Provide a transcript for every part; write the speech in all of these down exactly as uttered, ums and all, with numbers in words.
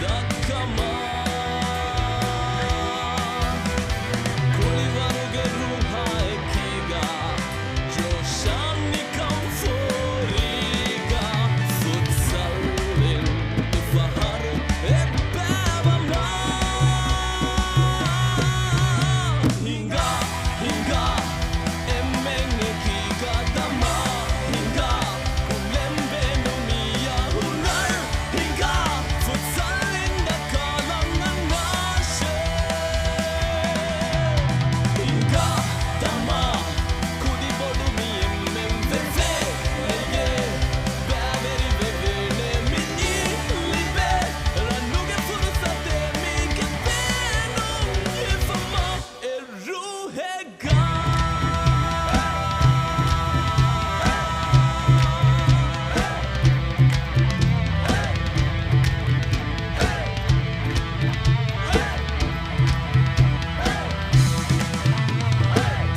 ދައްކަމާ، ކުޅިވަރުގެ ރޫހާ އެކީގަ، ޖޯޝާން ނިކަން ފޯރީގަ، ފުޓްސަލްއިން މިފަހަރު އެއްބައިވަމާ. ހިނގާ، ހިނގާ، އެންމެން އެކީގަ ދަމާ، ހިނގާ، ކުޅެން ބޭނުމިއްޔާ ހުނަރު، ހިނގާ، ފުޓްސަލްއިން ދައްކާލަން އަންނާށޭ. ހިނގާ، ދަމާ، ކުދި ބޮޑު މި އެންމެން ވެފޭ، ނެޔޭ، ބައިވެރި ވެވޭނެ މިއީ ލިބޭ، ރަނުގެ ފުރުސަތެއް މީގެ ބޭނުން ހިފަމާ. އެ ރޫހެއްގަ.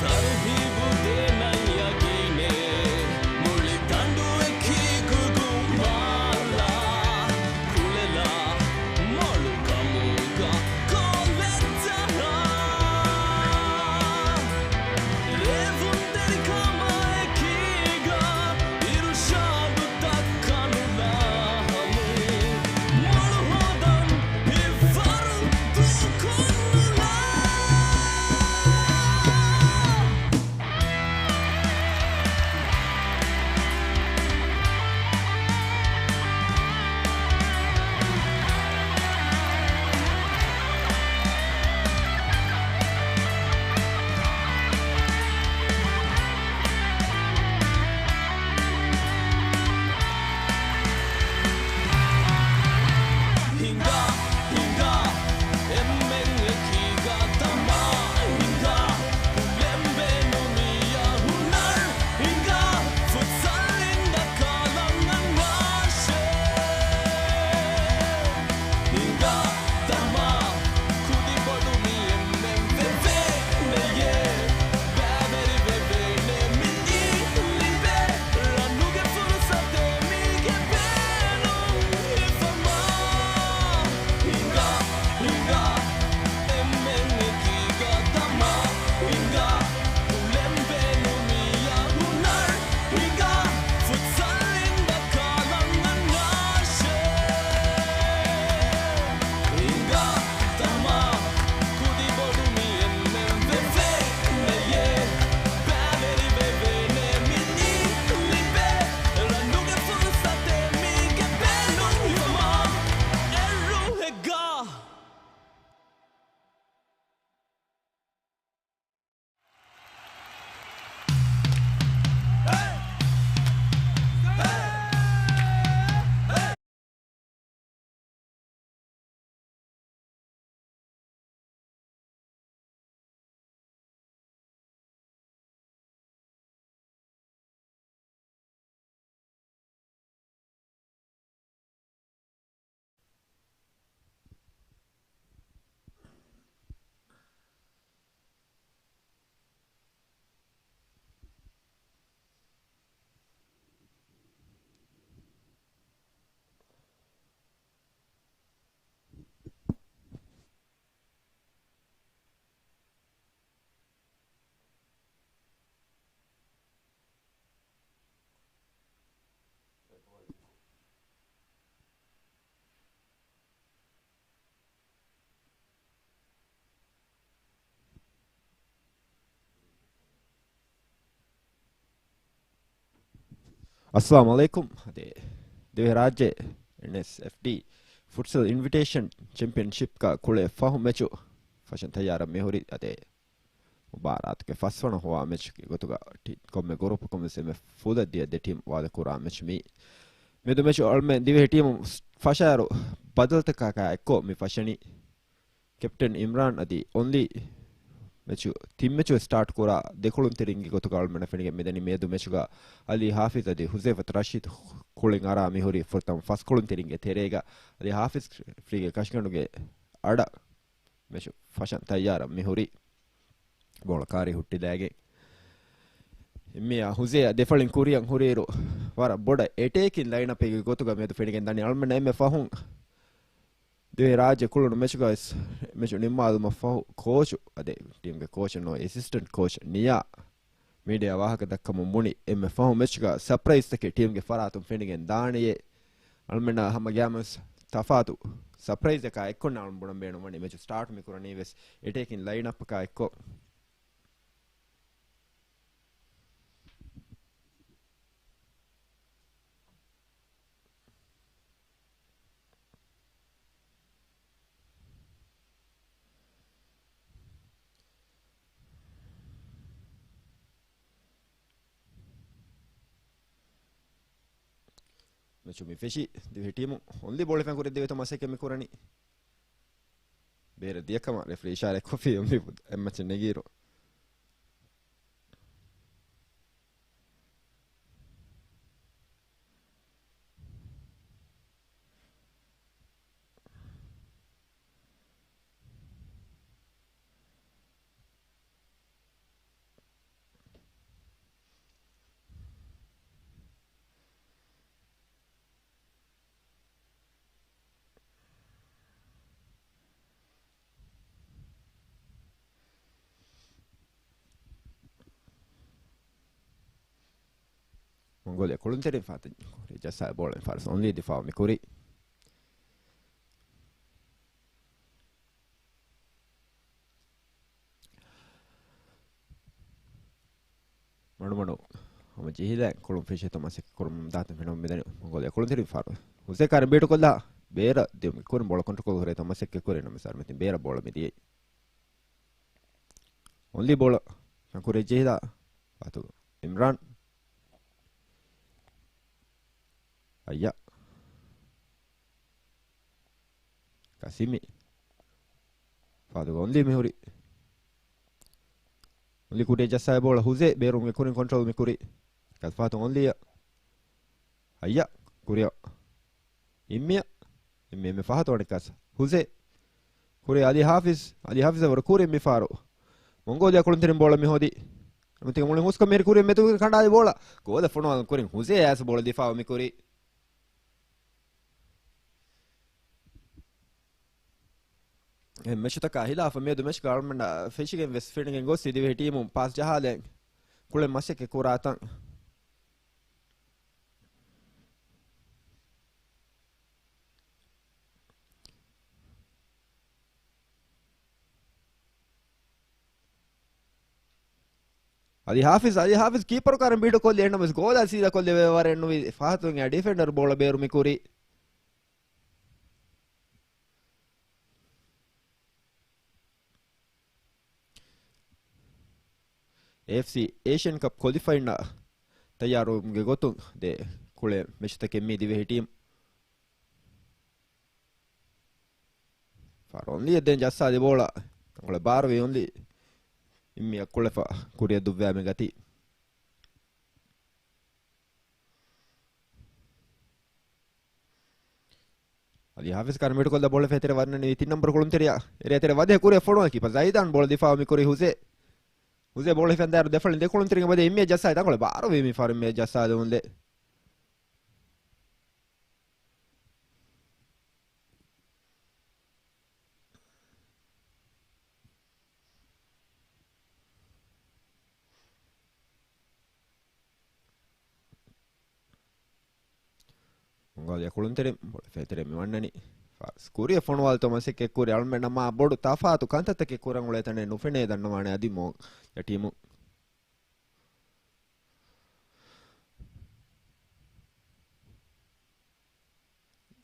ތަރުހީބު ދޭނަން ޔަގީނޭ، މުޅި ދަނޑު އެކީ ގުގުމާލާ. ކުޅެލާ މޮޅު ކަމުގަ ކޯލެއްޖަހާ. ރޭވުންތެރިކަމާ އެކީގަ އިރުޝާދު ދައްކަނުލާ ހަމު. މޮޅު ހޯދަން ހިތްވަރު ދޫކޮށްނުލާ. ހިނގާ، ހިނގާ، އެންމެން އެކީގަ ދަމާ، ހިނގާ، ކުޅެން ބޭނުމިއްޔާ ހުނަރު، ހިނގާ، ފުޓްސަލްއިން ދައްކާލަން އަންނާށޭ. ހިނގާ، ދަމާ، ކުދި ބޮޑު މި އެންމެން ވެފޭ، ނެޔޭ، ބައިވެރި ވެވޭނެ މިއީ ލިބޭ، ރަނުގެ ފުރުސަތެއް މީގެ ބޭނުން ހިފަމާ. ހިނގާ، ހިނގާ، އެންމެން އެކީގަ ދަމާ، ހިނގާ، ކުޅެން ބޭނުމިއްޔާ ހުނަރު، ހިނގާ، ފުޓްސަލްއިން ދައްކާލަން އަންނާށޭ. ހިނގާ، ދަމާ، ކުދި ބޮޑު މި އެންމެން ވެފޭ، ނެޔޭ، ބައިވެރި ވެވޭނެ މިއީ ލިބޭ، ރަނުގެ ފުރުސަތެއް މީގެ ބޭނުން ހިފަމާ. އެ ރޫހެއްގަ. އައްސަލާމު ޢަލައިކުމް. އަދި ދިވެހިރާއްޖެ އެންއެސްއެފްޑީ ފުޓްސަލް އިންވިޓޭޝަން ޗެމްޕިއަންޝިޕްގަ ކުޅެ ފަހު މެޗު ފަށަން ތައްޔާރަށް މިހުރި. އަދި މުބާރާތުގެ ފަސްވަނަ ހޮވާ މެޗުގެ ގޮތުގަ ޓީ-، ކޮންމެ ގުރޫޕަކުން ވެސް އެންމެ ފުލަށް ދިޔަ ދެ ޓީމް ވާދަކުރާ މެޗު މީ. މެދު މެޗު އަޅުމެން ދިވެހި ޓީމު ފަށާއިރު ބަދަލުތަކާ އެއްކޮށް މި ފަށަނީ. ކެޕްޓަން އިމްރާން އަދި އޮންލީ މެޗު ތިން މެޗު ސްޓާޓް ކުރާ ދެކުޅުންތެރިންގެ ގޮތުގަ އަޅުމެންނަށް ފެނިގެން މިދަނީ. މިއަދު މެޗުގަ އަލީ ހާފިޒް އަދި ހުޒައިފަތު ރަޝީދު ކުޅެން އަރާ މިހުރީ ފުރަތަމަ ފަސް ކުޅުންތެރިންގެ ތެރޭގަ. އަލީ ހާފިޒް ރެފްރީގެ ކަށިގަނޑުގެ އަޑަށް މެޗު ފަށަން ތައްޔާރަށް މިހުރީ. ބޯޅަ ކާރި ހުއްޓިލައިގެން އެންމެ ހުޒޭ ދެފަޅިން ކުރިއަށް ހުރިއިރު، ވަރަށް ބޮޑަށް އެޓޭކިން ލައިނަޕެއްގެ ގޮތުގަ މިއަދު ފެނިގެން ދަނީ. އަޅުމެންނަށް އެންމެ ފަހުން ދިވެހި ރާއްޖެ ކުޅުނު މެޗުގައި މެޗު ނިންމާލުމަށް ފަހު ކޯޗު، އަދި ޓީމްގެ ކޯޗެއް ނޫން އެސިސްޓެންޓް ކޯޗް ނިޔާ މީޑިއާ ވާހަކަ ދައްކަމުން ބުނި، އެންމެ ފަހު މެޗުގަ ސަޕްރައިޒްތަކެއް ޓީމްގެ ފަރާތުން ފެނިގެން ދާނެޔޭ. އަޅުމެންނަށް ހަމަ ގައިމުވެސް ތަފާތު ސަޕްރައިޒަކާ އެއްކޮށް އަޅުން ބުނަން ބޭނުންވަނީ މެޗު ސްޓާޓް މިކުރަނީވެސް އެޓޭކިން ލައިންއަޕަކާ އެއްކޮށް. މެޗު މި ފެށި ދިވެހި ޓީމު އޮންލީ ބޯޅަ ފެންކުރެ ދިވެތަ މަސައްކަތް މި ކުރަނީ. ބޭރަށް ދިޔަކަމަށް ރެފްރީ އިޝާރާތް ކޮށްފި އެއްމަ-، އެއްމައްޗަށް ނެގިއިރު. މޮންގޯލިއާ ކުޅުންތެރިން ފާތު ޖައްސާ ބޯޅަ މި ފާރު އޮންލީ ދިފާއު މި ކުރީ. މަޑުމަޑު ހަމަ ޖެހިލައި ކުޅުން ފެށިތޯ މަސައްކަތް ކުރަމުން ދާތަން ފެނުމަށް މިދަނީ މޮންގޯލިއާ ކުޅުންތެރިން ފާރު. ހުސޭ ކާރިން ބީޓުކޮށްލާ ބޭރަށް ދިޔުމަށް ކުރިން ބޯޅަ ކޮންޓްރޯލް ކުރޭތޯ މަސައްކަތް ކުރި ނަމަ ސާރމެތިން ބޭރަށް ބޯޅަ މިދިޔައީ. އޮންލީ ބޯޅަ ފެންކުރި ޖެހިލާ ފާތު އިމްރާން. އައްޔާ. ކަސިމި. ފާތުގަ އޮންލީ މިހުރި. އޮންލީ ކުޑި ޖައްސާ ބޯޅަ ހުސޭ ބޭރުން މި ކުރިން ކޮންޓްރޯލް މި ކުރި. ކަލް ފާތު އޮންލީއަށް. އައްޔާ. ކުރިއަށް. އިއްމިއަށް. އިއްމި އެންމެ ފަހަތު އަނެއްކާސް. ހުސޭ. ކުރި އަލީ ހާފިޒް. އަލީ ހާފިޒަށް ވަރު ކުރި މި ފާރު. މޮންގޯލިއާ ކުޅުންތެރިން ބޯޅަ މި ހޯދި. މުތިގެ މުޅި ހުސްކޮށް މިހިރި ކުރި މެދުގެ ކަނޑާލި ބޯޅަ. ގޯލަށް ފޮނުވާލުން ކުރިން ހުސޭ އައިސް ބޯޅަ ދިފާއު މި ކުރި. އެ މެޗުތަކާ ހިލާފަށް މިއަދު މެޗުގަ އަޅުމެންނަށް ފެށިގެން ވެސް ފެނިގެން ގޮސް ދިވެހި ޓީމުން ޕާސް ޖަހާލެން ކުޅެ މަސައްކަތް ކުރާތަން. އަލީ ހާފިޒް، އަލީ ހާފިޒް ކީޕަރު ކާރިން ބީޑު ކޮށްލި އެންނަމަސް ގޯލާ ސީދާ ކޮށްލެވޭ ވަރެއް ނުވި ފަހަތުން އެ ޑިފެންޑަރ ބޯޅަ ބޭރު މި ކުރީ. އޭއެފްސީ އޭޝިއަން ކަޕް ކޮލިފައިންނަށް ތައްޔާރުވުމުގެ ގޮތުން ދެ ކުޅެ މެޗުތަކެއް މި ދިވެހި ޓީމް. ފާރު އޮންލީ އެއްދެން ޖައްސާލި ބޯޅަ ތަންކޮޅެއް ބާރުވި އޮންލީ އިއްމިއަށް ކުޅެފަ ކުރިއަށް ދުއްވާ މި ގަތީ. އަލީ ހާފިޒް ކާރިން ބީޑުކޮށްލާ ބޯޅަ ފޭތެރެ ވަންނަނީ ތިން ނަންބަރު ކުޅުންތެރިޔާ. އެރޭތެރެ ވަދެ ކުރިއަށް ފޮނުވާ ކީޕަރ ޒައިދާން ބޯޅަ ދިފާއު މި ކުރީ ހުސޭ. ހުސޭ ބޯޅަ ހިފެން ދާއިރު ދެ ފަޅިން ދެ ކުޅުންތެރިންގެ މަދެ އިއްމިއަށް ޖައްސާލި ތަންކޮޅެއް ބާރުވީ މި ފާރު އިއްމިއަށް ޖައްސާލުމުން ދެ. މޮންގޯލިއާ ކުޅުންތެރިން ބޯޅަ ފޭތެރެ މި ވަންނަނީ. ފާސް ކުރިއަށް ފޮނުވާލިތޯ މަސައްކަތް ކުރި އަޅުމެންނަށް މާ ބޮޑު ތަފާތު ކަންތައްތަކެއް ކުރަން އުޅޭ ތަނެއް ނުފެނޭ ދަންނަވާނެ އަދި މޯ އެ ޓީމު.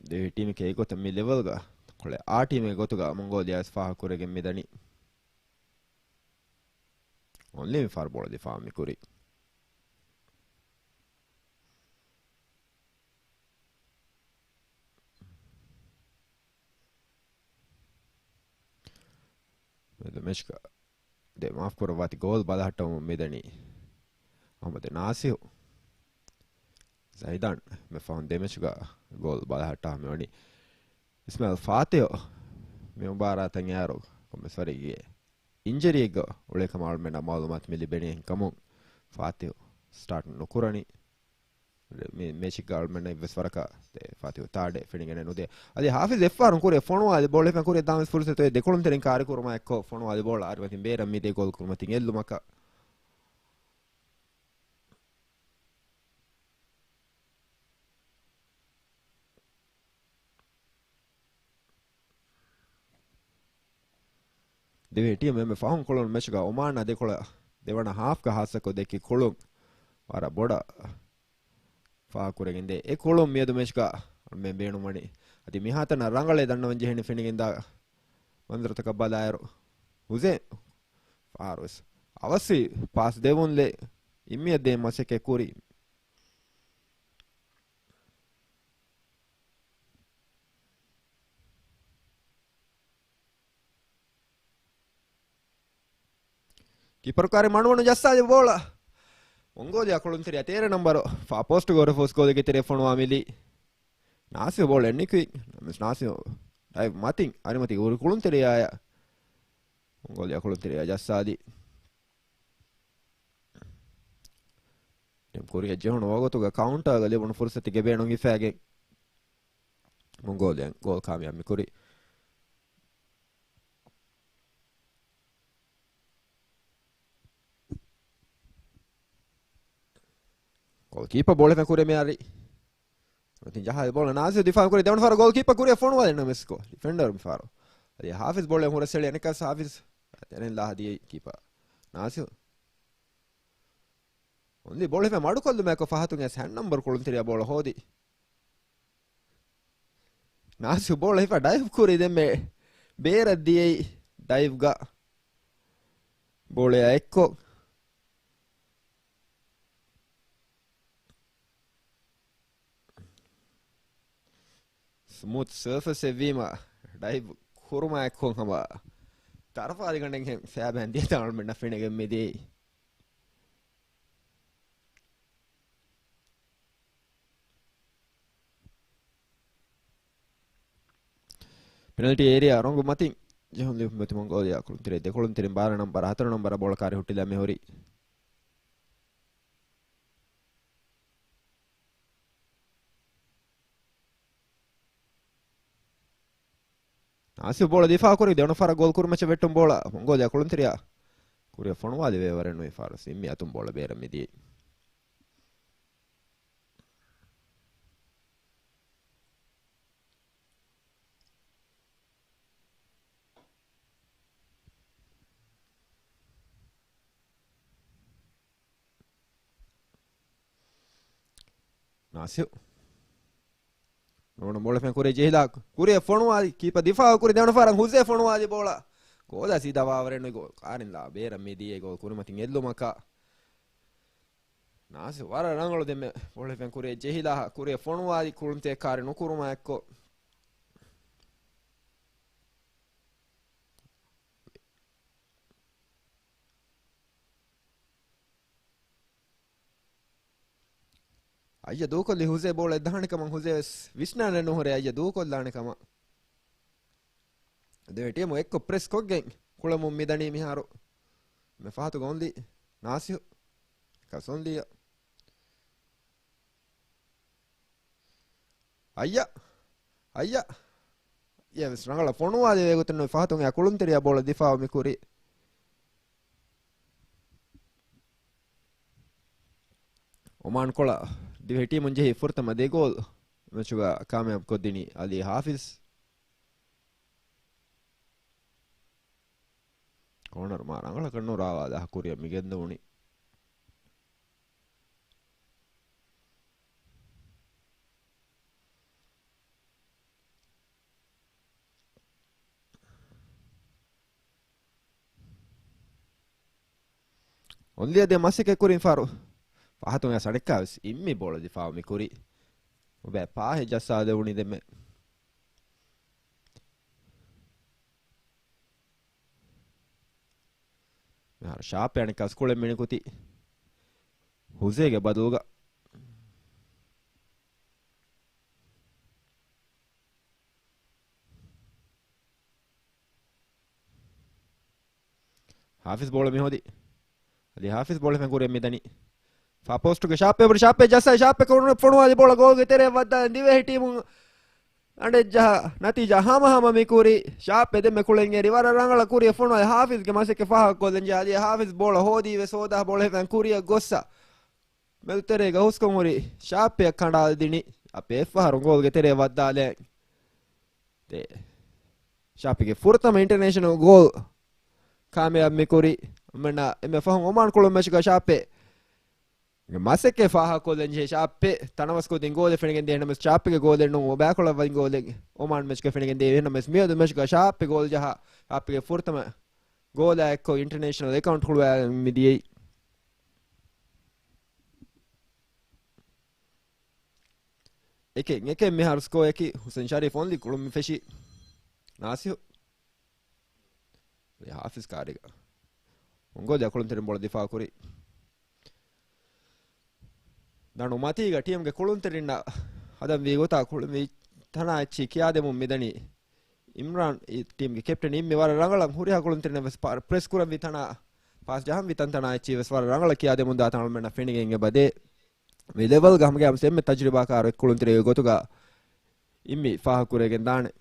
ދެވި ޓީމެކޭ ގޮތަށް މި ލެވެލްގަ ކޮޅެ އާ ޓީމެއް ގޮތުގަ މޮންގޯލިއާ ވެސް ފާހަގަކުރެގެން މިދަނީ. އޮންލީ މި ފާރު ބޯޅަ ދިފާއު މި ކުރީ. މެދު މެޗްގަ ދެ މާފްކުރައްވާތި ގޯލް ބަލަހައްޓަވަމުން މިދަނީ އަހްމަދު ނާސިހު. ޒައިދާން މި ފަހުން ދެ މެޗުގަ ގޯލް ބަލަހައްޓާ މިވަނީ އިސްމާއިލް ފާތިހު. މި މުބާރާތަށް އެއާރު ކޮންމެސް ވަރެއްގެ އިންޖަރީއެއްގަ އުޅޭ ކަމަށް އަޅުމެންނަށް މައުލޫމާތު މި ލިބެނީ. އެހެންކަމުން ފާތިހު ސްޓާޓް ނުކުރަނީ. މި މޭޗިކް ގާޅުމެންނަށް އެއްވެސް ވަރަކަށް ދެ ފާތިހު ތާޑެ ފެނިގެނެއް ނުދޭ. އަދި ހާފިޒް އެއްފަހަރު ކުރިއަށް ފޮނުވާލި ބޯޅަ ހިފަން ކުރިއަށް ދާން ފުރުސަތު ދެކޮޅުން ތެރެއިން ކާރި ކުރުމާ އެއްކޮށް ފޮނުވާލި ބޯޅަ އަރިމަތިން ބޭރަށް މިދޭ ގޯލް ކުރުމަތިން އެއްލުމަކަށް. ދިވެހި ޓީމު އެންމެ ފަހުން ކުޅުނު މެޗުގަ އޮމާންއާ ދެކޮޅަށް ދެވަނަ ހާފްގަ ހާއްސަކޮށް ދެއްކި ކުޅުން ވަރަށް ބޮޑަށް ފާހަގަކުރެގެންދޭ. އެ ކުޅުން މިއަދު މެޗުގަ އަޅުމެން ބޭނުންވަނީ. އަދި މިހާތަނަށް ރަނގަޅޭ ދަންނަވަން ޖެހެނީ ފެނިގެންދާ މަންޒަރުތަކަށް ބަލާއިރު. ހުސެން ފާރުވެސް އަވަސްވި ޕާސް ދެވުންލެއް އިންމިއަށް ދޭން މަސައްކަތް ކުރި. ކީޕަރު ކާރި މަޑުމަޑު ޖައްސާލި ބޯޅަ. މޮންގޯލިއާ ކުޅުންތެރިޔާ ތޭރަ ނަންބަރު ފާ ޕޯސްޓުގަ ހުރެފަ ހުސް ގޯލެއްގެ ތެރެއަށް ފޮނުވާ މިލީ. ނާސިރު ބޯޅަ އެއްނިކުތް. ނަމަވެސް ނާސިރު ޑައިވް މަތިން އަރިމަތި ކުރި ކުޅުންތެރިޔާއަށް. މޮންގޯލިއާ ކުޅުންތެރިޔާ ޖައްސާލި. ކުރިއަށް ޖެހުނު ވަގުތުގަ ކައުންޓާގަ ލިބުނު ފުރުސަތުގެ ބޭނުން ހިފައިގެން މޮންގޯލިއާ ގޯލް ކާމިޔާބު މިކުރީ. ގޯލް ކީޕަ ބޯޅަ ފެން ކުރި މިއަރި. މަތިން ޖަހާލި ބޯޅަ ނާސިރު ދިފާ ކުރި ދެވަނަ ފަހަރަށް ގޯލް ކީޕަ ކުރިއަށް ފޮނުވާލި ނަމަވެސް ގޯލް ޑިފެންޑަރު މިފަހަރު. އަދި ހާފިޒް ބޯޅަ ހުރަސް އެޅި އަނެއްކާސް ހާފިޒް ތެރެއިން ލާހަ ދިޔައީ ކީޕަ ނާސިރު. އޮންލީ ބޯޅަ ހިފަ މަޑުކޮށްލުމެއްކޮށް ފަހަތުން އެސް ހަން ނަންބަރު ކުޅުންތެރިޔާ ބޯޅަ ހޯދި. ނާސިރު ބޯޅަ ހިފަ ޑައިވް ކުރި ދެންމެ ބޭރަށް ދިޔައީ ޑައިވްގަ ބޯޅަޔާ އެއްކޮށް. ސްމޫތް ސަރފޭސްއެއް ވީމަ ޑައިވް ކުރުމާ އެއްކޮށް ހަމަ ތަރަފާލިގަނޑެއްހެން ފައިބަހެން ދިޔަ ތަނަޅުމެންނަށް ފެނިގެން މިދިޔައީ. ޕެނަލްޓީ އޭރިއާ ރޮނގު މަތިން ޖެހުން ލިބުމަތި މޮންގޯލިއާ ކުޅުންތެރި ދެކޮޅުންތެރިން ބާރަ ނަންބަރ ހަތަރު ނަންބަރ ބޯޅަ ކާރި ހުއްޓިލާ މިހުރި. ނާސިރު ބޯޅަ ދިފާ ކުރި ދެވަނަ ފަރަށް ގޯލް ކުރި މެޗަށް ވެއްޓުން ބޯޅަ މޮންގޯލިއާ ކުޅުންތެރިޔާ ކުރިއަށް ފޮނުވާލި ވޭވަރެއް ނުވި ފާރު ސިންމި އަތުން ބޯޅަ ބޭރަށް މިދިޔައީ. ނާސިރު. ނޫނު ބޯޅަ ފެން ކުރި ޖެހިލާ ކުރިއަށް ފޮނުވާލި ކީޕަ ދިފާއު ކުރި ދެވަނަ ފަރަށް ހުސޭ ފޮނުވާލި ބޯޅަ. ގޯލާ ސީދާ ވާވަރެއް ނުވި ގޯލް ކާރިން ލާ ބޭރަށް މިދިޔައީ ގޯލް ކުރިމަތިން އެއްލުމަކަށް. ނާސިރު ވަރަށް ރަނގަޅު ދެންމެ ބޯޅަ ފެން ކުރިއަށް ޖެހިލާ ކުރިއަށް ފޮނުވާލި ކުޅުންތެރި ކާރި ނުކުރުމާ އެއްކޮށް. އައްޔަ ދޫކޮށްލި ހުސޭ ބޯޅަ އެއްދަހަނި ކަމަށް ހުސޭ ވެސް ވިސްނާނެ ނުހުރޭ އައްޔަ ދޫކޮށްލާނެ ކަމަށް. ދެވެ ޓީމު އެއްކޮށް ޕްރެސް ކޮށްގެން ކުޅަމުން މިދަނީ މިހާރު. މެ ފަހަތު ގޮންލި ނާސިހު ކަސޮންލިޔަ. އައްޔަ. އައްޔަ. އެވެސް ރަނގަޅަށް ފޮނުވާލި ވޭގޮތުން ފަހަތުން އެ ކުޅުންތެރިޔާ ބޯޅަ ދިފާއު މިކުރި. އޮމާން ކޮޅަށް ދިވެހި ޓީމުން ޖެހި ފުރަތަމަ ދެ ގޯލް މެޗުގަ ކާމިޔާބު ކޮށްދިނީ އަލީ ހާފިޒް. ކޯނަރު މާ ރަނގަޅަކަށް ނުރާވާލާ ކުރިއަށް މިގެންދަވުނީ. އޮންލިއަށް ދޭން މަސައްކަތް ކުރިން ފާރު ފަހަތުން އެ ސަޑެއްކާ ވެސް އިންމި ބޯޅަ ދިފާއު މި ކުރި. އޮބެ ޕާހެއް ޖައްސާ ދެވުނީ ދެންމެ. މިހާރު ޝާޕް އަނެއްކާސް ކުޅެން މިނިކުތި ހުސޭގެ ބަދަލުގަ. ހާފިޒް ބޯޅަ މިހޯދި. އަދި ހާފިޒް ބޯޅަ ފެން ކުރިއަށް މިދަނީ. ފާ ޕޯސްޓުގެ ޝާޕެ ބުރި ޝާޕެ ޖައްސަ ޝާޕެ ކޮނު ފޮނުވާލި ބޯޅަ ގޯލްގެ ތެރެއަށް ވައްދާ ދިވެހި ޓީމު އަނޑެއްޖަހާ ނަތީޖާ ހަމަހަމަ މި ކުރި. ޝާޕެ ދެންމެ ކުޅެން އެރި ވަރަށް ރަނގަޅަށް ކުރިއަށް ފޮނުވާލި ހާފިޒްގެ މަސައްކަތް ފާހަގަކޮށްލަން ޖެހާލި. ހާފިޒް ބޯޅަ ހޯދީ ވެސް ހޯދާ ބޯޅަ ހިފަން ކުރިއަށް ގޮއްސަ މެދުތެރޭގަ ހުސްކޮށް ހުރި ޝާޕެއަށް ކަނޑާލަދިނި. އަޕެ އެއްފަހަރު ގޯލްގެ ތެރެއަށް ވައްދާލެ. ދެ. ޝާޕެގެ ފުރަތަމަ އިންޓަރނޭޝަނަލް ގޯލް ކާމިޔާބު މިކުރި. އަމެންނަ އެންމެ ފަހުން އޮމާން ކުޅުން މެޗުގަ ޝާޕެ މަސައްކަތް ފާހަގަކޮށްލަން ޖެހޭ. ޝާޕެ ތަނަވަސްކޮށްދިން ގޯލެއް ފެނިގެން ދިޔަ ނަމަވެސް ޝާޕެގެ ގޯލެއް ނޫން. އޮބާކޮޅަށް ވަން ގޯލެއް އޮމާން މެޗުގަ ފެނިގެން ދިޔަ ނަމަވެސް މިއަދު މެޗުގަ ޝާޕެ ގޯލް ޖަހާ ޝާޕެގެ ފުރަތަމަ ގޯލާ އެއްކޮށް އިންޓަރނޭޝަނަލް އެކައުންޓް ހުޅުވާ މި ދިޔައީ. އެކެއް އެކެއް މިހާރު ސްކޯއަކީ ހުސެން ޝަރީފް އޮންލީ ކުޅުން ފެށި ނާސިހު ހާފިޒް ކާރިގަ މޮންގޯލިއާ ކުޅުންތެރިން ބޯޅަ ދިފާ ކުރި. ދަނޑު މަތީގަ ޓީމްގެ ކުޅުންތެރިންނަށް ހަދަން ވީ ގޮތާ ކުޅުން ވީ ތަނާ އެއްޗި ކިޔާދެމުން މިދަނީ. އިމްރާން އި-، ޓީމްގެ ކެޕްޓަން އިންމި ވަރަށް ރަނގަޅަށް ހުރިހާ ކުޅުންތެރިންނަށް ވެސް ޕާ-، ޕްރެސް ކުރަންވީ ތަނާ ޕާސް ޖަހަންވީ ތަންތަނާ އެއްޗި ވެސް ވަރަށް ރަނގަޅަށް ކިޔާދެމުން ދާތަން އަޅުމެންނަށް ފެނިގެން އެބަދޭ. މި ލެވެލްގަ ހަމަގައިމުސް އެންމެ ތަޖުރިބާކާރު އެއްކުޅުންތެރިއެއް ގޮތުގަ އިންމި ފާހަގަކުރެވިގެން ދާނެ.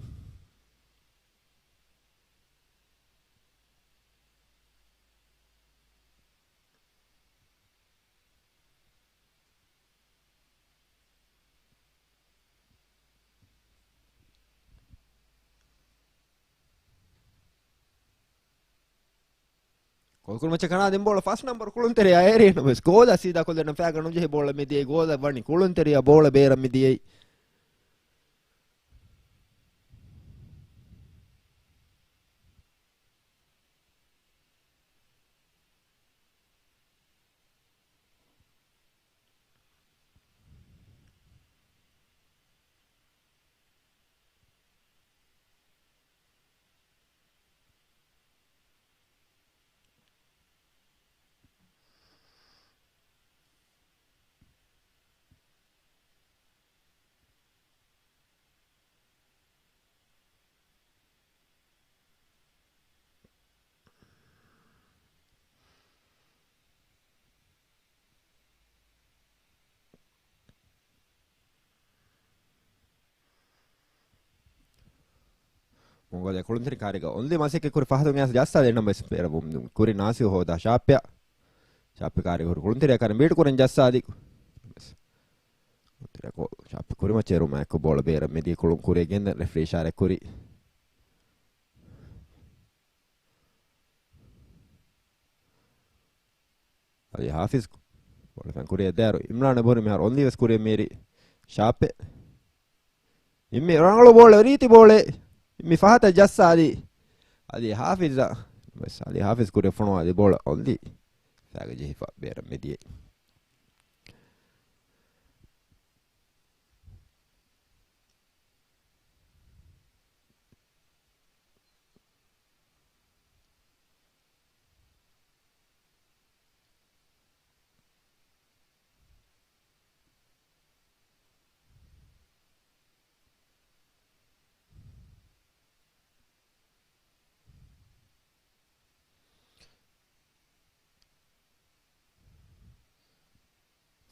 ކޯކުރު މައްޗަށް ކަނާ ދިން ބޯޅަ ފަސް ނަމްބަރު ކުޅުންތެރިޔާ އޭރީ ނަމަވެސް ގޯލަށް ސީދާ ކޮށްލަން ފައިގަނޑު ޖެހި ބޯޅަ މިދިޔައީ. ގޯލަށް ވަނީ ކުޅުންތެރިޔާ ބޯޅަ ބޭރަށް މިދިޔައީ. މޮންގޯލިއާ ކުޅުންތެރިން ކާރިގަ އޮންލީ މަސައްކަތް ކުރި ފަހަތުން އެއަސް ޖައްސާލި ނަމަވެސް ބޭރަށް ވުމުން ކުރި ނާސިރު ހޯދާ ޝާޕެއް. ޝާޕެ ކާރިގަ ހުރި ކުޅުންތެރިޔާ ކާރިން ބީޓް ކުރަން ޖައްސާލި. ކުޅުންތެރިޔާ ކޯ-، ޝާޕެ ކުރިމައްޗަށް އެރުމާ އެއްކޮށް ބޯޅަ ބޭރަށް މިދިޔަ ކުޅުން ކުރިއަށް ގެންދަން ރެފްރީ އިޝާރާތް ކުރި. އަލީ ހާފިޒް ބޯޅަ ފެން ކުރިއަށް ދާއިރު އިމްރާން ބުރި މިހާރު އޮންލީ ވެސް ކުރިއަށް މީރި ޝާޕެ. އިންމި ރަނގަޅު ބޯޅަ ރީތި ބޯޅެ. އިންމި ފަހަތަށް ޖައްސާލި. އަލީ ހާފިޒް ވެސް އަލީ ހާފިޒް ކުރިއަށް ފޮނުވާލި ބޯޅަ އޮންލީ ފައިގަ ޖެހިފަ ބޭރަށް މިދިޔައީ.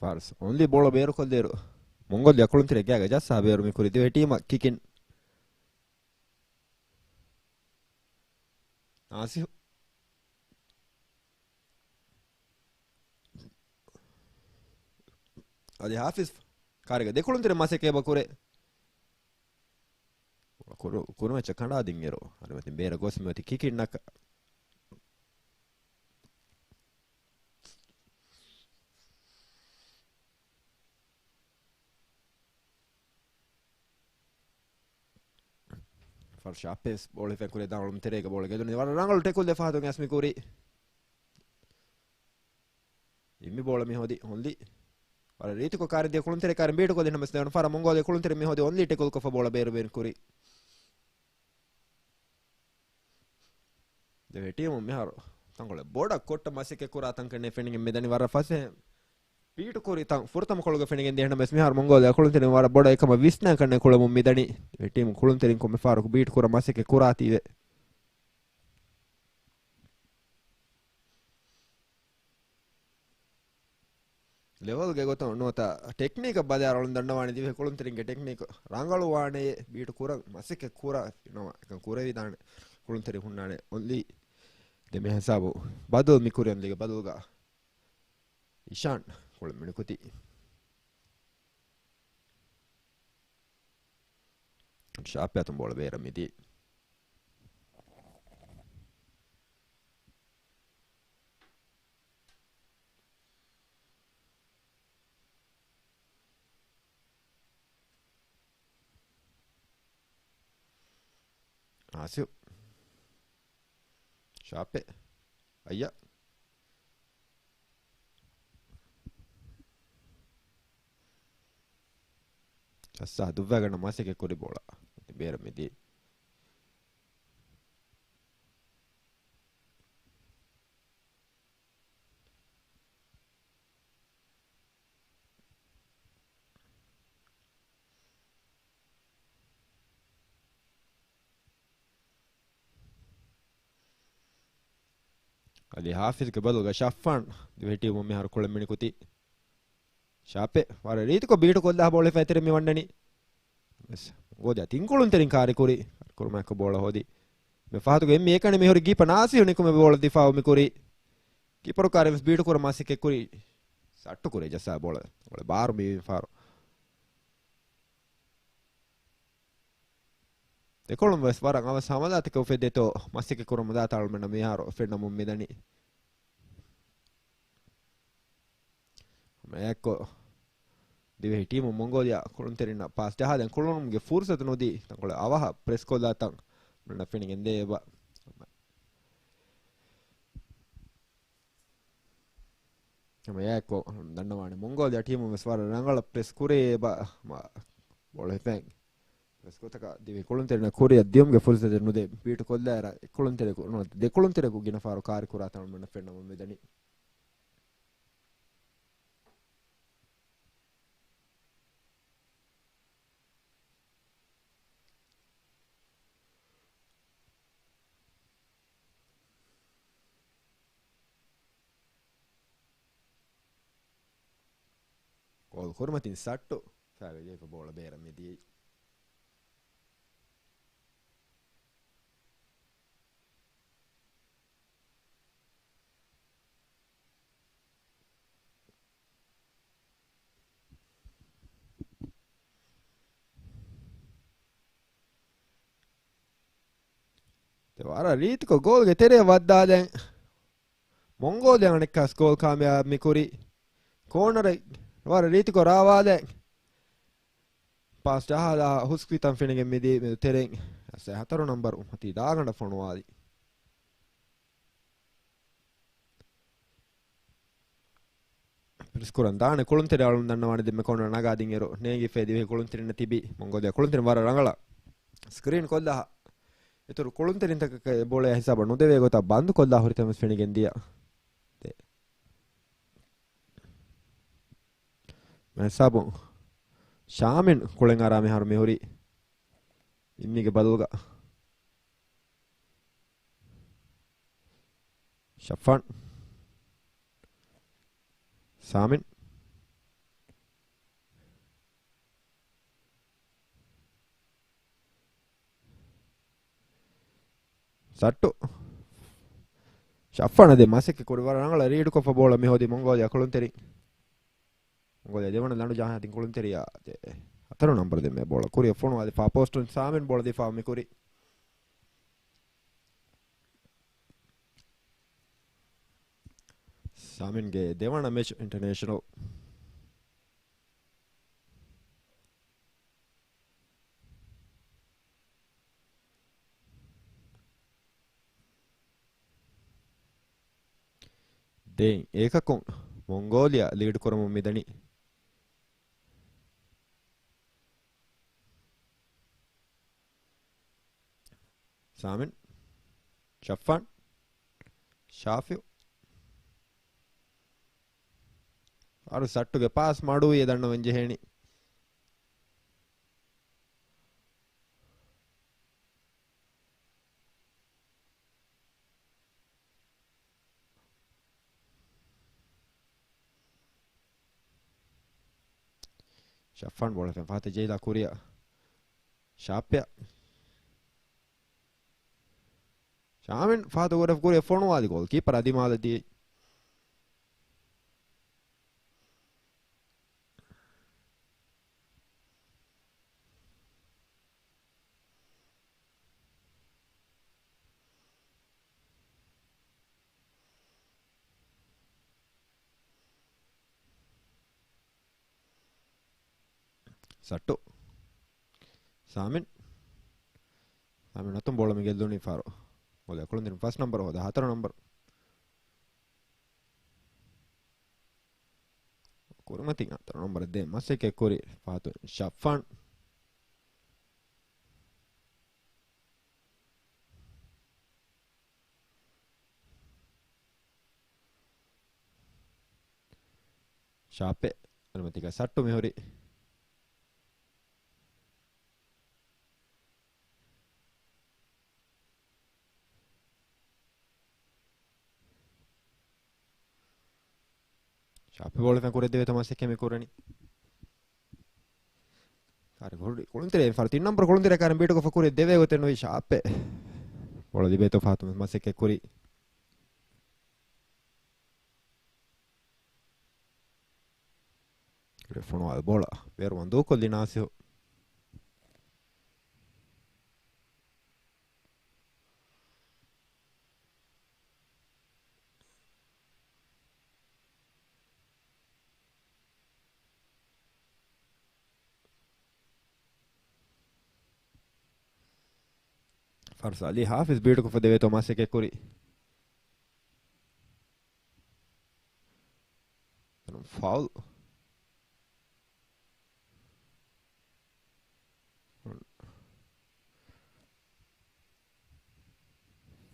ފާސް. އޮންލީ ބޯޅަ ބޭރުކޮށްލިއިރު، މޮންގޯލިއާ ކުޅުންތެރި ގާގަ ޖައްސާ ބޭރު މި ކުރި ދިވެހި ޓީމަށް ކިކިން. ނާސިހު. އަލީ ހާފިޒް ކާރިގަ ދެ ކުޅުންތެރި މަސައްކަތް އެބަ ކުރޭ. ކުރު-، ކުރުމައްޗަށް ކަނޑާ ދިންއިރު އަނެއް މަތިން ބޭރަށް ގޮސް މިއޮތީ ކިކިން ނަކަ. ފަރުޝާ ޕޭސް ބޯޅަ ފެން ކުރި ދާން އަޅުމެން ތެރޭގަ ބޯޅަ ގެދުނީ. ވަރަށް ރަނގަޅު ޓެކުލް ދެ ފަހަތުން އަސްމި ކުރީ. އިންމި ބޯޅަ މި ހޯދި އޮންލީ. ވަރަށް ރީތިކޮށް ކާރި ދިޔަ ކުޅުންތެރި ކާރި ބީޓު ކޮށްލި ނަމަސް ދެވަނަ ފަރަށް މޮންގޯލިއާ ކުޅުންތެރި މި ހޯދި އޮންލީ ޓެކުލް ކޮށްފަ ބޯޅަ ބޭރު ބޭން ކުރީ. ދެވެ ޓީމު މިހާރު ތަންކޮޅެއް ބޮޑަށް ކޮށްޓަ މަސައްކަތް ކުރާ ތަން ކަންނޭ ފެނިގެން މިދަނީ ވަރަށް ފަސޭހަ. ބީޓު ކުރި ތަން ފުރަތަމަ ކޮޅުގަ ފެނިގެން ދިޔަ ނަމަސް މިހާރު މޮންގޯލިއާ ކުޅުންތެރިން ވަރަށް ބޮޑަށް އެކަމަށް ވިސްނާ ކަންނޭ ކުޅަމުން މިދަނީ. ދެވެ ޓީމު ކުޅުންތެރިން ކޮންމެ ފަހަރަކު ބީޓު ކުރަ މަސައްކަތް ކުރާތީވެ. ލެވަލްގެ ގޮތުން ނުވަތަ ޓެކްނީކަށް ބަލާއިރު ދަންނަވާނެ ދިވެހި ކުޅުންތެރިންގެ ޓެކްނީކް ރަނގަޅުވާނެޔޭ، ބީޓު ކުރަން މަސައްކަތް ކުރާ ފިނަމަ އެކަން ކުރެވިދާނެ. ކުޅުންތެރި ހުންނާނެ އޮންލީ ދެ މި ހިސާބު ބަދަލު މި ކުރި އޮންލީގެ ބަދަލުގަ އިޝާން ކުޅެ މިނިކުތީ. ޝާޕެއް އަތުން ބޯޅަ ބޭރަށް މިދިޔަ. އާސިފް. ޝާޕެއް. އައްޔަ. ޖައްސާ ދުއްވާގަންނަ މަސައްކަތް ކުރި ބޯޅަ ބޭރަށް މިދިޔަ. އަލީ ހާފިޒްގެ ބަދަލުގަ ޝައްފާން ދިވެހި ޓީމުން މިހާރު ކުޅެ މިނިކުތީ. ޝާޕެއް ވަރަށް ރީތިކޮށް ބީޓު ކޮށްލާ ބޯޅަ ހިފައި ތެރެ މި ވަންނަނީ. ވެސް މޮންގޯލިއާ ތިން ކުޅުންތެރިން ކާރި ކުރި. ކުރުމާއެކު ބޯޅަ ހޯދި. މި ފަހަތުގެ އެންމެ އެކަނި މިހުރި ގީޕަ ނާސިހު ނިކުމެ ބޯޅަ ދިފާއު މި ކުރީ. ކީޕަރު ކާރި ވެސް ބީޓު ކުރަ މަސައްކަތް ކުރީ. ސައްޓު ކުރޭ ޖައްސާ ބޯޅަ. ބޯޅަ ބާރު މި ފާރު. ދެކޮޅުން ވެސް ވަރަށް އަވަސް ހަމަލާތަކެއް އުފެއްދޭތޯ މަސައްކަތް ކުރަމުން ދާތާ އަޅުމެންނަށް މިހާރު ފެންނަމުން މިދަނީ. ހަމައެއާއެއްކޮށް ދިވެހި ޓީމު މޮންގޯލިއާ ކުޅުންތެރިންނަށް ޕާސް ޖަހާދޭން ކުޅުނުމުގެ ފުރުސަތު ނުދީ، ތަންކޮޅެއް އަވަހަށް ޕްރެސް ކޮށްލާތަން މަންނަ ފެނިގެން ދޭ އެބަ. ހަމައެއާއެއްކޮށް ދަންނަވާނެ މޮންގޯލިއާ ޓީމުން ވެސް ވަރަށް ރަނގަޅަށް ޕްރެސް ކުރޭ އެބަ، މާ ބޯޅަ ހިފައިން. ޕްރެސް ގޮތަކަށް ދިވެހި ކުޅުންތެރިންނަށް ކުރިއަށް ދިޔުމުގެ ފުރުސަތެއް ނުދޭ. ބީޓު ކޮށްލާއިރަށް އެއްކުޅުންތެރިއަކު ނުވަތަ ދެކުޅުންތެރިއަކު ގިނަ ފަހަރު ކާރި ކުރާތަން އަޅުމެންނަށް ފެންނަމުން މިދަނީ. ގޯލް ކުރިމަތިން ސައްޓު ފައިވެ ޖެހިފަ ބޯޅަ ބޭރަށް މިދިޔައީ. ދެ ވަރަށް ރީތިކޮށް ގޯލްގެ ތެރެއަށް ވައްދާލަން. މޮންގޯލިއާ އަނެއްކާސް ގޯލް ކާމިޔާބު މިކުރީ. ކޯނަރެއް ވަރަށް ރީތިކޮށް ރާވާލަން. ޕާސް ޖަހާލާ ހުސްކުރިތަން ފެނިގެން މިދީ މެދު ތެރެއިން. ހަތަރު ނަންބަރު މަތީ ދާގަނޑަށް ފޮނުވާލި. ޕްރެސް ކުރަން ދާނެ ކުޅުންތެރި އަޅުން ދަންނަވާނެ ދެންމެ ކޯނަރ ނަގާދިން އިރު ނޭނގިފައި ދިވެހި ކުޅުންތެރިންނަށް ތިބި މޮންގޯލިއާ ކުޅުންތެރިން ވަރަށް ރަނގަޅަށް ސްކްރީން ކޮށްލާ އިތުރު ކުޅުންތެރިންތަކަކަށް އެ ބޯޅަ ހިސާބަށް ނުދެވޭ ގޮތަށް ބަންދު ކޮށްލާ ހުރިތަން ވެސް ފެނިގެން ދިޔަ. މި ހިސާބުން ޝާމިން ކުޅެން އަރާ މިހާރު މިހުރީ އިންމީގެ ބަދަލުގަ. ޝައްފާން. ސާމިން. ސައްޓު. ޝައްފާން އަދި މަސައްކަތް ކުރި ވަރަށް ރަނގަޅަށް ރީޑްކޮށްފަ ބޯޅަ މި ހޯދި މޮންގޯލިއާ ކުޅުންތެރިން. މޮންގޯލިއާ ދެވަނަ ލަނޑު ޖަހާ ދިން ކުޅުންތެރިޔާ ހަތަރު ނަންބަރު ދެންމެ ބޯޅަ ކުރިއަށް ފޮނުވާލި ފާ ޕޯސްޓުން ސާމިން ބޯޅަ ދިފާއު މި ކުރި. ސާމިންގެ ދެވަނަ މެޗް އިންޓަރނޭޝަނަލް. ދެން އޭކަކުން މޮންގޯލިއާ ލީޑް ކުރަމުން މިދަނީ. ސާމިން، ޝައްފާން، ޝާފިއު. އަރު ސައްޓުގެ ޕާސް މަޑުވި ދަންނަވަން ޖެހޭނީ. ޝައްފާން ބޯޅަ ފެން ފަހަތަށް ޖެހިލާ ކުރިއަށް. ޝާޕެއަށް. ޝާމިން ފަހަތަށް ގުރެފް ކުރިއަށް ފޮނުވާލި ގޯލް ކީޕަރ އަދި މާލަ ދިޔަ. ސައްޓު. ސާމިން. ސާމިން އަތުން ބޯޅަ މި ގެއްލުނީ ފާރު. ބޯޅަ ކުޅުންދިން ފަސް ނަމްބަރު ހޯދާ ހަތަރު ނަމްބަރު. ކުރިމަތިން ހަތަރު ނަމްބަރު ދޭ މަސައްކަތް ކުރި ފަހަތު ޝައްފާން. ޝާޕެ. އަނިމަތީގަ ސައްޓު މިހުރި. ޝާޕެ ބޯޅަ ފެން ކުރެ ދެވޭތޯ މަސައްކަތް މި ކުރަނީ. ކާރި ކުރި ކުޅުންތެރޭ ފަރު ތިން ނަމްބަރު ކުޅުންތެރޭ ކާރި ބީޓުކޮށް ފަ ކުރި ދެވޭ ގޮތެއް ނުވި ޝާޕެ. ބޯޅަ ލިބޭތޯ ފަހަތު މަސައްކަތް ކުރި. ފޮނުވާލި ބޯޅަ ބޭރުވަން ދޫކޮށްލި ނާސިހު. ފަރުސް އަލީ ހާފިޒް ބީޑުކޮށްފަ ދެވޭތޯ މަސައްކަތް ކުރި. ފައުލް.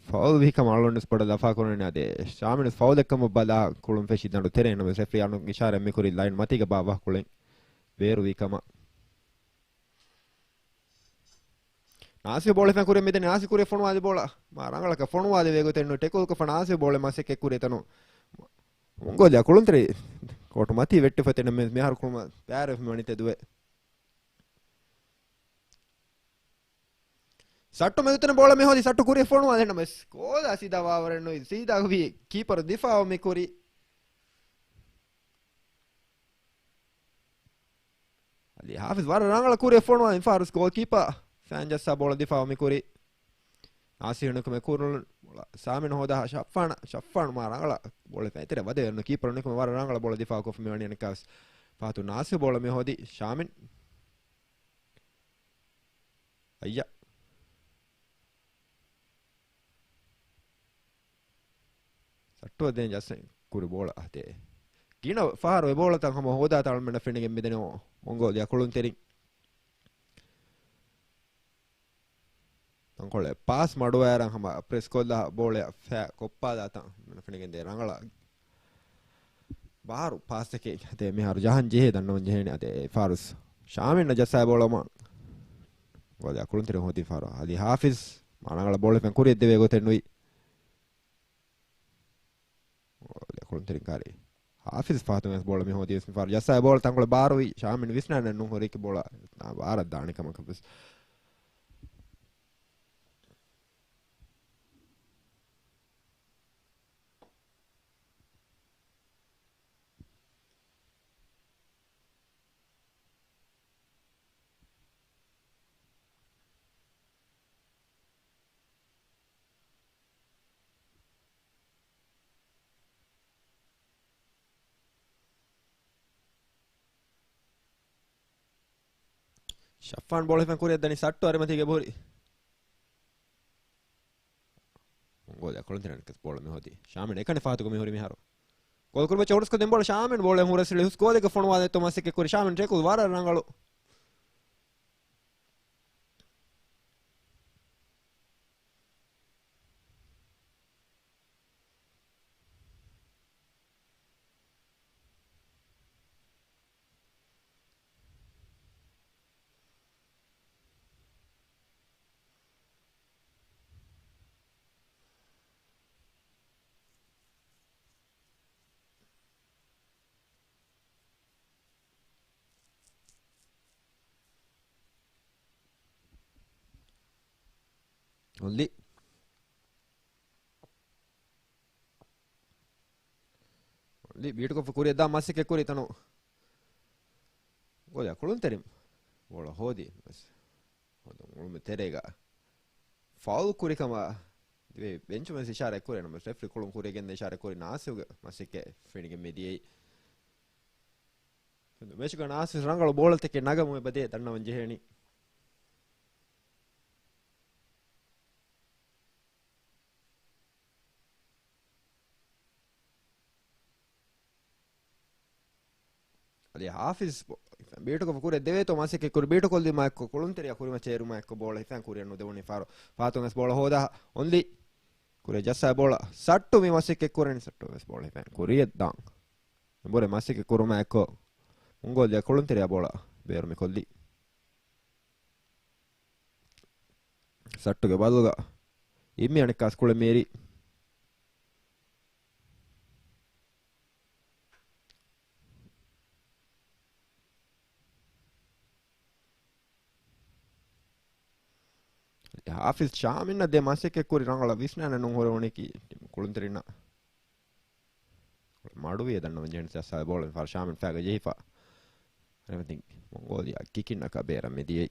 ފައުލް ވީ ކަމަށް އަޅުގަނޑު ވެސް ބޮޑަށް ލަފާ ކުރަނީ އަދި ޝާމިން ވެސް ފައުލެއް ކަމަށް ބަލާ ކުޅުން ފެށި ދަނޑު ތެރޭ ނަމަ ރެފްރީ އަޅުގަނޑު އިޝާރާތް މި ކުރީ ލައިން މަތީގަ ބާއްވާ ކުޅެން ބޭރު ވީ ކަމަށް. ނާސިހު ބޯޅަ ފެން ކުރި މިދެނީ ނާސިހު ކުރި ފޮނުވާލި ބޯޅަ. މާ ރަނގަޅަކަށް ފޮނުވާލެވޭ ގޮތެއް ނު ޓެކުލްކޮށްފަ ނާސިހު ބޯޅަ މަސައްކަތް ކުރި ތަނު. މޮންގޯލިއާ ކުޅުންތެރި ކޯޓު މަތީ ވެއްޓިފަ ތެނެ މި-، މިހާރު ކުޅުމަށް ބައިވެފަ މިވަނީ ތެދުވެ. ސައްޓު މެދުތެން ބޯޅަ މި ހޯދި ސައްޓު ކުރި ފޮނުވާލި ނަމަ ސްކޯލާ ސީދާ ވާވަރެއް ނުވި ސީދާ ވީ ކީޕަރު ދިފާއު މި ކުރި. އަލީ ހާފިޒް ވަރަށް ރަނގަޅަށް ކުރިއަށް ފޮނުވާ އިންފާރުސް ގޯލް ކީޕަ ފަން ޖައްސާ ބޯޅަ ދިފާއު މި ކުރި. ނާސިހު ނުކުމެ ކުރުން ސާމިން ހޯދާ ޝައްފާން، ޝައްފާން މާ ރަނގަޅަށް ބޯޅަ ފައިތިރެ ވަދެވެން ކީޕަރު ނުކުމެ ވަރަށް ރަނގަޅަށް ބޯޅަ ދިފާއު ކޮށްފަ މިވަނީ އަނެއްކާވެސް. ފަހަތު ނާސިހު ބޯޅަ މި ހޯދި ޝާމިން. އައްޔަ. ސައްޓު ދޭން ޖައްސަން ކުރި ބޯޅަ އަތޭ. ގިނަ ފަހަރު އެ ބޯޅަތައް ހަމަ ހޯދާ ތަޅުމެންނަށް ފެނިގެން މިދެނީ މޮންގޯލިއާ ކުޅުންތެރިން. ތަންކޮޅެއް ޕާސް މަޑުވާއިރަށް ހަމަ ޕްރެސް ކޮށްލާ ބޯޅަ ފަ-، ކޮއްޕާލާ ތަން މިނަ ފެނިގެން ދޭ ރަނގަޅަށް. ބާރު ޕާސްތަކެއް އަދެ މިހާރު ޖަހަން ޖެހޭ ދަންނަވަން ޖެހޭނެ އަދެ ފާރުސް. ޝާމިން ޖައްސާ ބޯޅަ މަ-، ގޯލިއާ ކުޅުންތެރި ހޯދި ފާރު. އަލީ ހާފިޒް މާ ރަނގަޅަށް ބޯޅަ ފެން ކުރިއަށް ދެވޭ ގޮތެއް ނުވި. ކުޅުންތެރިން ކާރި. ހާފިޒް ފަހަތުން ވެސް ބޯޅަ މި ހޯދި ވެސް މި ފާރު ޖައްސާ ބޯޅަ ތަންކޮޅެއް ބާރުވި. ޝާމިން ވިސްނާނެ ނުން ހުރިކި ބޯޅަ ވާރަށް ދާނެ ކަމަކަށް ވެސް. ޝައްފާން ބޯޅަ ހިފެން ކުރިއަށް ދަނީ ސައްޓު އަރިމަތީގެ ބުހުރި. ގޯލް އަކުޅުންތެރިން ބޯޅަ މި ހޯދީ. ޝާމިން އެކަނި ފާތުގަ މި ހުރި މިހާރު. ގޯލް ކުރިމައްޗަށް ހުރަސްކޮށް ދެން ބޯޅަ ޝާމިން ބޯޅަ ހުރަސް ހުސް ގޯލެއްގަ ފޮނުވާލެއްތޯ މަސައްކަތް ކުރި ޝާމިން ޓެކުލް ވަރަށް ރަނގަޅު. އޮންލީ. އޮންލީ ބީޓުކޮށްފަ ކުރިއަށް ދާ މަސައްކަތް ކުރި ތަނު. ގޯލާ ކުޅުންތެރިން ބޯޅަ ހޯދި. ހޯދުން އުޅުމުގެ ތެރޭގަ ފައުލް ކުރި ކަމަށް ދިވެހި ބެންޗު ވެސް އިޝާރާތް ކުރޭ. ނަމަވެސް ރެފްރީ ކުޅުން ކުރިއަށް ގެންދަ އިޝާރާތް ކުރި ނާސިރުގެ މަސައްކަތް ފެނިގެން މި ދިޔައީ. މެޗުގަ ނާސިރު ރަނގަޅު ބޯޅަތަކެއް ނަގަމު އެބަދޭ ދަންނަވަން ޖެހޭނީ. އަލީ ހާފިޒް ބޯ-، ބީޓުކޮށް ކުރިއަށް ދެވޭތޯ މަސައްކަތް ކުރި. ބީޓުކޮށްލީމާ އެއްކޮށް ކުޅުންތެރިޔާ ކުރިމައްޗަށް އެރުމާ އެއްކޮށް ބޯޅަ ހިފައިން ކުރިއަށް ނުދެވުނީ ފާރު. ފާތުން ވެސް ބޯޅަ ހޯދާ އޮންލީ. ކުރިއަށް ޖައްސާ ބޯޅަ ސައްޓު މި މަސައްކަތް ކުރަނީ. ސައްޓު ވެސް ބޯޅަ ހިފައިން ކުރިއަށް ދާން. އެނބުރެ މަސައްކަތް ކުރުމާ އެއްކޮށް މޮންގޯލިޔާ ކުޅުންތެރިޔާ ބޯޅަ ބޭރު މި ކޮށްލީ. ސައްޓުގެ ބަލުގަ އިއްމި އަނެއްކާސް ކުޅެ މޭރި. ހާފިޒް ޝާމިންނަށް ދޭ މަސައްކަތް ކުރި ރަނގަޅަށް ވިސްނާނެ ނޫން ހުރެވުނީކީ ކުޅުންތެރިންނަށް. މަޑުވިޔަ ދަންނަވަން ޖެހެން ސާ ބޯޅަ ފާރު ޝާމިން ފައިގަ ޖެހިފަ. އަރަމެތިން މޮންގޯލިޔާ ކިކިންނަކަށް ބޭރަށް މި ދިޔައީ.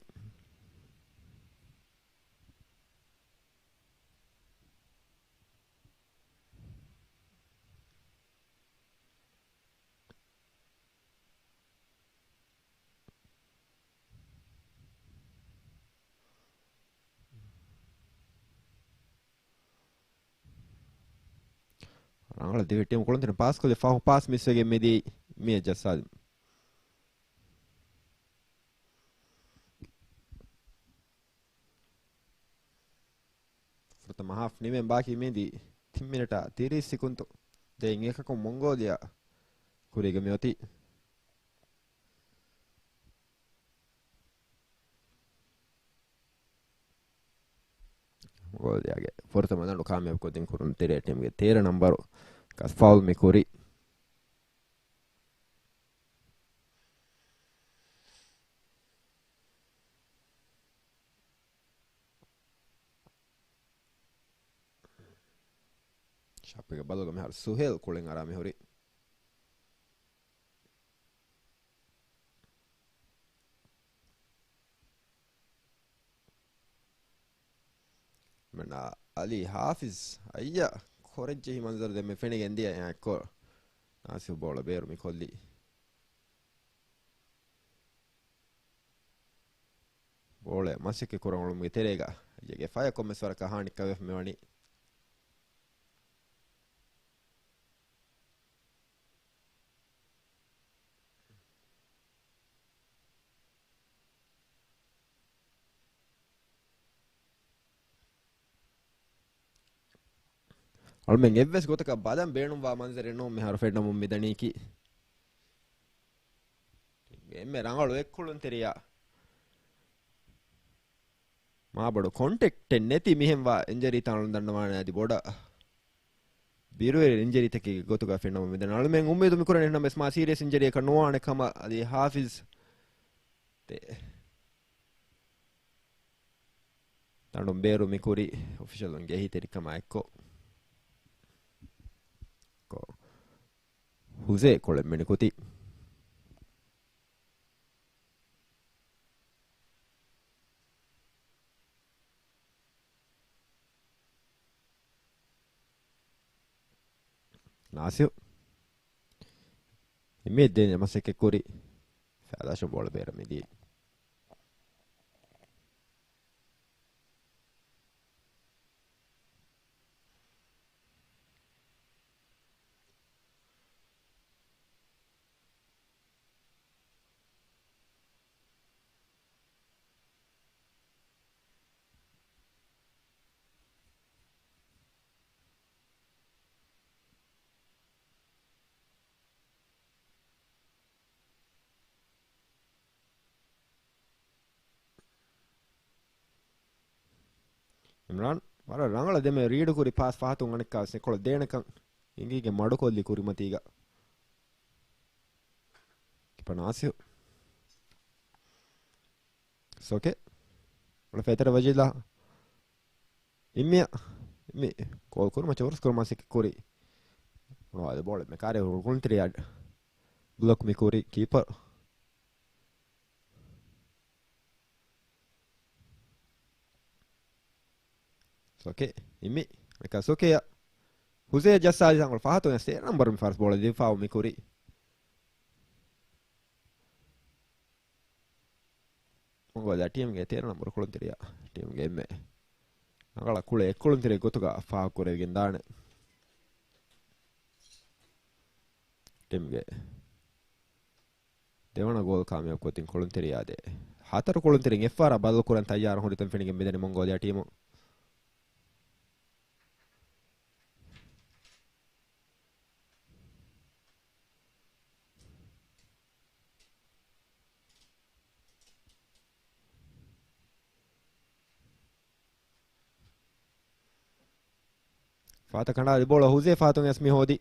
ރަނގަޅަށް ދިވެހި ޓީމު ކުޅުންތެރިން ޕާސް ކޮށްލި ފަހު ޕާސް މިސްވެގެން މިދިޔައީ މިއަށް ޖައްސާލި. ފުރަތަމަ ހާފް ނިމެން ބާކީ މީދީ ތިން މިނެޓާ ތިރީސް ސިކުންތު. ދެން އެކަކުން މޮންގޯލިޔާ ކުރީގަ މިއޮތީ. މޮންގޯލިޔާގެ ފުރަތަމަ ދަނޑު ކާމިޔާބުކޮށްދިން ކުޅުންތެރިޔާ ޓީމްގެ ތޭރަ ނަންބަރު ކާސް ފައުލް މި ކުރީ. ޝާޕްގެ ބަލުގަ މިހާރު ސުހޭލް ކުޅެން އަރާ މިހުރީ. މަނާ އަލީ ހާފިޒް އައްޔަ ކޮރެއްޖެހި މަންޒަރު ދެންމެ ފެނިގެން ދިޔަ އެއްކޮށް ނާސިރު ބޯޅަ ބޭރު މި ކޮށްލީ. ބޯޅަ މަސައްކަތް ކުރަން އުޅުމުގެ ތެރޭގަ އައްޔަގެ ފަޔަށް ކޮންމެސް ވަރަކަށް ހާނި ކަވެފަ މިވަނީ. އަޅުމެން އެއްވެސް ގޮތަކަށް ބަލަން ބޭނުންވާ މަންޒަރެއް ނޫން މިހާރު ފެންނަމުން މިދަނީކީ. އެންމެ ރަނގަޅު އެއްކުޅުންތެރިޔާ. މާބޮޑު ކޮންޓެކްޓެއް ނެތި މިހެންވާ އިންޖަރީ ތާނުން ދަންނަވާނެ އަދި ބޮޑަށް ބިރުވެރި އިންޖަރީތަކެއްގެ ގޮތުގަ ފެންނަމުން މިދަނީ. އަޅުމެން އުއްމީދު މިކުރަނީ ނަމަވެސް މާ ސީރިއަސް އިންޖަރީއަކަށް ނުވާނެ ކަމަށް އަލީ ހާފިޒް. ދަނޑުން ބޭރު މި ކުރީ އޮފިޝަލުންގެ އެހީތެރިކަމާ އެއްކޮށް. ކޮ-، ހުސޭ ކޮޅެއް މިނިކުތީ. ނާސިރު. އެމީ ދެން މަސައްކަތް ކުރި. ފައިދާށު ބޯޅަ ބޭރަށް މިދިޔައީ. އިމްރާން ވަރަށް ރަނގަޅަށް ދެމެ ރީޑު ކުރި ޕާސް ފަހަތުން އަނެއްކާ ވެސް އެކޮޅަށް ދޭނެކަން އިނގީގެ މަޑުކޮށްލި ކުރިމަތީގަ. ކިޕަ ނާސިރު. ސޯކޭ. އުޅެފަ އެތެރެ ވަޖީލާ. އިއްމިއަށް މި ކޯލް ކުރުމަށް ޗޯރުސް ކުރުމަށް މަސައްކަތް ކުރި. ނުވާލެ ބޯޅަ މެ ކާރި ކުޅުންތެރިޔާ ބްލޮކް މި ކުރި ކީޕަރ. ސޯކޭ. އިމި. އެކަ ސޯކޭ. ހުސޭ ޖައްސާލި ތަންކޮޅެއް ފަހަތު ސޭ ނަމްބަރު މި ފާސް ބޯޅަ ދިފާއު މި ކުރި. މޮންގޯލިއާ ޓީމްގެ ތޭރަ ނަމްބަރު ކުޅުންތެރިޔާ ޓީމްގެ އެންމެ ރަނގަޅަށް ކުޅެ އެއް ކުޅުންތެރި ގޮތުގަ ފާހަގަކުރެވިގެން ދާނެ. ޓީމްގެ ދެވަނަ ގޯލް ކާމިޔާބު ކޮށްދިން ކުޅުންތެރިޔާ ދޭ. ހަތަރު ކުޅުންތެރިން އެއްފަހަރާ ބަދަލު ކުރަން ތައްޔާރު ހުރިތަން ފެނިގެން މިދަނީ މޮންގޯލިއާ ޓީމު. ފާތަ ކަނޑާލި ބޯޅަ ހުސޭ ފާތުން އަސް މި ހޯދި.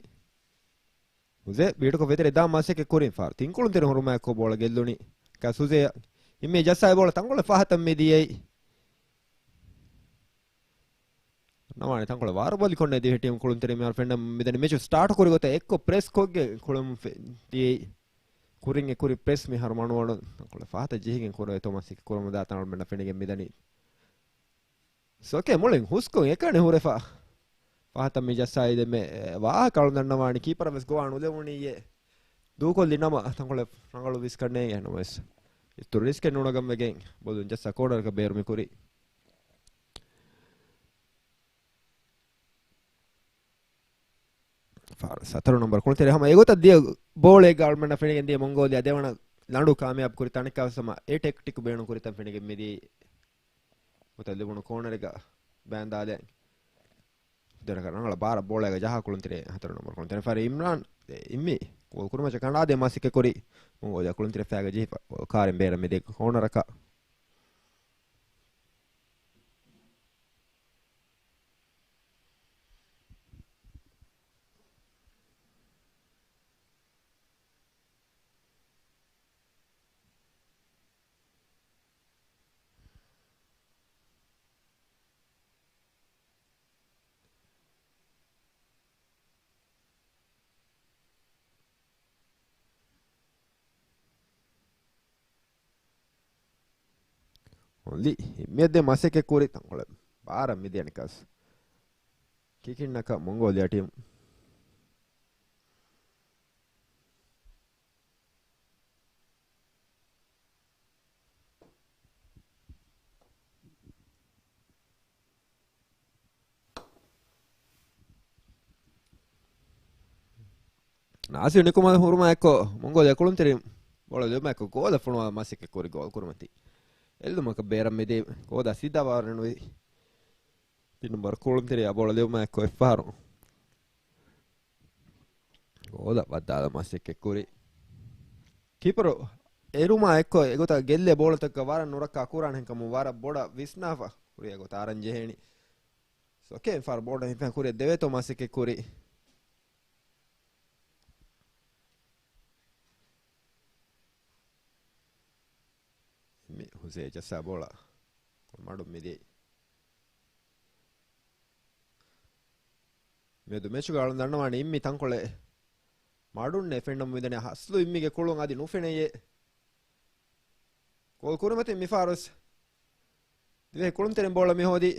ހުސޭ ބީޓުކޮށް ވެތެރެ ދާ މަސައްކަތް ކުރިން ފާރު. ތިން ކުޅުންތެރި ހުރުމާއެކު ބޯޅަ ގެއްލުނީ. ކަސް ހުސޭ އިމޭ ޖައްސާ ބޯޅަ ތަންކޮޅެއް ފާހަތަށް މި ދިޔައީ. ނަވާނެ ތަންކޮޅެއް ވާރު ބޮލި ކޮންނެ ދިވެހި ޓީމް ކުޅުންތެރި މިހާރު ފެންނަ މިދަނީ މެޗު ސްޓާޓު ކުރި ގޮތަށް އެއްކޮށް ޕްރެސް ކޮށްގެ ކުޅުން ދިޔައީ. ކުރިން އެ ކުރި ޕްރެސް މިހާރު މަނުވަނު ތަންކޮޅެއް ފާހަތަށް ޖެހިގެން ކުރެވޭތޯ މަސައްކަތް ކުރަމުން ދާ ތަންކޮޅެއް ފެނިގެން މިދަނީ. ސޯކޭ މުޅިން ހުސްކޮށް އެކަނި ހުރެފަ. ފާހަތަށް މި ޖައްސާއި ދެމެ ވާހަކަ އަޅު ދަންނަވާނީ ކީޕަރަށް ވެސް ގޮވާ ނުލެވުނީއޭ. ދޫކޮށްލި ނަމަ ތަންކޮޅެއް ރަނގަޅު ވިސްކަންނޭ ނަމަވެސް. އިތުރު ރިސްކެއް ނުނަގަން ވެގެން ބޮލުން ޖައްސާ ކޯނަރަކަށް ބޭރު މި ކުރި. ފާރު ސަތަރު ނަމްބަރު ކުޅުންތެރި ހަމަ އެގޮތަށް ދިޔަ ބޯޅައެއްގަ އަޅުމެންނަށް ފެނިގެން ދިޔަ މޮންގޯލިއާ ދެވަނަ ލަނޑު ކާމިޔާބު ކުރި ތަނެއްކާ ސަމަ އެ ޓެކްޓިކު ބޭނުން ކުރިތަން ފެނިގެން މިދިޔަ. ގޮތަށް ލިބުނު ކޯނަރެއްގަ ބައިންދާލެ. ދެރަކަށް ރަނގަޅަށް ބާރަށް ބޯޅައިގަ ޖަހާ ކުޅުންތެރި ހަތަރު ނަމްބަރު ކުޅުންތެރި ފާރި އިމްރާން އިއްމި ކޯލް ކުރުމަށް ކަނޑާދޭ މަސައްކަތް ކުރި. މޮންގޯލިއާ ކުޅުންތެރި ފައިގަ ޖެހިފަ ކާރިން ބޭރަށް މިދިޔަ ކޯނަރަކަށް. އޮންލީ މިއަށް ދޭ މަސައްކަތް ކުރި ތަންކޮޅެއް ބާރަށް މިދިޔަނީ ކަސް. ކިކިންނަކަށް މޮންގޯލިއާ ޓީމް. ނާސިރު ނިކުމެ ހުރުމާ އެއްކޮށް، މޮންގޯލިއާ ކުޅުންތެރިން ބޯޅަ ލިބުމާ އެއްކޮށް ގޯލަށް ފޮނުވާ މަސައްކަތް ކުރި ގޯލް ކުރުމަތީ. އެއްލުމަކަށް ބޭރަށް މިދިޔަ ގޯލާ ސީދާ ވާރަނުވި. ތިން ނަމްބަރު ކުޅުންތެރިއާ ބޯޅަ ލިބުމާ އެއްކޮށް އެއްފަހަރު ގޯލަށް ވައްދާލަން މަސައްކަތް ކުރި. ކީޕަރު އެރުމާ އެއްކޮށް އެގޮތަށް ގެއްލޭ ބޯޅަތަކަށް ވަރަށް ނުރައްކާ ކުރާނެ ކަމުން ވަރަށް ބޮޑަށް ވިސްނާފަ ކުރިއަށް ގޮތަށް އަރަން ޖެހޭނީ. ސޯކޭ ފާރު ބޯޅަ ހިފެން ކުރިއަށް ދެވޭތޯ މަސައްކަތް ކުރި. މި ހުސޭ ޖައްސާ ބޯޅަ މަޑުން މިދިޔައީ. މިއަދު މެޗުގަ އަޅުން ދަންނަވާނީ އިއްމި ތަންކޮޅެއް މަޑުންނޭ ފެންނަމުން މިދަނީ ހަސްލު އިއްމިގެ ކުޅުން އަދި ނުފެނެޔޭ. ގޯލް ކުރިމަތިން މި ފާރުސް ދިވެހި ކުޅުންތެރިން ބޯޅަ މި ހޯދީ.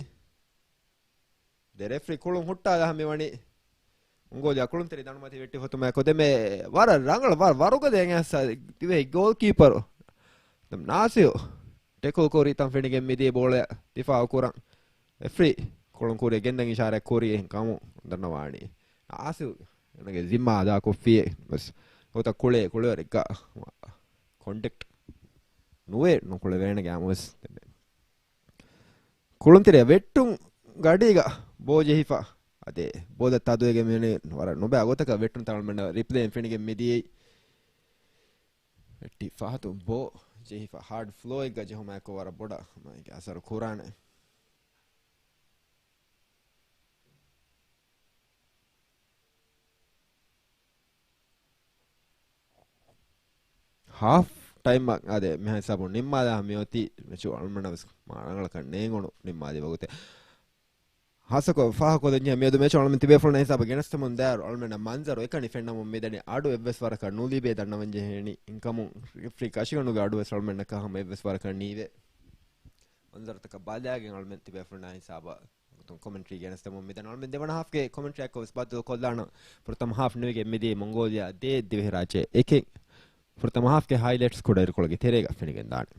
ދެ ރެފްރީ ކުޅުން ހުއްޓާލާ މި ވަނީ. މޮންގޯލިއާ ކުޅުންތެރި ދަނޑުމަތި ވެއްޓި ފޮތުމާ ކޮދެމޭ ވަރަށް ރަނގަޅަށް ވަރަށް ވަރުގަދަ އެނގޭ ދިވެހި ގޯލް ކީޕަރު. ދެން ނާސިރު ޓެކުލް ކުރި ތަން ފެނިގެން މިދިޔަ ބޯޅަ ދިފާއު ކުރަން. ރެފްރީ ކުޅުން ކުރިއަށް ގެންދަން އިޝާރާތް ކުރި އެހެން ކަމުން ދަންނަވާނީ. ނާސިރު އޭނަގެ ޒިންމާ އަދާކޮށްފިއޭ. ބަސް ގޮތަށް ކުޅޭ ކުޅެވަރެއްގަ ކޮންޓެކްޓް ނުވޭ ނުކުޅެވޭނެގެ އަމުވެސް. ކުޅުންތެރިއަށް ވެއްޓުން ގަޑީގަ ބޯ ޖެހިފަ. އަދެ ބޯލަށް ތަދުވެގެން މިވަނީ ވަރަށް ނުބައި ގޮތަކަށް ވެއްޓުން ތަޅުމެންނަށް ރިޕްލޭއިން ފެނިގެން މިދިޔައީ. ވެއްޓި ފަހަތު ބޯ ޖެހިފަ ހާޑް ފްލޯއެއްގަ ޖެހުމާއެކު ވަރަށް ބޮޑަށް ހަމައެކަނި އަސަރު ކުރާނެ. ހާފް ޓައިމް އަދެ މިހާ ހިސާބުން ނިންމާލާ މިއޮތީ މެޗު އަޅުމެންނަށް ވެސް މާ ރަނގަޅަކަށް ނޭނގުނު ނިންމާލި ވަގުތެއް. ހާއްސަކޮށް ފާހަގަކޮށްދެންޖެހޭ މިއަދު މޭޗު އަޅަމެން ތިބޭފުޅުންނާ ހިސާބަށް ގެނެސްދެމުން ދާއިރު އަޅަމެންނަށް މަންޒަރު އެކަނި ފެންނަމުން މިދަނީ އަޑު އެއްވެސް ވަރަކަށް ނުލިބޭ ދަންނަވަންޖެހޭނީ. އިންކަމުން ރެފްރީ ކަށިގަނޑުގެ އަޑުވެސް އަޅަމެންނަށް ކަހަމަ އެއްވެސް ވަރަކަށް ނީވޭ. މަންޒަރުތަކަށް ބަލާގެން އަޅަމެން ތިބޭފުޅުންނާ ހިސާބަށް ކޮމެންޓްރީ ގެނެސްދެމުން މިދަނީ. އަޅަމެން ދެވަނަ ހާފްގެ ކޮމެންޓްރީއަކަށް ވެސް ބައްދަލުކޮށްލާނަން. ފުރަތަމަ ހާފް ނުވެގެން މިދިޔަ މޮންގޯލިއާ ދޭއް ދިވެހިރާއްޖެ އެކެއް. ފުރަތަމަ ހާފްގެ ހައިލައިޓްސް ކުޑައިރުކޮޅުގެ ތެރޭގަ ފެނިގެންދާނެ.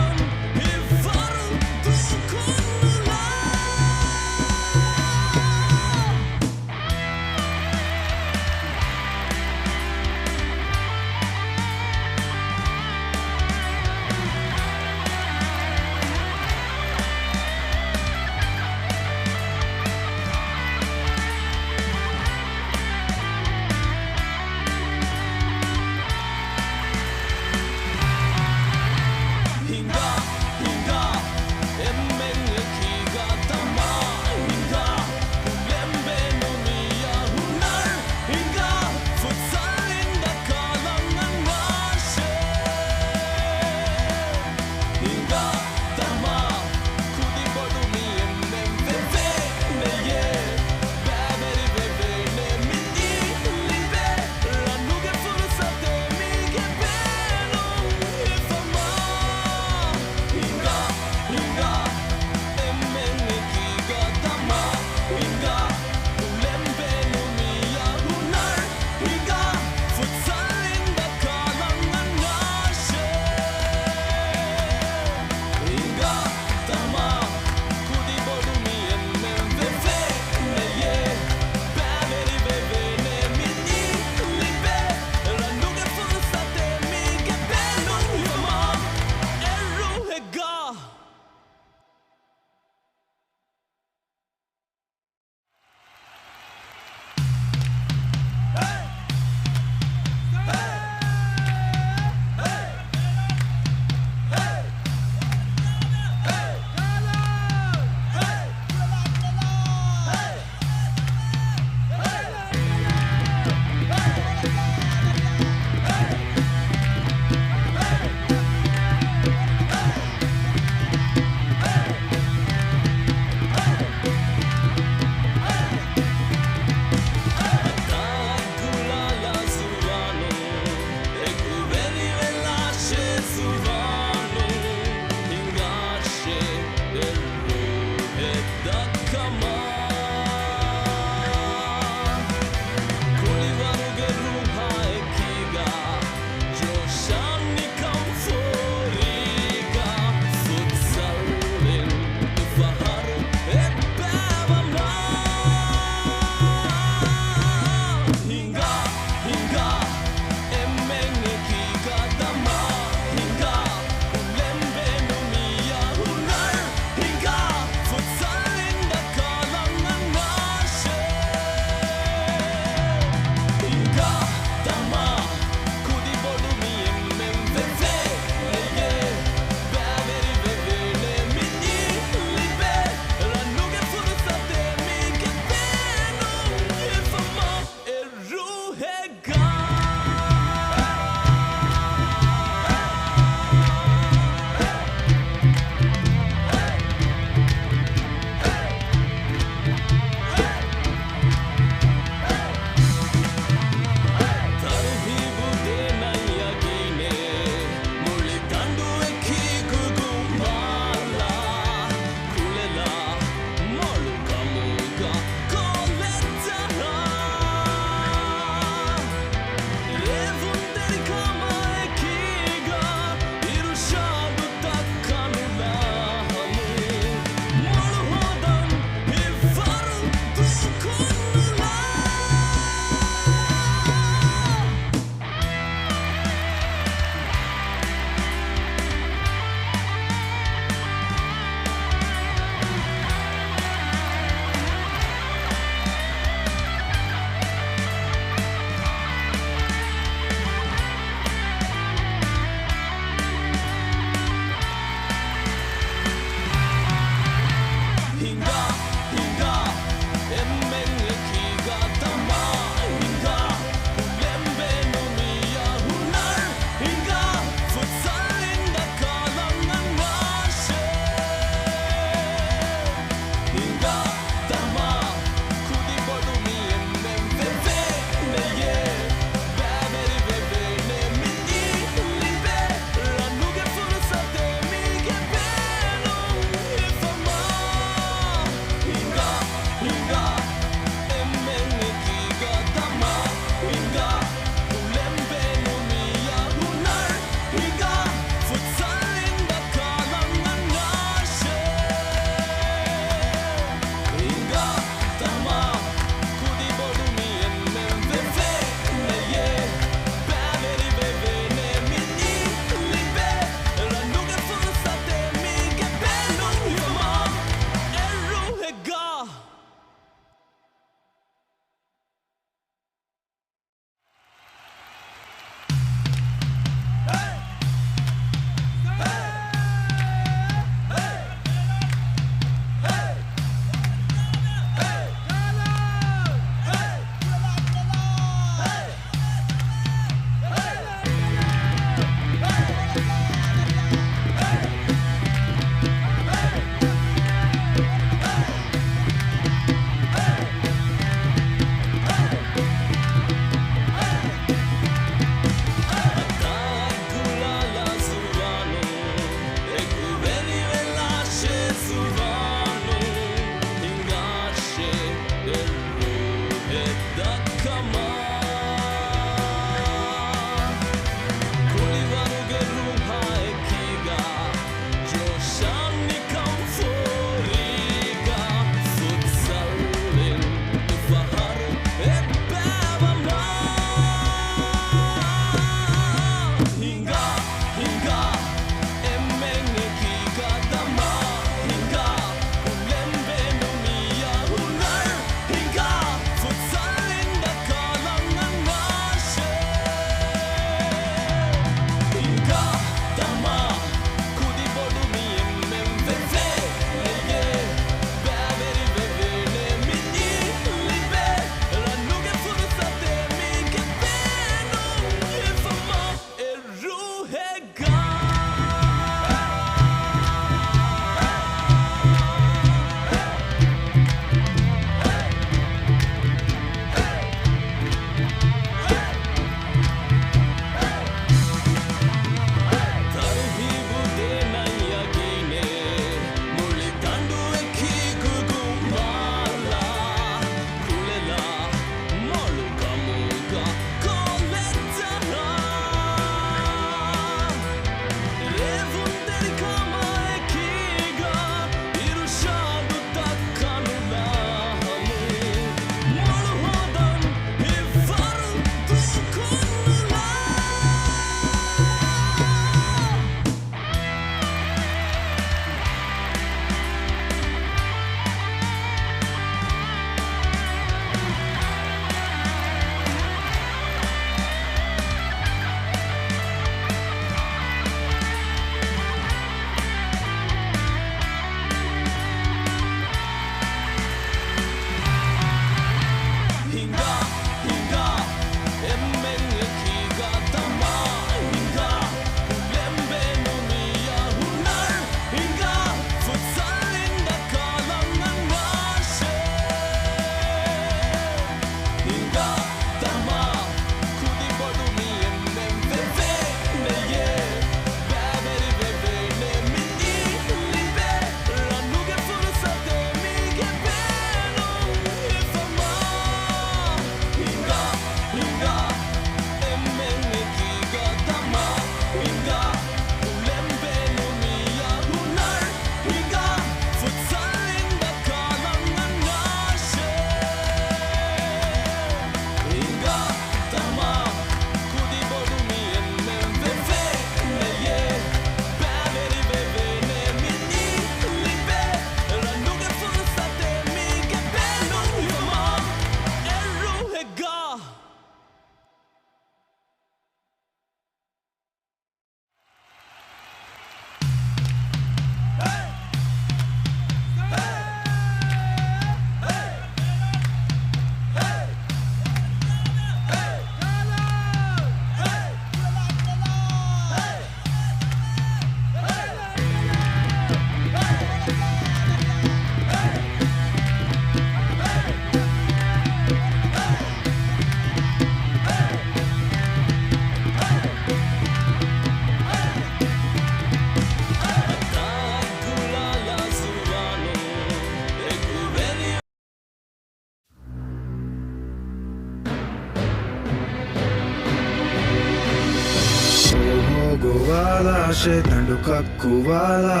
ގޮވާލާށޭ ދަނޑު ކައްކުވާލާ.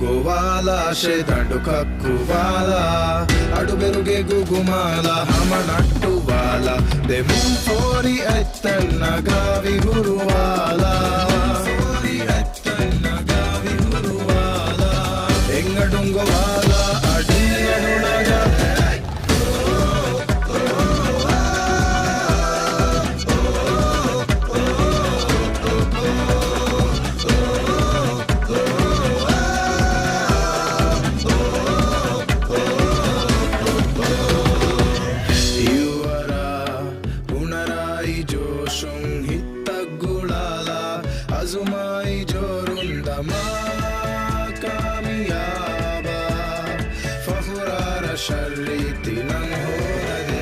ގޮވާލާށޭ ދަނޑު ކައްކުވާލާ. އަޑުބެރުގެ ގުގުމާލާ ހަމަ ނައްޓުވާލާ. ދެމުން ފޯރި އަތްތައް ނަގާ ވިހުރުވާލާ. ފޯރި އަތްތައް ނަގާ ވިހުރުވާލާ. އެއްއަޑުން ގޮވާލާ އަޑިއަޑު ނަގާ. ހިއުވަރާ ހުނަރާއި ޖޯޝުން ހިތްތައް ގުޅާލާ. އަޒުމާއި ޖޯރުން ދަމާ ކާމިޔާބާ. ފަޚުރާ ރަށަށް ރީތި ނަން ހޯދަދޭ.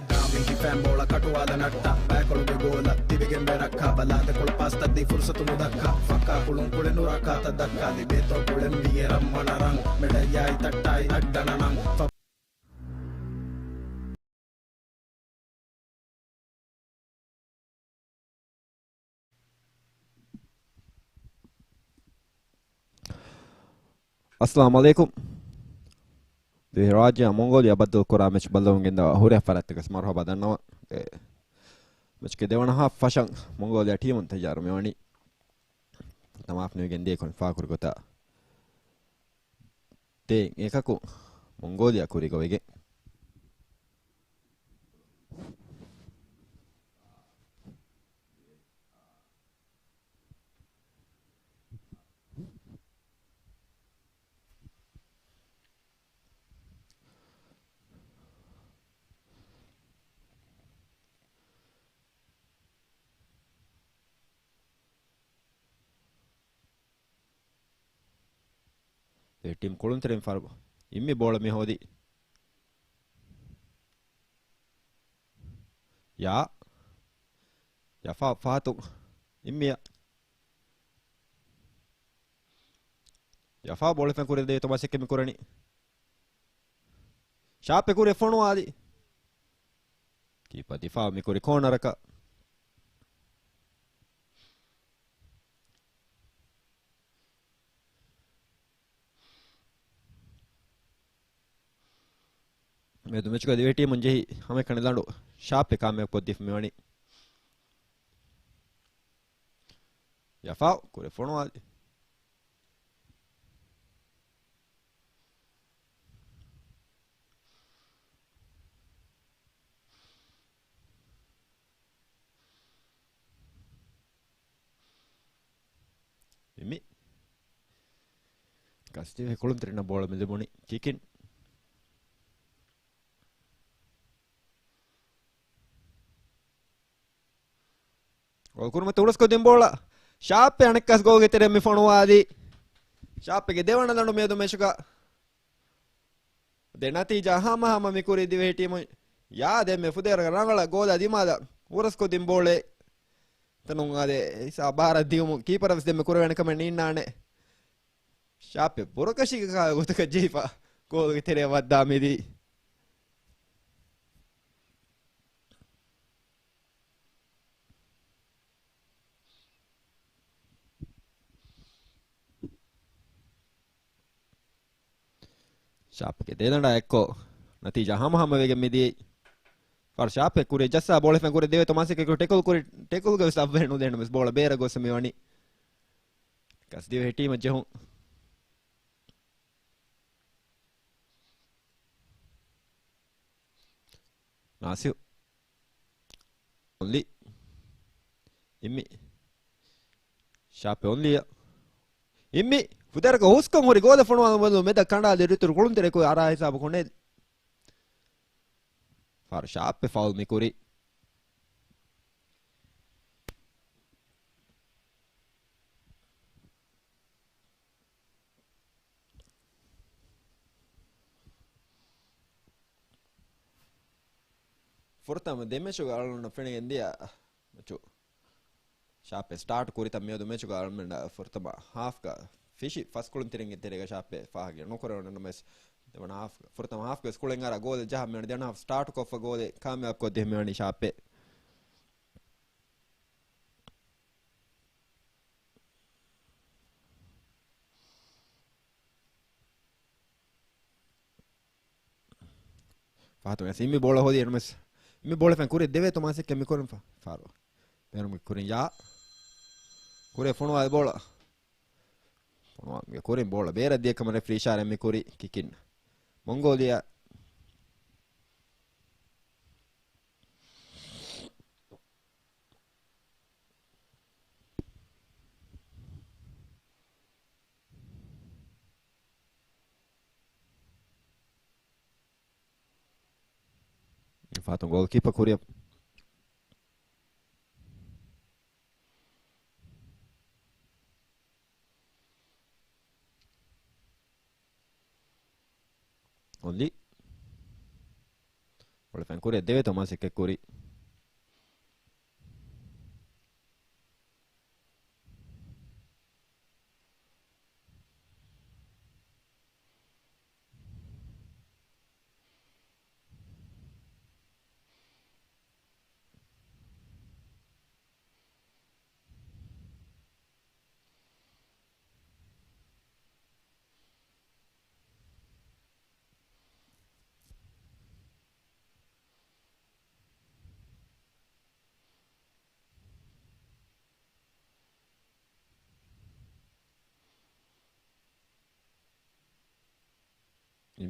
ދާމިހި ފައިން ބޯޅަ ކަޓުވާލަ ނައްޓާ. ބައިކޮޅުގެ ގޯލަށް ތިބިގެން ވެރައްކާ. ބަލާދެ ކޮޅު ޕާސްތައް ދީ ފުރުސަތު ނުދައްކާ. ފައްކާ ކުޅުން ކުޅެން ނުރާ ކާތައް ދައްކާ. ލިބޭތޯ ކުޅެން ވިއެ ރަން ވަނަ ރަން. މެޑައްޔާއި ތައްޓާއި އަށްޑަނަ ނަން. އައްސަލާމު ޢަލައިކުމް. ދިވެހިރާއްޖެއާ މޮންގޯލިއާ ބައްދަލުކުރާ މެޗް ބައްލަވަން ގެންދަވާ ހުރިހާ ފަރާތްތަކަށް މަރުޙަބާ ދަންނަވަން. އެ، މެޗްގެ ދެވަނަ ހާފް ފަށަން މޮންގޯލިއާ ޓީމުން ތައްޔާރު މިވަނީ. ތަމާފުނިވެގެން ދިޔައީ ކޮން ފާކުރި ގޮތާ. ދެން އެކަކު މޮންގޯލިއާ ކުރި ގޮވެގެން. ދެ ޓީމް ކުޅުންތެރިން ފާރު އިންމި ބޯޅަ މި ހޯދި. ޔާ. ޔަފާ ފާތު. އިންމިޔާ. ޔަފާ ބޯޅަ ފެން ކުރި ދޭތޯ މަސައްކަތް މި ކުރަނީ. ޝާޕެ ކުރި ފޮނުވާލި. ކީޕަ ދިފާ މި ކުރި ކޯނަރަކަށް. މިއަދު މެޗުގަ ދިވެހި ޓީމުން ޖެހި ހަމައެކަނި ލަނޑު ޝާޕެ ކާމިޔާބު ކޮށްދީފަ މިވަނީ. ޔަފާ ކުރި ފޮނުވާލި. މި ކަސްދިވެހި ކުޅުންތެރިންނަށް ބޯޅަ މި ލިބުނީ ކިކިން. ގޯލް ކުރިމަތި ހުޅަސްކޮށްދިން ބޯޅަ. ޝާޕެ އަނެއްކާސް ގޯލްގެ ތެރެއަށް މި ފޮނުވާލީ. ޝާޕެގެ ދެވަނަ ލަނޑު މިއަދު މެޗުގަ. ދެ ނަތީޖާ ހަމަހަމަ މި ކުރީ ދިވެހި ޓީމުން. ޔާ ދެންމެ ފުދޭވަރަކަށް ރަނގަޅަށް ގޯލާ ދިމާލަށް ހުރަސްކޮށްދިން ބޯޅައެއް. ތަނުން އާދެ ހިސާބު ބާރަށް ދިޔުމުން ކީޕަރަށް ވެސް ދެންމެ ކުރެވޭނެ ކަމެއް ނީންނާނެ. ޝާޕެ ބުރަކަށީގެ ކާ ގޮތަކަށް ޖެހިފަ ގޯލުގެ ތެރެއަށް ވައްދާ މިދީ. ޝާޕްގެ ދެލަނޑާ އެއްކޮށް ނަތީޖާ ހަމަހަމަވެގެން މިދިޔައީ. ފާރު ޝާޕެއް ކުރި ޖައްސާ ބޯޅަ ފެން ކުރި ދެވޭތޯ މަސައްކަތް ކުރި ޓެކުލް ކުރި، ޓެކުލްގެ ވެސް އަށްވެހެއް ނުދޭނު ވެސް ބޯޅަ ބޭރަށް ގޮސް މިވަނީ. ކަސްދިވެހި ޓީމަށް ޖެހުން. ނާސިރު. އޮންލީ. އިންމި. ޝާޕެ އޮންލީއަށް. އިންމި. ފުދޭވަރަކަށް ހުސްކަން ހުރި ގޯލެއް ފޮނުވާލުމުން މެދަށް ކަނޑާލި ރިތުރު ކުޅުންތެރިކޮށް އަރާ ހިސާބު ކޮނެ. ފާރު ޝާޕެ ފައުލް މިކުރީ. ފުރަތަމަ ދެ މެޗުގަ އަޅުގަނޑު ފެނިގެން ދިޔަ މެޗު ޝާޕެ ސްޓާޓް ކުރިތަން މިއަދު މެޗުގަ އަޅުގަނޑަށް ފުރަތަމަ ހާފްގަ ފިށި ފަސް ކުޅުންތެރިންގެ ތެރޭގަ ޝާޕެ ފާހަގަ ނުކުރެވުނު ނަމަވެސް ދެވަނަ ހާފް، ފުރަތަމަ ހާފްގެ ސްކޯރިން އަރާ ގޯލެއް ޖަހާ މިވަނީ. ދެވަނަ ހާފް ސްޓާޓު ކޮށްފަ ގޯލެއް ކާމިޔާބު ކޮށްދޭ މިވަނީ ޝާޕެ. ފަހަތު ވެސް އިންމި ބޯޅަ ހޯދި އެންމެސް. އިންމި ބޯޅަ ފެން ކުރި ދެވޭތޯ މަސައްކަތް މި ކުރިން ފަ-، ފާރު. ބޭރުމުގެ ކުރިން ޔާ. ކުރި ފޮނުވާލި ބޯޅަ. ފޮނުވާ މި ކުރިން ބޯޅަ ބޭރަށް ދިޔަ ކަމަށް ރެފްރީ އިޝާރާތް މި ކުރި ކިކިން. މޮންގޯލިއާ. ފަހަތުން ގޯލް ކީޕަ ކުރިއަށް. އޮންލީ. ބޯޅަ ފެން ކުރިއަށް ދެވޭތޯ މަސައްކަތް ކުރި.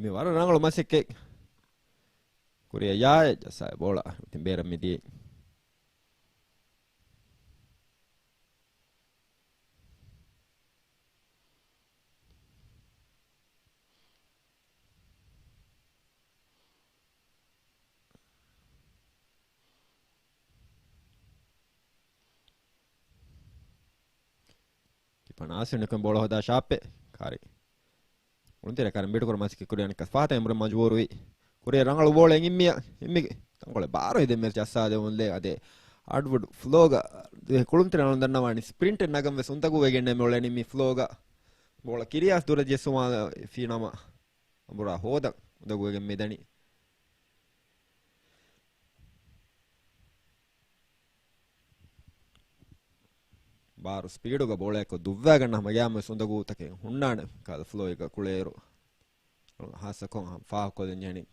މި ވަރަށް ރަނގަޅު މަސައްކަތް. ކުރިއަށް ޔާއެއް ޖައްސާ ބޯޅަ ތިން ބޭރަށް މިދިޔައީ. ކިޕަނާސިން ނިކުން ބޯޅަ ހޯދާ ޝާޕެ. ކާރި. ކުޅުންތެރެ ކާރި ބިޑުކުރު މަސައްކަތް ކުރި އަނެއްކަ ފަހަތަށް އެނބުރެ މަޖުބޫރުވި. ކުރިއަށް ރަނގަޅު ބޯޅަ އިންމިއަށް އިންމި. ތަންކޮޅެއް ބާރު ދެން މެރް ޖައްސާދެވުންލޭ އަދެ އަޑްވުޑް ފްލޯގަ ކުޅުންތެރެ ނަޅުން ދަންނަވާނީ ސްޕްރިންޓެއް ނަގަން ވެސް އުނދަގޫވެގެން މި އުޅެނީ މި ފްލޯގަ. ބޯޅަ ކިރިޔާސް ދުރަށް ޖެއްސުމާ ފީނަމަ. އަނބުރާ ހޯދަން އުނދަގޫވެގެން މިދަނީ. ބާރު ސްޕީޑުގަ ބޯޅައެއްކޮށް ދުއްވާގަންނަ ހަމަ ގެއާމުވެސް އުނދަގޫތަކެއް ހުންނާނެ ކަލަ ފްލޯއިގަ ކުޅޭއިރު. ހާއްސަކޮށް ފާހަގަކޮށްލަން ޖެހެނީ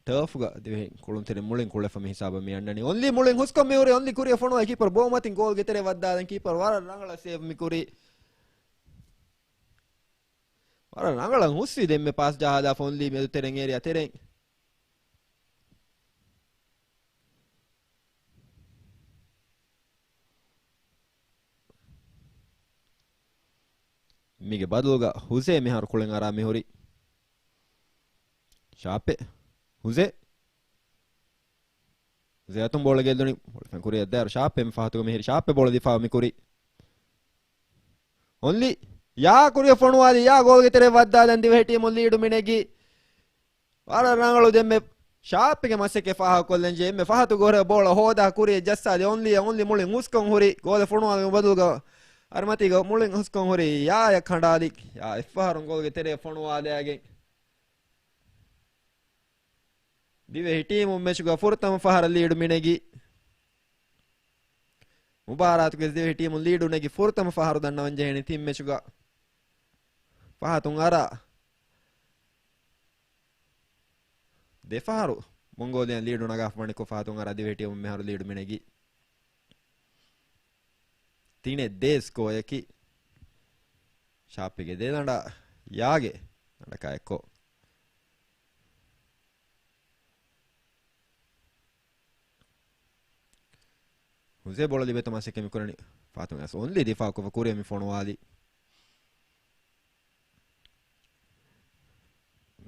ޓަރފްގަ ދިވެހި ކުޅުންތެރިން މުޅިން ކުޅެފަ މި ހިސާބަށް މި އަންނަނީ. އޮންލީ މުޅިން ހުސްކޮށް މި ހުރި އޮންލީ ކުރިއަށް ފޮނުވާ ކީޕަރ ބޯމަތިން ގޯލްގެ ތެރެ ވައްދާލަން ކީޕަރ ވަރަށް ރަނގަޅަށް ސޭވް މި ކުރީ. ވަރަށް ރަނގަޅަށް ހުސްވި ދެންމެ ޕާސް ޖަހާލާފަ އޮންލީ މެދު ތެރެން އޭރިއާ ތެރެން. މީގެ ބަދަލުގަ ހުސޭ މިހާރު ކުޅެން އަރާ މިހުރި. ޝާޕެ. ހުސޭ. ހުސޭ އަތުން ބޯޅަ ގެއްލުނީ. ބޯޅަ ފެން ކުރިއަށް ދާއިރު ޝާޕެ މި ފަހަތުގަ މިހިރި. ޝާޕެ ބޯޅަ ދިފާއު މި ކުރި. އޮންލީ. ޔާ ކުރިއަށް ފޮނުވާލި. ޔާ ގޯލްގެ ތެރެ ވައްދާލަން ދިވެހި ޓީމު ލީޑު މި ނެގީ. ވަރަށް ރަނގަޅު ދެންމެ ޝާޕްގެ މަސައްކަތް ފާހަގަކޮށްލަން ޖެހޭ. އެންމެ ފަހަތު ގޮހެއް ބޯޅަ ހޯދާ ކުރިއަށް ޖައްސާލި އޮންލީ، އޮންލީ މުޅިން ހުސްކޮށް ހުރި ގޯލެއް ފޮނުވާލުމުގެ ބަދަލުގަ އަރިމަތީގަ މުޅިން ހުސްކޮށް ހުރި ޔާޔަށް ކަނޑާލި. ޔާ އެއްފަހަރު ގޯލްގެ ތެރެއަށް ފޮނުވާލައިގެން ދިވެހި ޓީމު މެޗުގަ ފުރަތަމަ ފަހަރަށް ލީޑު މިނެގި. މުބާރާތުގެ ދިވެހި ޓީމު ލީޑު ނެގި ފުރަތަމަ ފަހަރު ދަންނަވަން ޖެހެނީ ތިން މެޗުގަ ފަހަތުން އަރާ ދެފަހަރު މޮންގޯލިއަން ލީޑު ނަގާފަ ވަނިކޮށް ފަހަތުން އަރާ ދިވެހި ޓީމު މިހާރު ލީޑު މިނެގީ. ތިނެއް ދޭ ސްކޯއަކީ ޝާޕްގެ ދެ ލަނޑާ ޔާގެ ލަނޑަކާ އެއްކޮށް. ހުސޭ ބޯޅަ ލިބޭތޯ މަސައްކަތް މި ކުރަނީ. ފަހަތުން އަސް އޮންލީ ދިފާއުކޮށްފަ ކުރިއަށް މި ފޮނުވާލި.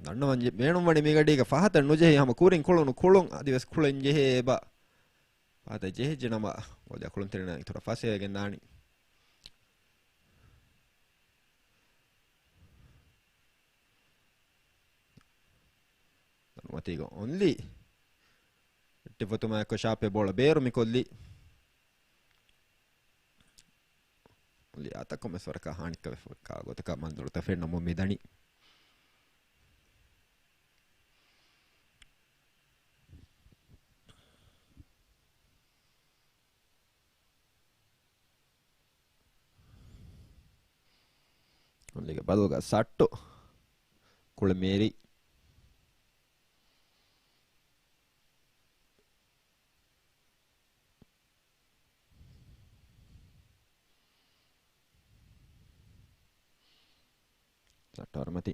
ދަންނަވަން ޖެ-، ބޭނުންވަނީ މިގަޑީގަ ފަހަތަށް ނުޖެހި ހަމަ ކުރިން ކުޅުނު ކުޅުން އަދިވެސް ކުޅެން ޖެހޭ އެބަ. ފަހަތަށް ޖެހިއްޖެ ނަމަ ގޯލް ކުޅުންތެރިންނާ އިތުރަށް ފަސޭހަވެގެން ދާނީ. ދަންނަވަތީގަ އޮންލީ. އެއްޓިފޮތުމާ އެއްކޮށް ޝާޕެ ބޯޅަ ބޭރު މިކޮށްލީ. އޮންލީ އަތަކުން ވެސް ވަރަކަށް ހާނިއްކަވެފަ ކާ ގޮތަކަށް މަންޒަރުތައް ފެންނަމުން މި ދަނީ. ލީގ ބަދަލުގަ ސައްޓު ކުޅެ މޭރި. ސައްޓު އަރަމަތި.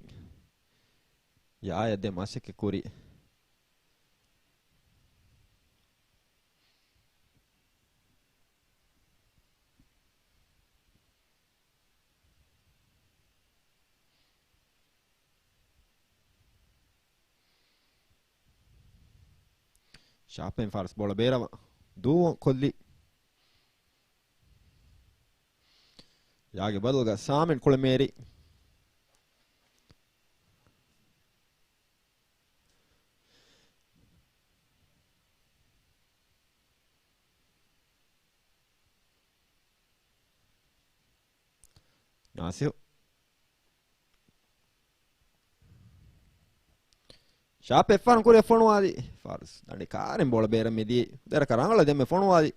ޔާޔަށް ދެ މަސެކެ ކުރި. ޝާޕެން ފާރިސް ބޯޅަ ބޭރަވަ ދޫ ކޮށްލި. ޔާގެ ބަދަލުގަ ސާމިން ކުޅެ މޭރި. ނާސިހު. ޝާޕެއް އެއްފަހަރު ކުރިއަށް ފޮނުވާލި. ފާރިސް ދަނޑި ކާރިން ބޯޅަ ބޭރަށް މިދިޔައީ. ދެރަކަށް ރަނގަޅަށް ދެންމެ ފޮނުވާލި.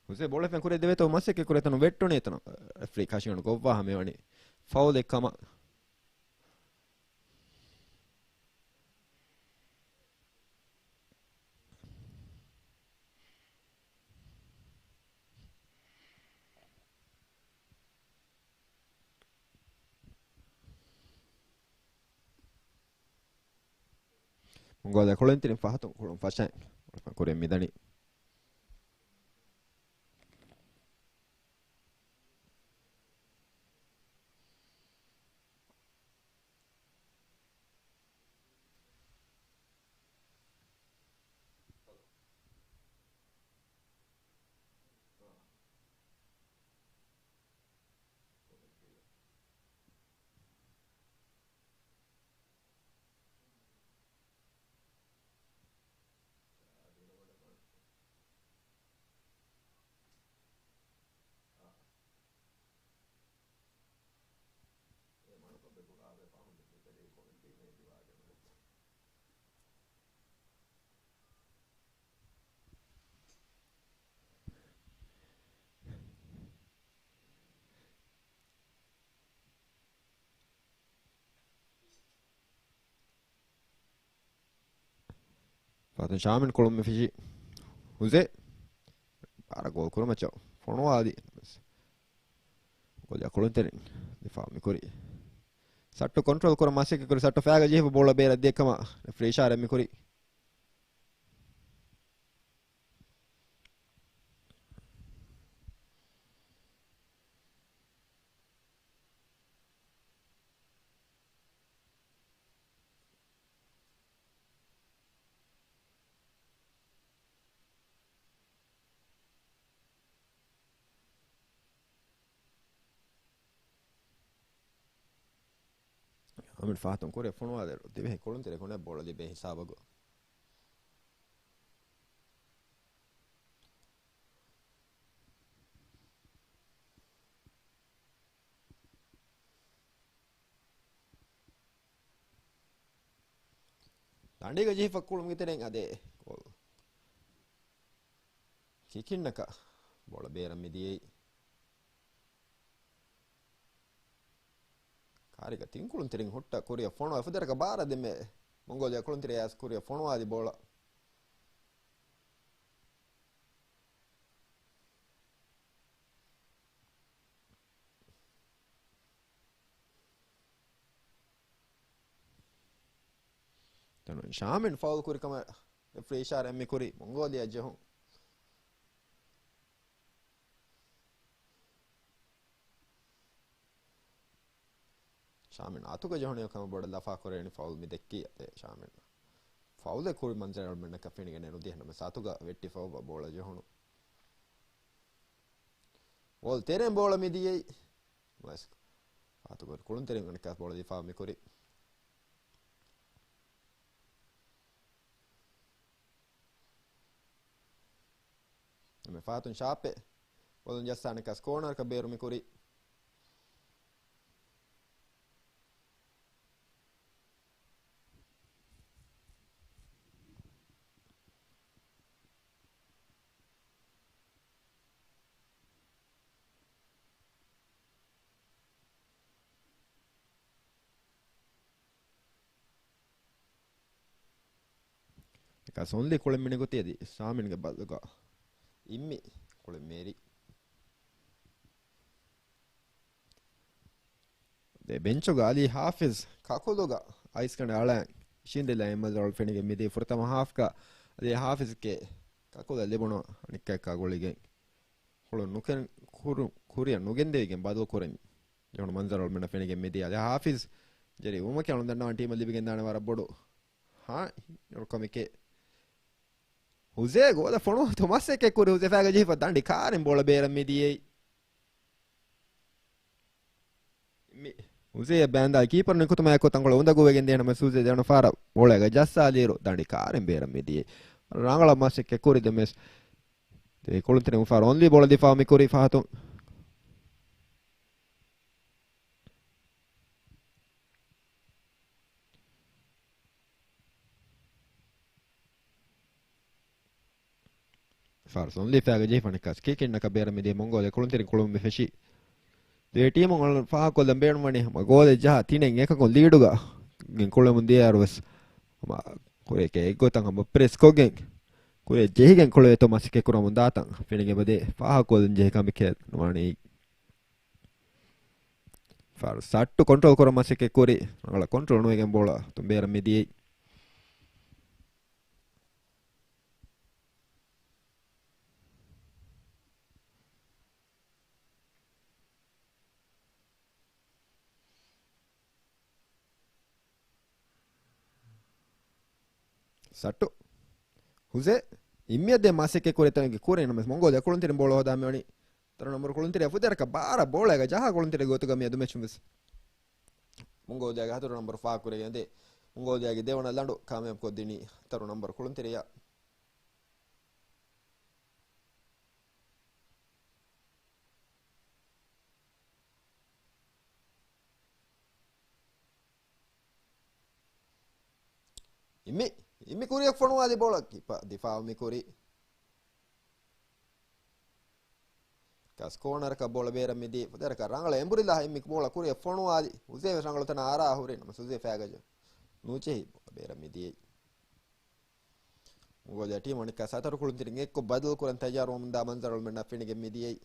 ހުސެ ބޯޅަ ފެން ކުރެ ދެވޭތޯ މަސެކެ ކުރެތަނު ވެއްޓުނޭތަނު. ރެފްރީ ކަށިގަނޑު ގޮއްވާ ހަމަވަނީ ފައުލެއް ކަމަށް. މޮނގޯލިއާ ކުޅެންތެރިން ފަހަތުން ކުޅުން ފަށައިން ކުރިއަށް މިދަނީ. ފަހަތުން ޝާމިން ކުޅުން މި ފިށީ. ހުސެ ބާރަށް ގޯލް ކުރުމަށް ފޮނުވާލި. ގޯލިއާ ކުޅުންތެރިން ދިފާއު މިކުރީ. ސައްޓު ކޮންޓްރޯލް ކުރަން މަސައްކަތް ކުރި ސައްޓު ފައިގަ ޖެހިފަ ބޯޅަ ބޭރަށް ދިޔަ ކަމަށް ރެފްރީ އިޝާރާތް މިކުރީ. އަމިން ފަހަތުން ކުރިއަށް ފޮނުވާލިއިރު ދިވެހި ކުޅުންތެރި ކުނެ ބޯޅަ ލިބޭ ހިސާބަކު. ދަނޑީގަ ޖެހިފަ ކުޅުމުގެ ތެރެއިން އަދެ ގޯލް ކިކިންނަކަށް ބޯޅަ ބޭރަށް މިދިޔައީ. ކާރިގަ ތިން ކުޅުންތެރިން ހުއްޓަ ކުރިއަށް ފޮނުވާ ފުދެރަކަށް ބާރަށް ދެމެ މޮނގޯލިއާ ކުޅުންތެރި އައިސް ކުރިއަށް ފޮނުވާލި ބޯޅަ. ތަނު ޝާމިން ފައުލް ކުރި ކަމަށް ރެފްރީ އިޝާރާތް މި ކުރީ މޮނގޯލިއާ ޖެހުން. ޝާމިން އަތުގަ ޖެހުނީ ކަމަށް ބޮޑަށް ލަފާ ކުރެވެނީ ފައުލް މި ދެއްކީ އަދެ ޝާމިން ފައުލެއް ކުރި މަންޒަރެއް އަޅުމެންނަކަށް ފެނިގެން ނުދިޔަ ނަމަ ސާތުގަ ވެއްޓި ފައުލް ބޯޅަ ޖެހުނު. ގޯލް ތެރެއިން ބޯޅަ މިދިޔައީ. ވައިސް ފާތުގޮރި ކުޅުންތެރިން އަނެއްކާ ބޯޅަ ދިފާ މިކުރި. މި ފަހަތުން ޝާޕެއް ބޯލުން ޖައްސާނެ ކަސް ކޯނަރަކަށް ބޭރު މި ކުރީ. އެކަސް އޮންލީ ކުޅެން މިނިކުތީ އަދި ސާމިންގެ ބަލުގަ އިއްމި ކުޅެން މޭރި. ދެ ބެންޗުގަ އަލީ ހާފިޒް ކަކުލުގަ އައިސްކަނޑެއް އަޅައި އިށީނދެލައި އެމަލް ރައުލް ފެނިގެން މިދީ ފުރަތަމަ ހާފްގަ އަލީ ހާފިޒްގެ ކަކުލަށް ލިބުނު އަނެއްކައަކާ ގުޅިގެން ކުޅުން ނުކެން ކުރު-، ކުރިއަށް ނުގެންދެވިގެން ބަދަލު ކުރަން ޖެހުނު މަންޒަރު އަޅުމެންނަށް ފެނިގެން މިދިޔަ. އަލި ހާފިޒް ޖެރީ ވުމަކީ އަޅުން ދަންނަވަން ޓީމަށް ލިބިގެންދާނެ ވަރަށް ބޮޑު ހާ ކަމެކޭ. ހުސޭ ގޯލަށް ފޮނުވާތޯ މަސައްކަތް ކުރި ހުސޭ ފައިގަ ޖެހިފަ ދަނޑި ކާރިން ބޯޅަ ބޭރަށް މިދިޔައީ. މި ހުސޭ ބޭންދާ ކީޕަރު ނިކުތުމާއެކު ތަންކޮޅެއް އުނދަގޫވެގެން ދިޔަ ނަމަ ހުސޭ ދެވަނަ ފަހަރަށް ބޯޅައިގަ ޖައްސާލިއިރު ދަނޑި ކާރިން ބޭރަށް މިދިޔައީ. ރަނގަޅަށް މަސައްކަތް ކުރި ދެމެސް ދެ ކުޅުންތެރިން ފަހަރު އޮންލީ ބޯޅަ ދިފާއު މި ކުރި ފަހަތުން. ފާރުސް އޮންލީ ފައިގަ ޖެހިފަ ނިކަސް ކިކިންނަކަށް ބޭރަށް މިދިޔަ މޮންގޯލިޔާ ކުޅުންތެރިން ކުޅެމުން މި ފެށީ. ދެ ޓީމުން އަޅުން ފާހަގަކޮށްލަން ބޭނުންވަނީ ހަމަ ގޯލެއް ޖަހާ ތިނެއް އެކަކުން ލީޑުގަ ގެން ކުޅެމުން ދިޔައިރު ވެސް ހަމަ ކުރިއަކަށް އެއްގޮތަށް ހަމަ ޕްރެސް ކޮށްގެން ކުރިއަށް ޖެހިގެން ކުޅެވޭތޯ މަސައްކަތް ކުރަމުން ދާތަން ފެނިގެން އެބަދޭ ފާހަގަކޮށްލަން ޖެހޭ ކަމެކޭ ނުވާނީ. ފާރު ސައްޓު ކޮންޓްރޯލް ކުރަން މަސައްކަތް ކުރި ރަނގަޅަށް ކޮންޓްރޯލް ނުވެގެން ބޯޅަ ތުނބޭރަށް މިދިޔައީ. ސައްޓު. ހުސޭ. އިއްމިއަށް ދޭ މަސައްކަތް ކުރި ތަނެއްގެ ކުރިން ނަމަވެސް މޮންގޯލިޔާ ކުޅުންތެރިން ބޯޅަ ހޯދާ މިވަނީ. ތަރު ނަމްބަރު ކުޅުންތެރިޔާ ފުދޭވަރަކަށް ބާރަށް ބޯޅައިގަ ޖަހާ ކުޅުންތެރި ގޮތުގަ މިއަދު މެޗުން ވެސް މޮންގޯލިޔާގެ ހަތަރު ނަމްބަރު ފާކުރެގެން ދޭ. މޮންގޯލިޔާގެ ދެވަނަ ލަނޑު ކާމިޔާބުކޮށްދިނީ ހަތަރު ނަމްބަރު ކުޅުންތެރިޔާ. އިއްމި، އިއްމި ކުރިއަށް ފޮނުވާލި ބޯޅަ ކިޕަ ދިފާއު މި ކުރި. ކަސް ކޯނަރަކަށް ބޯޅަ ބޭރަށް މިދީ ފުދޭވަރަކަށް ރަނގަޅަށް އެނބުރިލާ އިއްމި ބޯޅަ ކުރިއަށް ފޮނުވާލި. ހުސޭން ވެސް ރަނގަޅު ތަނަށް އަރާ ހުރި ނަމަ ހުސޭން ފައިގަ ނުޖެހި ބޯޅަ ބޭރަށް މިދިޔައީ. މޮންގޯލިޔާ ޓީމު އަނެއްކާ ހަތަރު ކުޅުންތެރިން އެއްކޮށް ބަދަލު ކުރަން ތައްޔާރުވަމުންދާ މަންޒަރު އަޅުމެންނަށް ފެނިގެން މިދިޔައީ.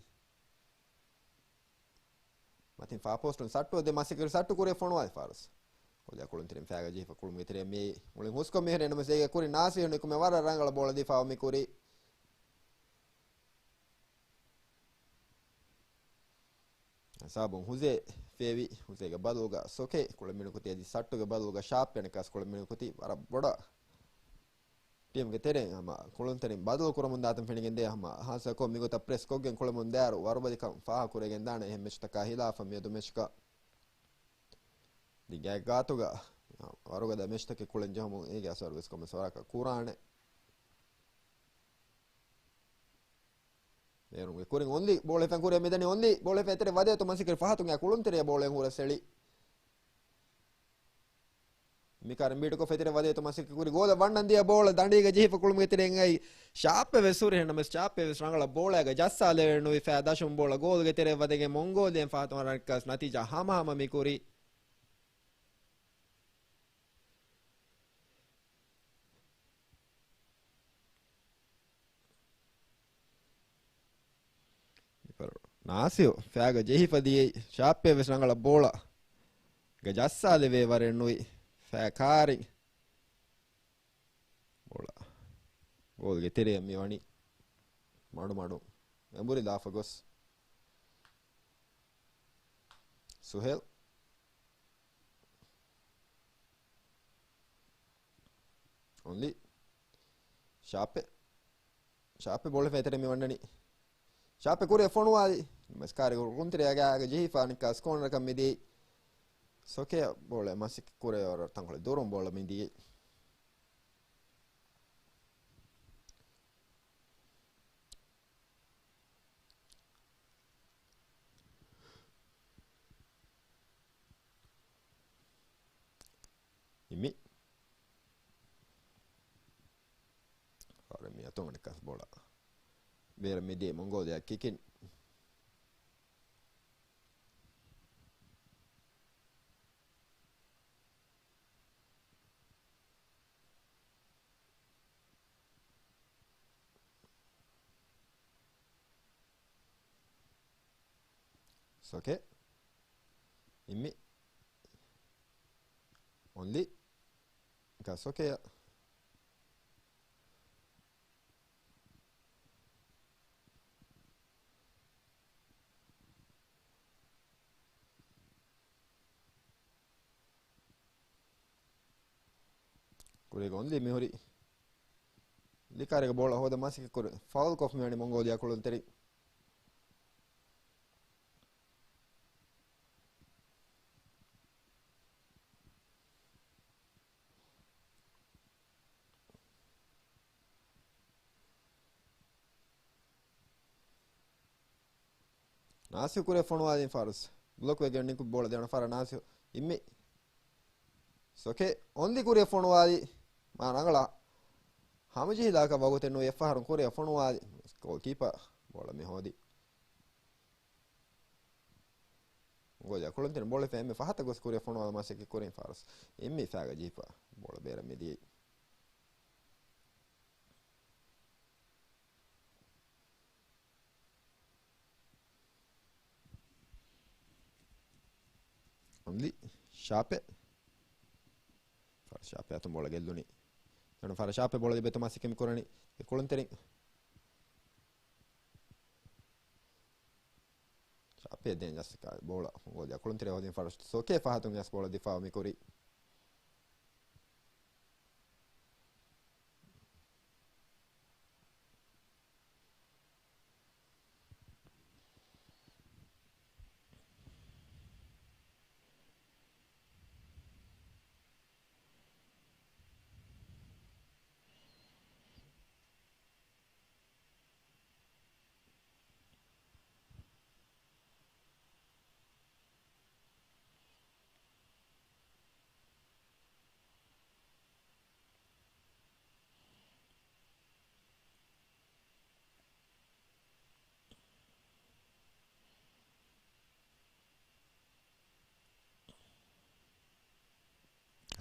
މަތިން ފާ ޕޯސްޓުން ސައްޓު ދެ މަސައްކަތް ކުރި ސައްޓު ކުރިއަށް ފޮނުވާލި ފާރުސް. ކޮލިޔާ ކުޅުންތެރިން ފައިގަ ޖެހިފަ ކުޅުމުގެ ތެރެއަށް މިއައީ. މުޅިން ހުސްކޮށް މިހުރި ނަމަ ހުސޭންގެ ކުރިން ނާސިހު ނިކުމެ ވަރަށް ރަނގަޅަށް ބޯޅަ ދިފާއު މި ކުރި. ސާބުން ހުސޭން ފޭވި. ހުސޭންގެ ބަދަލުގަ ސޮކޭ ކުޅެން މިނިކުތީ އަދި ސައްޓުގެ ބަދަލުގަ ޝާޕް އަނެއްކާސް ކުޅެން މިނިކުތީ ވަރަށް ބޮޑަށް ޓީމުގެ ތެރެއިން ހަމަ ކުޅުންތެރިން ބަދަލު ކުރަމުން ދާތަން ފެނިގެން ދޭ ހަމަ ހާސަކޮށް މިގޮތަށް ޕްރެސް ކޮށްގެން ކުޅެމުން ދާއިރު ވަރުބަލިކަން ފާހަގަކުރެގެން ދާނެ އެހެން މެޗުތަކާ ހިލާފަށް މިއަދު މެޗުގަ. ދިގާ ގާތުގަ ވަރުގަދަ މެޗުތަކެއް ކުޅެން ޖެހުމުން އޭގެ އަސަރު ވެސް ކޮންމެސް ވަރަކަށް ކުރާނެ. ބޭރުންގެ ކުރިން އޮންލީ ބޯޅަ ހިފެން ކުރިއަށް މިދަނީ އޮންލީ ބޯޅަ ހިފެން އެތެރެ ވަދޭތޯ މަސައްކަތް ފަހަތުން އެ ކުޅުންތެރިޔާ ބޯޅައިން ހުރަސް އެޅި. މިކާރިން ބީޓުކޮށް އެތެރެ ވަދޭތޯ މަސައްކަތް ކުރި ގޯލަށް ވަންނަން ދިޔަ ބޯޅަ ދަނޑީގަ ޖެހިފަ ކުޅުމުގެ ތެރެއިން އައި ޝާޕް ވެސް ހުރި ނަމަވެސް ޝާޕް ވެސް ރަނގަޅަށް ބޯޅައިގަ ޖައްސާލެވޭ ނުވި ފައި ދަށުން ބޯޅަ ގޯލުގެ ތެރެއަށް ވަދެގެން މޮންގޯލިޔަން ފަހަތުން އަރަންކަސް ނަތީޖާ ހަމަހަމަ މި ކުރީ. ނާސިހު ފައިގަ ޖެހިފަ ދިޔައީ ޝާޕްއެއް ވެސް ރަނގަޅަށް ބޯޅަ ގަ ޖައްސާލެވޭ ވަރެއް ނުވި ފައި ކާރިން ބޯޅަ ގޯލްގެ ތެރެއަށް މި ވަނީ މަޑުމަޑުން އެނބުރި ލާފަ ގޮސް. ސުހޭލް. އޮންލީ. ޝާޕެ. ޝާޕެ ބޯޅަ ފޭތެރެ މި ވަންނަނީ. ޝާޕެ ކުރިއަށް ފޮނުވާލި. މަސްކާރި ކުންތެރިޔާގެ ޖެހިފާނިކާ ސްކޯނަރަކަށް މިދިޔައީ. ސޮކެ ބޯޅަ މަސިކް ކުރެވޭ ވަރަށް ތަންކޮޅެއް ދުރުން ބޯޅަ މިދިޔައީ. ތޮން އަނެއްކާސް ބޯޅަ ބޭރަށް މިދިޔައީ މޮންގޯލިއާ ކިކިން. ސޮކޭ. އިއްމި. އޮންލީ. ކާ ސޮކޭ. ކުރީގަ އޮންލީ މިހުރީ. ލިކާރީގަ ބޯޅަ ހޯދަ މަސައްކަތް ކުރި. ފައުލް ކޮށްފަ މިވަނީ މޮންގޯލިއާ ކުޅުންތެރިން. ނާސިރު ކުރިއަށް ފޮނުވާލީ ފާރުސް. ބްލޮކް ވެގެން ނިކުތް ބޯޅަ ދެވަނަ ފަހަރަށް ނާސިރު. އިއްމި. ސޮކޭ އޮންލީ ކުރިއަށް ފޮނުވާލީ. މާ ރަނގަޅަށް ހަމަޖެހިލާކަށް ވަގުތެއް ނުވި އެއްފަހަރު ކުރިއަށް ފޮނުވާލީ. ގޯލްކީޕަރ ބޯޅަ މި ހޯދީ. މޮންގޯލިއާ ކުޅުންތެރިން ބޯޅަ ފެންމެ ފަހަތަށް ގޮސް ކުރިއަށް ފޮނުވާލަން މަސައްކަތް ކުރިން ފާރުސް. އިއްމި ފައިގަ ޖެހިފަ ބޯޅަ ބޭރަށް މިދިޔައީ. އޮންލީ ޝާޕެ. ފާރުސް ޝާޕެ އަތުން ބޯޅަ ގެއްލުނީ. ދެވަނަ ފަހަރަށް ޝާޕެ ބޯޅަ ލިބޭތޯ މަސައްކަތް މި ކުރަނީ އެ ކުޅުންތެރިން. ޝާޕެ ދެން ޖަސް ބޯޅަ މޮންގޯލިއާ ކުޅުންތެރި ހޯދިން ފާރުސް ސޮކޭ ފަހަތުން ޖަސް ބޯޅަ ދިފާއު މި ކުރީ.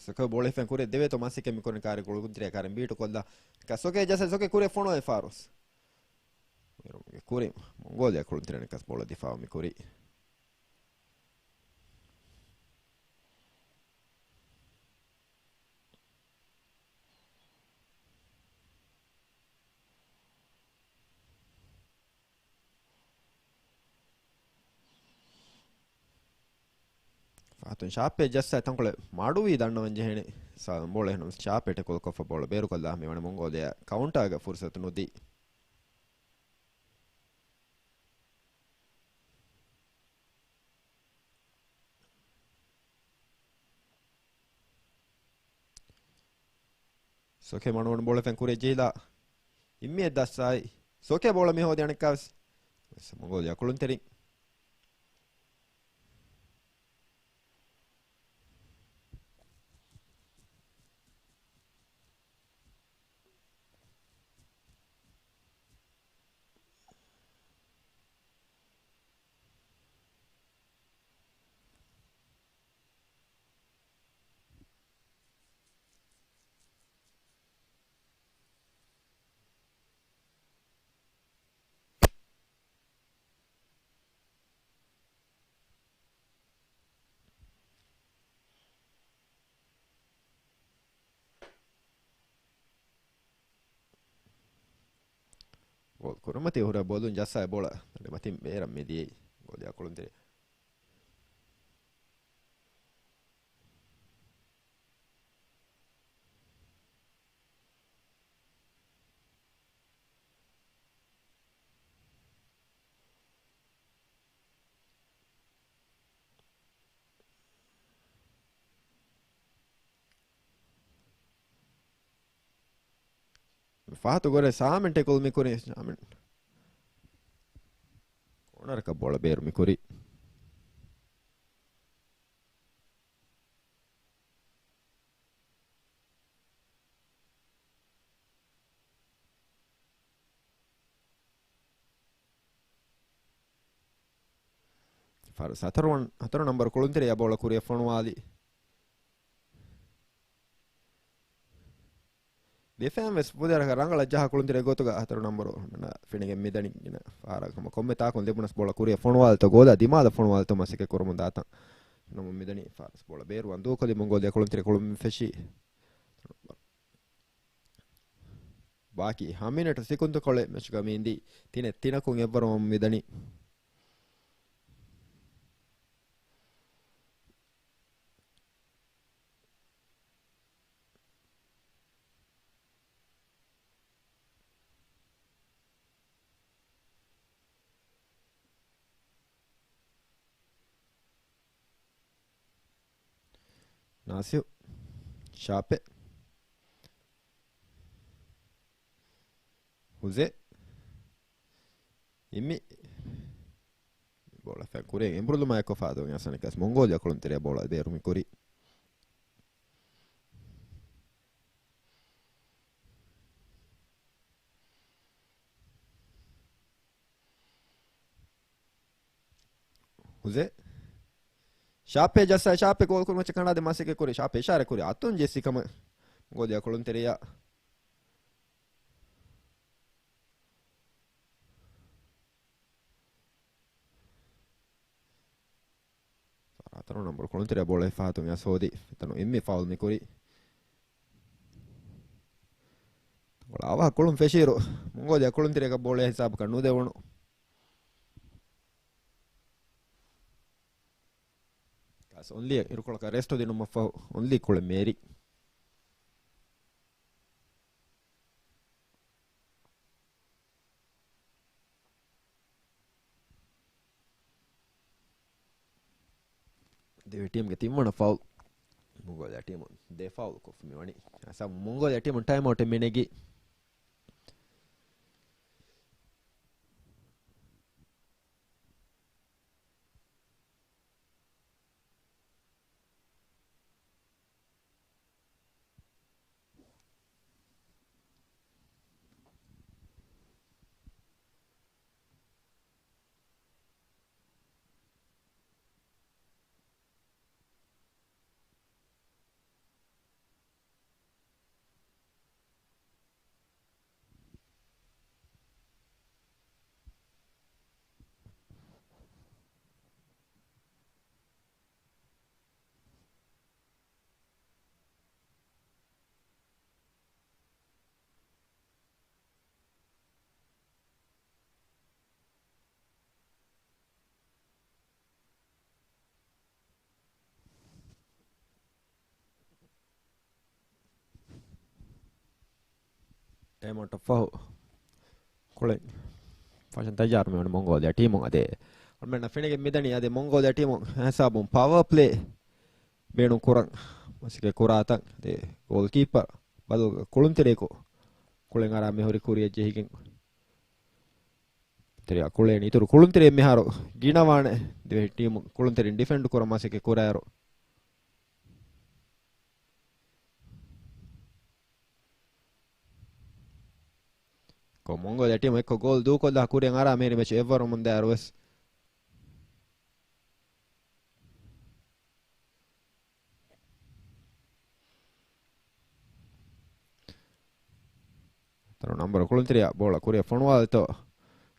ސޮކޭ ބޯޅަ ފެން ކުރި ދެވޭތޯ މަސައްކަތް މި ކުރަނީ ކާރި ކުޅުންތެރި ކާރި ބީޓު ކޮށްލާ. ކާ ސޮކޭ ޖަސް ސޮކޭ ކުރި ފޮނުވާލީ ފާރުސް. ކުރި މޮންގޯލިއާ ކުޅުންތެރިން ކާސް ބޯޅަ ދިފާއު މި ކުރީ. ފަހަތުން ޝާޕެ ޖައްސާ ތަންކޮޅެއް މަޑުވީ ދަންނަވަން ޖެހެނީ. ސާލަމް ބޯޅަ އެހެން ޝާޕެ ޓެކުލް ކޮށްފަ ބޯޅަ ބޭރުކޮށްލާ މިވަނީ މޮންގޯލިއާ ކައުންޓާގަ ފުރުސަތު ނުދީ. ސޮކޭ މަޑުވަން ބޯޅަ ފެން ކުރި ޖެހިލާ. އިއްމިއެއް ދައްސާއި. ސޮކޭ ބޯޅަ މި ހޯދި އަނެއްކާވެސް. ވެސް މޮންގޯލިއާ ކުޅުންތެރިން. ގޯލް ކުރިމަތީ ހުރެ ބޯލުން ޖައްސާ ބޯޅަ މަތިން ބޭރަށް މިދިޔައީ ގޯލިއާ ކުޅުންތެރި. ފަހަތު ގޮރެ ސާމިން ޓެކުލް މި ކުރި. ސާމިން ކޯނަރަކަށް ބޯޅަ ބޭރު މި ކުރި. ފާރު ހަތަރު ވަން، ހަތަރު ނަމްބަރު ކުޅުންތެރިޔާ ބޯޅަ ކުރިއަށް ފޮނުވާލި. ދެފައިން ވެސް ފުދޭވަރަކަށް ރަނގަޅަށް ޖަހާ ކުޅުންތެރި ގޮތުގަ ހަތަރު ނަމްބަރު މެންނަށް ފެނިގެން މިދަނީ. ގިނަ ފަހަރަކު ހަމަ ކޮންމެ ތާކުން ލިބުނަސް ބޯޅަ ކުރިއަށް ފޮނުވާލިތޯ ގޯލާ ދިމާލަށް ފޮނުވާލިތޯ މަސައްކަތް ކުރަމުން ދާތަން. ނަމަ މިދަނީ ފާރު ބޯޅަ ބޭރުވަން ދޫކޮށްލި މޮންގޯލިޔާ ކުޅުންތެރި ކުޅުމުން ފެށީ. ބާކީ ހަ މިނެޓު ސިކުންތުކޮޅެއް މެޗުގަ މި އިންދީ ތިނެއް ތިނަކުން އެއްވަރު ވަމުން މިދަނީ. ނާސިރު، ޝާޕެ، ހުޒޭ، އިމި، ބޯޅަ ފެން ކުރިން އެނބުރުލުމާ އެއްކޮށް ފާދޫ އަސަނިކަސް މޮންގޯލިޔާ ކުޅުންތެރިޔާ ބޯޅަ ބޭރު މި ކުރީ. ހުޒޭ. ޝާޕެ ޖައްސާ، ޝާޕެ ގޯލް ކުރުމަށް ކަނޑާދެ މަސައްކަތް ކުރި. ޝާޕެ އިޝާރަ ކުރި އަތުން ޖެއްސި ކަމަށް މޮންގޯލިޔާ ކުޅުންތެރިޔާ. ހަތަރު ނަމްބަރު ކުޅުންތެރިޔާ ބޯޅަ ހިފާ އަތުން އަސޯދި އެތަނު އިއްމި ފައުލް މި ކުރީ. ބޯޅަ އަވަހަށް ކުޅުން ފެށިއިރު މޮންގޯލިޔާ ކުޅުންތެރިޔަކަށް ބޯޅަ ހިސާބަކަށް ނުދެވުނު. ކާސް އޮންލީ އިރުކޮޅަކަށް ރެސްޓު ދިނުމަށްފަހު އޮންލީ ކުޅެ މޭރި. ދިވެހި ޓީމްގެ ތިންވަނަ ފައުލް. މޮންގޯލިޔާ ޓީމުން ދެ ފައުލް ކޮށްފަ މިވަނީ. އަސާ މޮންގޯލިޔާ ޓީމުން ޓައިމް އައުޓެއް މިނެގީ. ޓައިމް އައުޓަށް ފަހު ކުޅެން ފަށަން ތައްޔާރު މިވަނީ މޮންގޯލިޔާ ޓީމުން. އަދި އަޅުމެންނަށް ފެނިގެން މިދަނީ އަދި މޮންގޯލިޔާ ޓީމުން ހިސާބުން ޕަވަރ ޕްލޭ ބޭނުން ކުރަން މަސައްކަތް ކުރާތަން. އަދި ގޯލް ކީޕަރ ބަދަލު ކުޅުންތެރިޔަކު ކުޅެން އަރާ މިހުރި ކުރިއަށް ޖެހިގެން. ތެރެއަށް ކުޅޭނީ. އިތުރު ކުޅުންތެރިއެއް މިހާރު ގިނަވާނެ. ދިވެހި ޓީމު ކުޅުންތެރިން ޑިފެންޑް ކުރަން މަސައްކަތް ކުރާއިރު، މޮންގޯލިޔާ ޓީމު އެއްކޮށް ގޯލް ދޫކޮށްލާ ކުރިއަށް އަރާ މޭރި މެޗު އެއްވަރު މުންދާއިރު ވެސް. ހަތަރު ނަމްބަރު ކުޅުންތެރިޔާ ބޯޅަ ކުރިއަށް ފޮނުވާލިތޯ،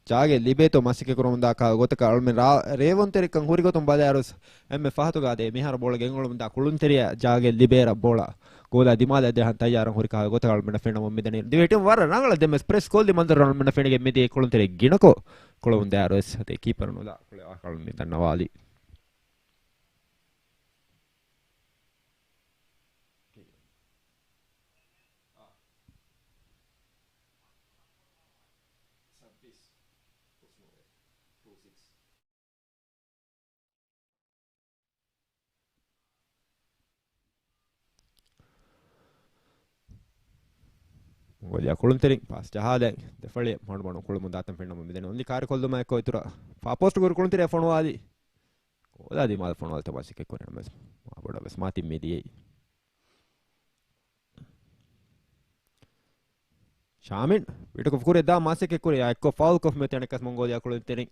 ޖާގަ ލިބޭތޯ މަސައްކަތް ކުރަމުންދާ ކަހަލަ ގޮތަކަށް އަޅުމެން ރާ-، ރޭވުންތެރިކަން ހުރި ގޮތުން ބަލާއިރުސް އެންމެ ފަހަތުގަ އަދި މިހާރު ބޯޅަ ގެންގުޅުމުންދާ ކުޅުންތެރިޔާ ޖާގަ ލިބޭއިރަށް ބޯޅަ ގޯލާ ދިމާލަށް ދެހަން ތައްޔާރަށް ހުރި ކަހަލަ ގޮތަކަށް އަޅުމެންނަށް ފެންނަމުން މިދަނީ. ދިވެހި ޓީމު ވަރަށް ރަނގަޅަށް ދެން ވެސް ޕްރެސް ކޮށްލި މަންޒަރު އަޅުމެންނަށް ފެނިގެން މިދިޔަ ކުޅުންތެރި ގިނަކޮށް ކުޅަމުންދާއިރު ވެސް އަދި ކީޕަރު ނުލާ ކުޅެ އާކަޅުން މި ދަންނަވާލީ. މޮންގޯލިޔާ ކުޅުންތެރިން ޕާސް ޖަހާލައި ދެފަޅި މަޑުމަޑުން ކުޅަމުން ދާތަން ފެންނަމުން މިދަނީ. އޮންލީ ކާރި ކޮށްލުމާ އެއްކޮށް އިތުރަށް ފާ ޕޯސްޓް ކުރި ކުޅުންތެރިޔާ ފޮނުވާލީ. ގޯލާ ދިމާލަށް ފޮނުވާލިތޯ މަސައްކަތް ކުރި ނަމަވެސް މާބޮޑަށް ވެސް މާތިން މިދިޔައީ. ޝާމިން ވިޑިކޮށް ކުރިއަށް ދާ މަސައްކަތް ކުރި އާ އެއްކޮށް ފައުލް ކޮށްފަ މިއޮތީ އަނެއްކާސް މޮންގޯލިޔާ ކުޅުންތެރިން.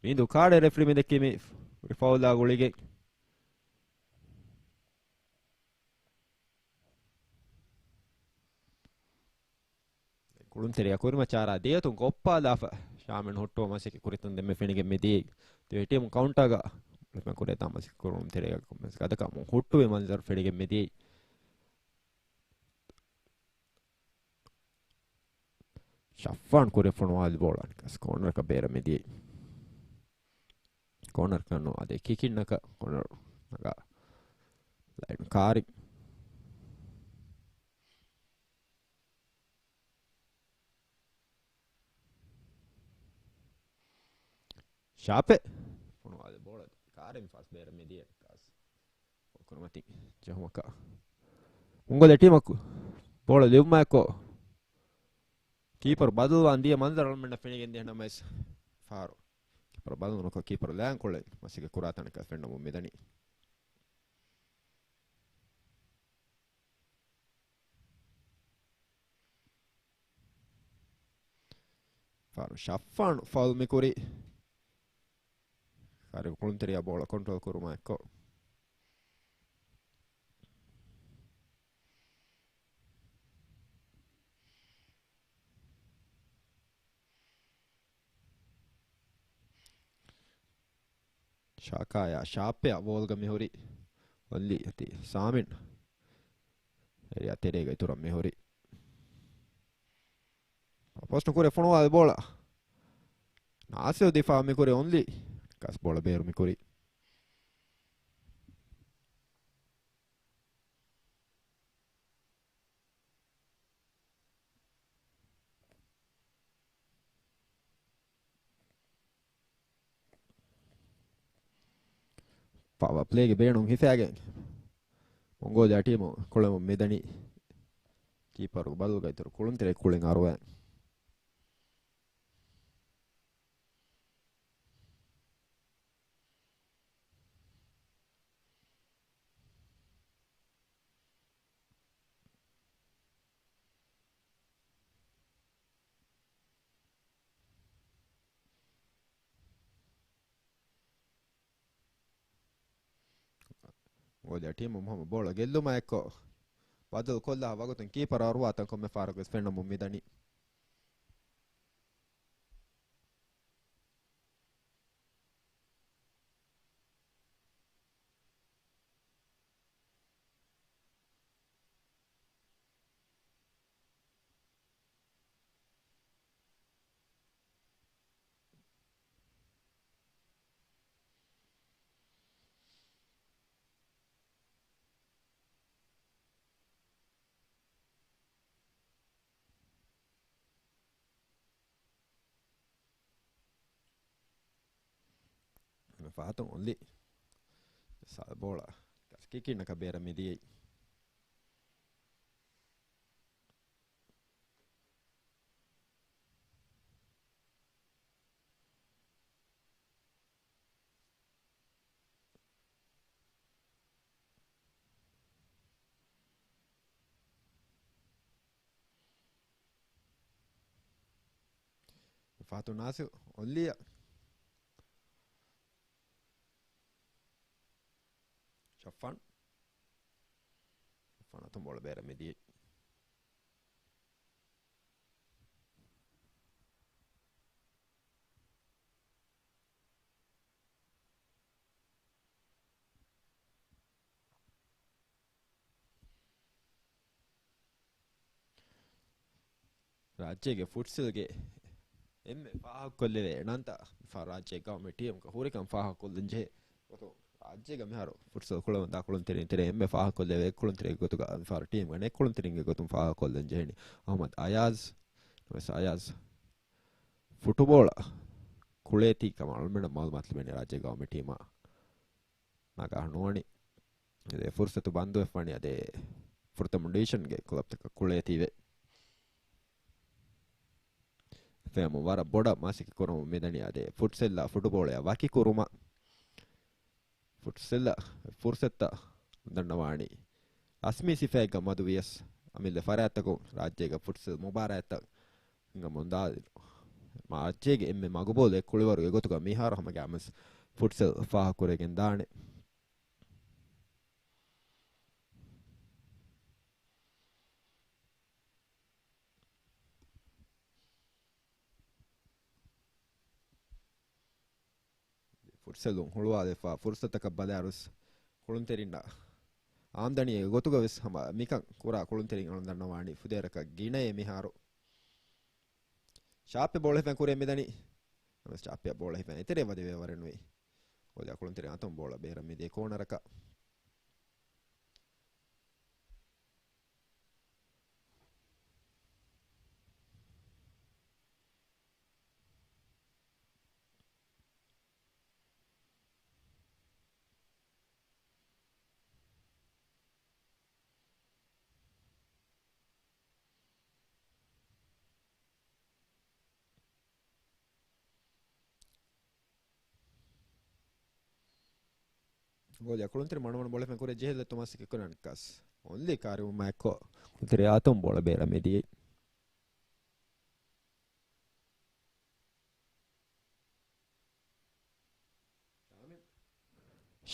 މީނދޫ ކާޑެއް ރެފްރީ މި ދެއްކީ މި ފައުލާ ގުޅިގެން. ކުޅުންތެރެއަށް ކުރިމަ ޗާރާ ދިޔަތުން ކޮއްޕާލާފަ ޝާމިން ހުއްޓުވަ މަސައްކަތް ކުރިތަން ދެންމެ ފެނިގެން މިދިޔައީ. ތިބޭ ޓީމު ކައުންޓާގަ ކުރިތަން މަސައްކަތް ކުރުންތެރެއަށް ގަދަކަމުން ހުއްޓުވި މަންޒަރު ފެނިގެން މިދިޔައީ. ޝައްފާން ކުރި ފޮނުވާލި ބޯޅަ ނިކަސް ކޯނަރަކަށް ބޭރަށް މިދިޔައީ. ކޯނަރަކަށް ނުވާ އަދި ކިކިންނަކަށް ކޯނަރު ނަގާ ލައިން ކާރި. ޝާޕެ ފޮނުވާލި ބޯޅަ ކާރިން ފާސް ބޭރަށް މިދިޔަ ނިކަސް. ކުރިމަތި ޖެހުމަކަށް މޮންގޯލިއާ ޓީމަކު ބޯޅަ ލިޔުމާއެކު ކީޕަރު ބަދަލުވާން ދިޔަ މަންޒަރު އަޅަމެންނަށް ފެނިގެން ދިޔަ ނަމަވެސް ފާރު ކީޕަރު ބަދަލު ނުކޮށް ކީޕަރު ލާން ކޮޅެއް މަސައްކަތް ކުރާތަނަކަށް ފެންނަމުން މިދަނީ. ފާރު ޝައްފާން ފައުލް މިކުރީ. ކާރި ކުޅުންތެރިޔާ ބޯޅަ ކޮންޓްރޯލް ކުރުމާ އެއްކޮށް. ޝާކާޔާ ޝާޕެއާ ބޯލްގަ މިހުރި އޮންލީ އަތި ސާމިން އެރިޔާ ތެރޭގަ އިތުރަށް މިހުރި. ޕޯސްޓު ކުރެ ފޮނުވާލި ބޯޅަ. ނާސިރު ދިފާ މިކުރި އޮންލީ. ކަސް ބޯޅަ ބޭރު މިކުރި. ޕާވަރ ޕްލޭގެ ބޭނުން ހިފައިގެން މޮންގޯލިއާ ޓީމު ކުޅެމުން މިދަނީ. ކީޕަރު ބަލުގަ އިތުރު ކުޅުންތެރި ކުޅިން އަރުވައި. މޮންގޯލިއާ ޓީމު މުހައްމަ ބޯޅަ ގެއްލުމާ އެއްކޮށް ބަދަލު ކޮށްލާ ވަގުތުން ކީޕަރު އަރުވާތަން ކޮންމެ ފަހަރަކުވެސް ފެންނަމުން މިދަނީ. ފަހަތުން އޮންލީ ސާ ބޯޅަ ކިކިންނަކަށް ބޭރަށް މިދިޔައީ. ފާތު ނާސިރު އޮންލީއަށް. ޝައްފާން. ޝައްފާން އަތުން ބޯޅަ ބޭރަށް މިދިޔައީ. ރާއްޖޭގެ ފުޓްސަލްގެ އެންމެ ފާހަގަކޮށްލެވޭ ނަންތައް މިފަހަރު ރާއްޖޭގަ ގައުމީ ޓީމުގަ ހުރިކަން ފާހަގަކޮށްލަން ޖެހޭ ގޮތުން، ރާއްޖޭގަ މިހާރު ފުޓްސަލް ކުޅަމުންދާ ކުޅުންތެރިން ތެރޭ އެންމެ ފާހަގަކޮށްލެވޭ ކުޅުންތެރިންގެ ގޮތުގަ މިފަހަރު ޓީމުގަ ނެތް ކުޅުންތެރިންގެ ގޮތުން ފާހަގަކޮށްލަން ޖެހެނީ އަޙްމަދު އަޔާޒް. ނަމަވެސް އަޔާޒް ފުޓުބޯޅަ ކުޅޭތީ ކަމަށް އަޅުމެންނަށް މައުލޫމާތު ލިބެނީ ރާއްޖޭ ގައުމީ ޓީމާ ނަގާ ނުވަނީ. އެ ފުރުސަތު ބަންދުވެފަވަނީ އަދި ފުރަތަމަ ޑިވިޝަންގެ ކުލަބްތަކަށް ކުޅޭތީވެ. ފެމު ވަރަށް ބޮޑަށް މަސައްކަތް ކުރަމުން މިދަނީ އަދި ފުޓްސަލްއާ ފުޓުބޯޅަޔާ ވަކިކުރުމަށް. ފުޓްސަލްއަށް ފުރުސަތުތައް ދަންނަވާނީ ރަސްމީ ސިފައެއްގަ މަދު ވިޔަސް، އަމިއްލަ ފަރާތްތަކުން ރާއްޖޭގަ ފުޓްސަލް މުބާރާތްތައް ހިނގަމުންދާ މާއްޗޭގެ އެންމެ މަގުބޯލު އެއްކުޅިވަރުގެ ގޮތުގަ މިހާރު ހަމަ ގާމަސް ފުޓްސަލް ފާހަގަކުރެގެން ދާނެ. ފުޓްސަލުން ހުޅުވާލެފާ ފުރުސަތަކަށް ބަލާއިރުސް ކުޅުންތެރިންނަށް އާމްދަނީގެ ގޮތުގަވެސް ހަމަ މިކަން ކުރާ ކުޅުންތެރިން އަޅުން ދަންނަވާނީ ފުދޭވަރަކަށް ގިނައޭ މިހާރު. ޝާޕެ ބޯޅަ ހިފެން ކުރިއަށް މިދަނީ. ނަމަވެސް ޝާޕެއަށް ބޯޅަ ހިފެން އެތެރެ ވަދެވޭ ވަރެއް ނުވި. ގޯލީ އަޅުންތެރި އަތުން ބޯޅަ ބޭރަށް މިދިޔަ ކޯނަރަކަށް. ގޯލީ އަޅުންތެރި މަޑުމަޑުން ބޯޅަ ހިފެން ކުރިއަށް ޖެހިލަ ތޮމާސް ކިކް ކުރަން ކަސް. އޮންލީ ކާރިވުމާ އެއްކޮށް ކުޅުންތެރި އަތުން ބޯޅަ ބޭރަށް މިދިޔައީ.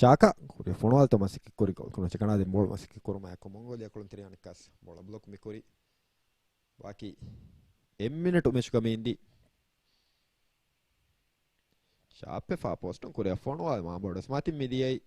ޝާކާ ކުރި ފޮނުވާލި ތޮމާސް ކިކް ކުރި ގޯލް ކުރުމަށް ކަނާދިން ބޯޅަ މަސައްކަތް ކުރުމާ އެއްކޮށް މޮންގޯލިއާ ކުޅުންތެރި އަނެއްކާސް ބޯޅަ ބްލޮކް މި ކުރި. ވަކި އެއް މިނެޓު މެޗުގަ މި އިންދީ. ޝާޕެ ފާ ޕޯސްޓުން ކުރިއަށް ފޮނުވާލި މާބޮޑަސް މަތިން މި ދިޔައީ.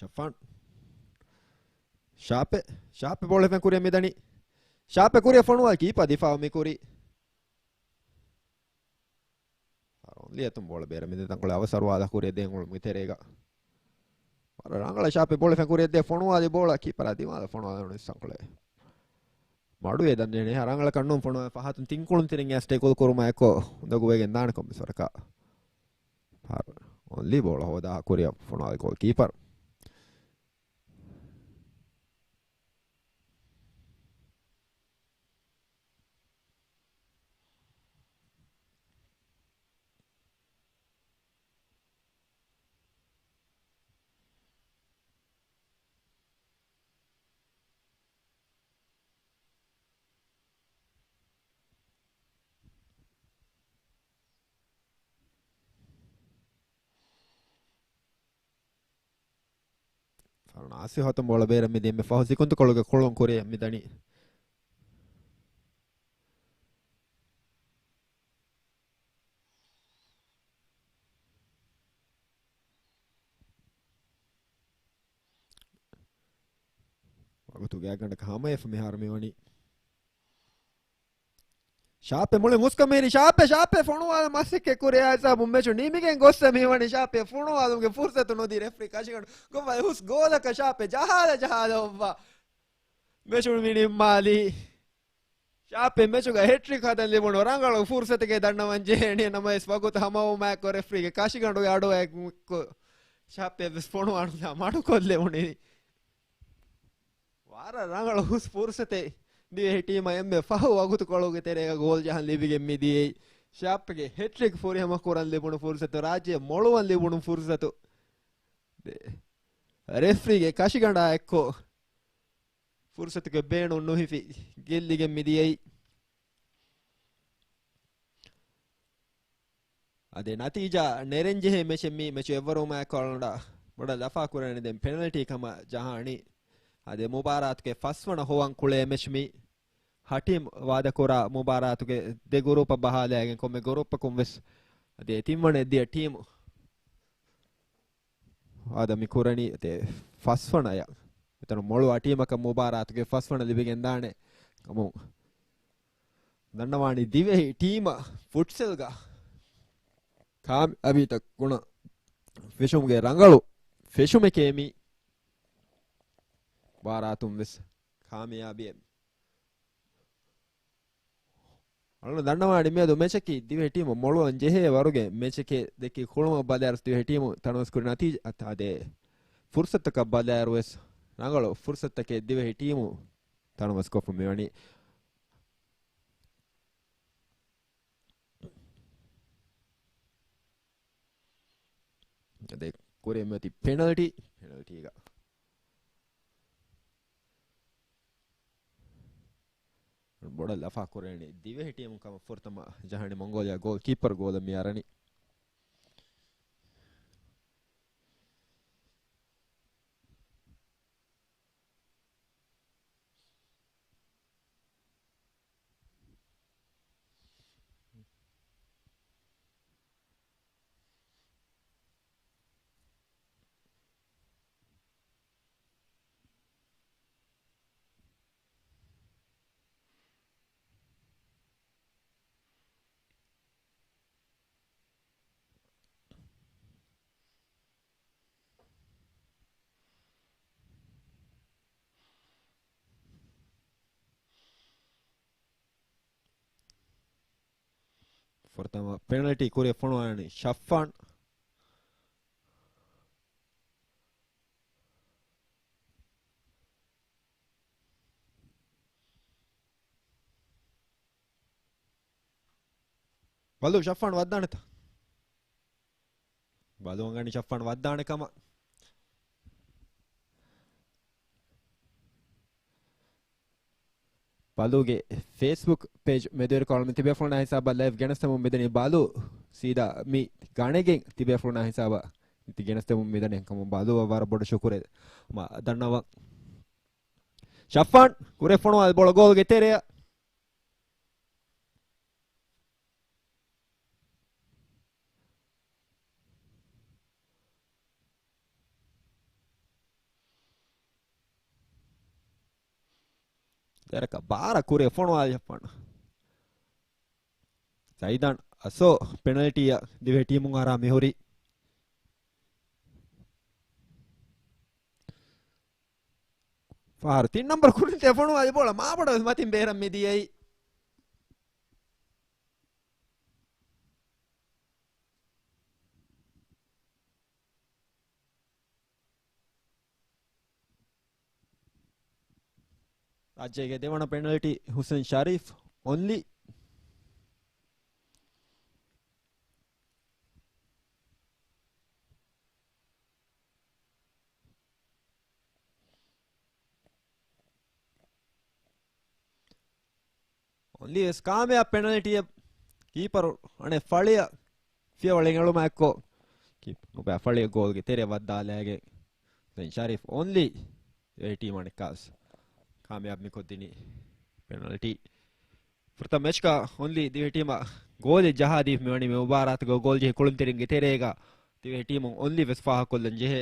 ޝަފާން. ޝާޕެ، ޝާޕެ ބޯޅަ ހިފެން ކުރިއަށް މިދަނީ. ޝާޕެ ކުރިއަށް ފޮނުވާލި ކީޕާ ދިފާއު މި ކުރީ. އޮންލީ އަތުން ބޯޅަ ބޭރަށް މިދިޔަ ތަންކޮޅެއް އަވަސް އަރުވާލާ ކުރިއަށް ދޭން އުޅުމުގެ ތެރޭގަ. ވަރަށް ރަނގަޅަށް ޝާޕެ ބޯޅަ ހިފެން ކުރިއަށް ދިޔަ ފޮނުވާލި ބޯޅަ ކީޕަރާ ދިމާލަށް ފޮނުވާލަން އުޅެނީ ތަންކޮޅެއް. މަޑުވެ ދަންނޭނެ ރަނގަޅަކަށް ނޫން ފޮނުވާލި ފަހަތުން ތިން ކުޅުންތެރިން އެއާ ޓެކުލް ކުރުމާ އެއްކޮށް އުނދަގޫވެގެން ދާނެ ކޮންމެސް ވަރަކަށް. އޮންލީ ބޯޅަ ހޯދާ ކުރިއަށް ފޮނުވާލި ގޯލް ކީޕަރު. ނާސި ހަތުން ބޯޅަ ބޭރަށް މިދިޔަ އެންމެ ފަހު ސިކުންތުކޮޅުގެ ކުޅުން ކުރިއަށް މިދަނީ. ވަގުތު ގާތްގަނޑަކަށް ހަމަވެފަ މިހާރު މިވަނީ. ޝާޕެ މުޅި މުސްކަމޭރި ޝާޕެ، ޝާޕެ ފޮނުވާލަން މަސައްކަތް ކުރިއަށް ހިސާބުން މެޗު ނިމިގެން ގޮއްސަ މިވަނީ. ޝާޕެ ފޮނުވާލުމުގެ ފުރުސަތު ނުދީ ރެފްރީ ކަށިގަނޑު ގޮވާ ހުސް ގޯލަކަށް ޝާޕެ ޖަހާލަ ޖަހާލަ އޮއްވާ މެޗު މި ނިންމާލީ. ޝާޕެ މެޗުގަ ހެޓްރިކް ހަދަން ލިބުނު ރަނގަޅު ފުރުސަތެކޭ ދަންނަވަން ޖެހޭނީ. ނަމަވެސް ވަގުތު ހަމަވުމާއެކު ރެފްރީގެ ކަށިގަނޑުގެ އަޑުއައި ޝާޕެ ވެސް ފޮނުވާނުލާ މަޑުކޮށްލެވުނީ. ވަރަށް ރަނގަޅު ހުސް ފުރުސަތެއް ދިވެހި ޓީމަށް އެންމެ ފަހު ވަގުތުކޮޅުގެ ތެރޭގަ ގޯލް ޖަހަން ލިބިގެން މިދިޔައީ. ޝާޕްގެ ހެޓްރިކް ފުރިހަމަ ކުރަން ލިބުނު ފުރުސަތު، ރާއްޖެ މޮޅުވަން ލިބުނު ފުރުސަތު. ރެފްރީގެ ކަށިގަނޑާ އެއްކޮށް ފުރުސަތުގެ ބޭނުން ނުހިފި ގެއްލިގެން މިދިޔައީ. އަދި ނަތީޖާ ނެރެންޖެހޭ މެޗެއް މީ. މެޗު އެއްވަރުވުމާއެކު އަޅުގަނޑަށް ބޮޑަށް ލަފާކުރަނީ ދެން ޕެނަލްޓީ ކަމަށް ޖަހާނީ. އަދި މުބާރާތުގެ ފަސްވަނަ ހޮވަން ކުޅޭ މެޗް މީ. ހަ ޓީމް ވާދަކުރާ މުބާރާތުގެ ދެ ގުރޫޕަށް ބަހާލައިގެން ކޮންމެ ގުރޫޕަކުން ވެސް އަދި ތިންވަނަ ދިޔަ ޓީމު އާދަ މި ކުރަނީ އެތޭ ފަސްވަނަޔަށް. އެތަނު މޮޅު އަ ޓީމަކަށް މުބާރާތުގެ ފަސްވަނަ ލިބިގެންދާނެ ކަމުން ދަންނަވާނީ ދިވެހި ޓީމަށް ފުޓްސަލްގަ ކާމިޔާބީތައް ގުނަ ފެށުމުގެ ރަނގަޅު ފެށުމެކޭ މީ. މުބާރާތުން ވެސް ކާމިޔާބީ އަޅުން ދަންނަވާނީ މިއަދު މެޗަކީ ދިވެހި ޓީމު މޮޅުވަން ޖެހޭ ވަރުގެ މެޗެކޭ ދެއްކި ކުޅުމަށް ބަލާއިރު ދިވެހި ޓީމު ތަނަވަސް ކުރި ނަތީޖާ އަދެ ފުރުސަތަކަށް ބަލާއިރު ވެސް ރަނގަޅު ފުރުސަތަކެއް ދިވެހި ޓީމު ތަނަވަސް ކޮށްފަ މިވަނީ. ދެ ކުރި މިއޮތީ ޕެނަލްޓީ. ޕެނަލްޓީގަ ބޮޑަށް ލަފާ ކުރޭނީ ދިވެހި ޓީމުން ކަމަށް ފުރަތަމަ ޖަހަނީ މޮންގޯލިއާ ގޯލް ކީޕަރު ގޯލަށް މި އަރަނީ. ފުރަތަމަ ޕެނަލްޓީ ކުރިއަށް ފޮނުވާލަނީ ޝަފާން. ބަލޫ ޝަފާން ވައްދާނެތަ؟ ބަލޫ އަންގަނީ ޝަފާން ވައްދާނެ ކަމަށް. ބަލޫގެ ފޭސްބުކް ޕޭޖް މެދުވެރިކޮށް ތިބޭފުޅުންނާ ހިސާބަށް ލައިވް ގެނެސްދެމުން މިދަނީ ބަލޫ ސީދާ މި ގަނެގެން ތިބޭފުޅުންނާ ހިސާބަށް ތި ގެނެސްދެމުން މިދަނީ ކަމަށް ބަލޫއަށް ވަރަށް ބޮޑަށް ޝުކުރެއް މަ ދަންނަވަން. ޝަފާން ކުރެ ފޮނުވާލި ބޯޅަ ގޯލްގެ ތެރެއަށް. ދެރަކަށް ބާރަށް ކުރިއަށް ފޮނުވާލި ޝަފާން. ޒައިދާން އަސޯ ޕެނަލްޓީއަށް ދިވެހި ޓީމުން އަރާ މިހުރީ. ފަހަރު ތިން ނަންބަރު ކުރިން ތެފޮނު އަލި ބޯޅަ މާބޮޑަށް ވެސް މަތިން ބޭރަށް މިދިޔައީ. ރާއްޖޭގެ ދެވަނަ ޕެނަލްޓީ ހުސެން ޝަރީފް އޮންލީ. އޮންލީ ވެސް ކާމިޔާބު ޕެނަލްޓީއަށް ކީޕަރު އަނެއް ފަޅިއަށް ފިޔަވަޅެއް އެޅުމާ އެއްކޮށް، ކީޕަރު ނުބައި ފަޅިއަށް ގޯލްގެ ތެރެއަށް ވައްދާލައިގެން ހުސެން ޝަރީފް އޮންލީ ދިވެހި ޓީމަށް އަނެއްކާވެސް ކާމިޔާބު މިކޮށްދިނީ ޕެނަލްޓީ. ފުރަތަމަ މެޗްގަ އޮންލީ ދިވެހި ޓީމަށް ގޯލެއް ޖަހާދީފަ މިވަނީ މި މުބާރާތުގަ ގޯލް ޖެހި ކުޅުންތެރިންގެ ތެރޭގަ ދިވެހި ޓީމުން އޮންލީ ވެސް ފާހަގަކޮށްލަން ޖެހޭ.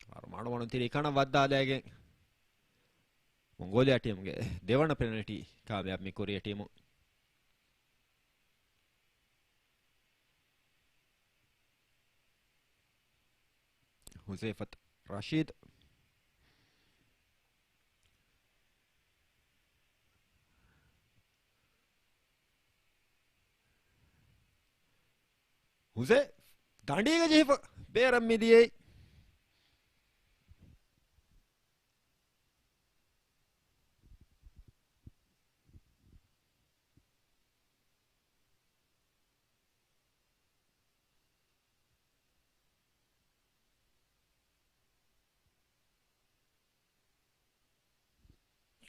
މާރު މާނުވަނު ތިރީ ކަނަށް ވައްދާލައިގެން މޮންގޯލިއާ ޓީމުގެ ދެވަނަ ޕެނަލްޓީ ކާމިޔާބު މި ކޮރިއަ ޓީމު. ހުޒައިފަތު ރަޝީދު. ހުސެ ދަނޑީގަ ޖެހިފަ ބޭރަށް މިދިޔައީ.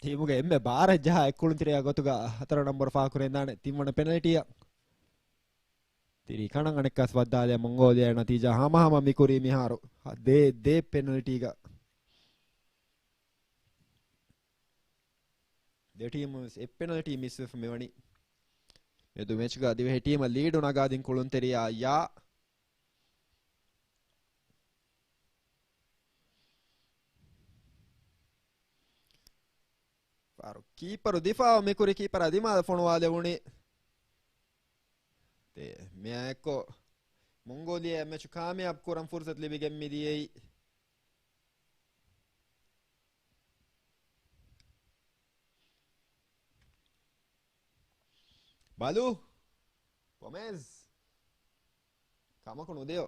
ޓީމުގެ އެންމެ ބާރަށް ޖަހާ އެއްކުޅުންތެރިޔާ ގޮތުގަ ހަތަރު ނަންބަރު ފާހަގަކުރެވިދާނެ ތިންވަނަ ޕެނަލްޓީއަށް. ތިރީ ކަނަށް އަނެއްކާސް ވައްދާލެއް މޮންގޯލިއާ ނަތީޖާ ހަމަހަމަ މިކުރީ މިހާރު ދޭ ދޭ ޕެނަލްޓީގަ. ދެ ޓީމުން ވެސް އެއް ޕެނަލްޓީ މިސްވެފަ މިވަނީ. މެދު މެޗްގަ ދިވެހި ޓީމަށް ލީޑު ނަގާދިން ކުޅުންތެރިޔާ ޔާ. ފާރު ކީޕަރު ދިފާއު މިކުރި ކީޕަރާ ދިމާލަށް ފޮނުވާލެވުނީ. ދޭ މިއާ އެއްކޮށް މޮންގޯލިއާ މެޗު ކާމިޔާބު ކުރަން ފުރުސަތު ލިބިގެން މިދިޔައީ. ބަލޫ. ގޮމެޒް. ކަމަކު ނުދެޔޯ.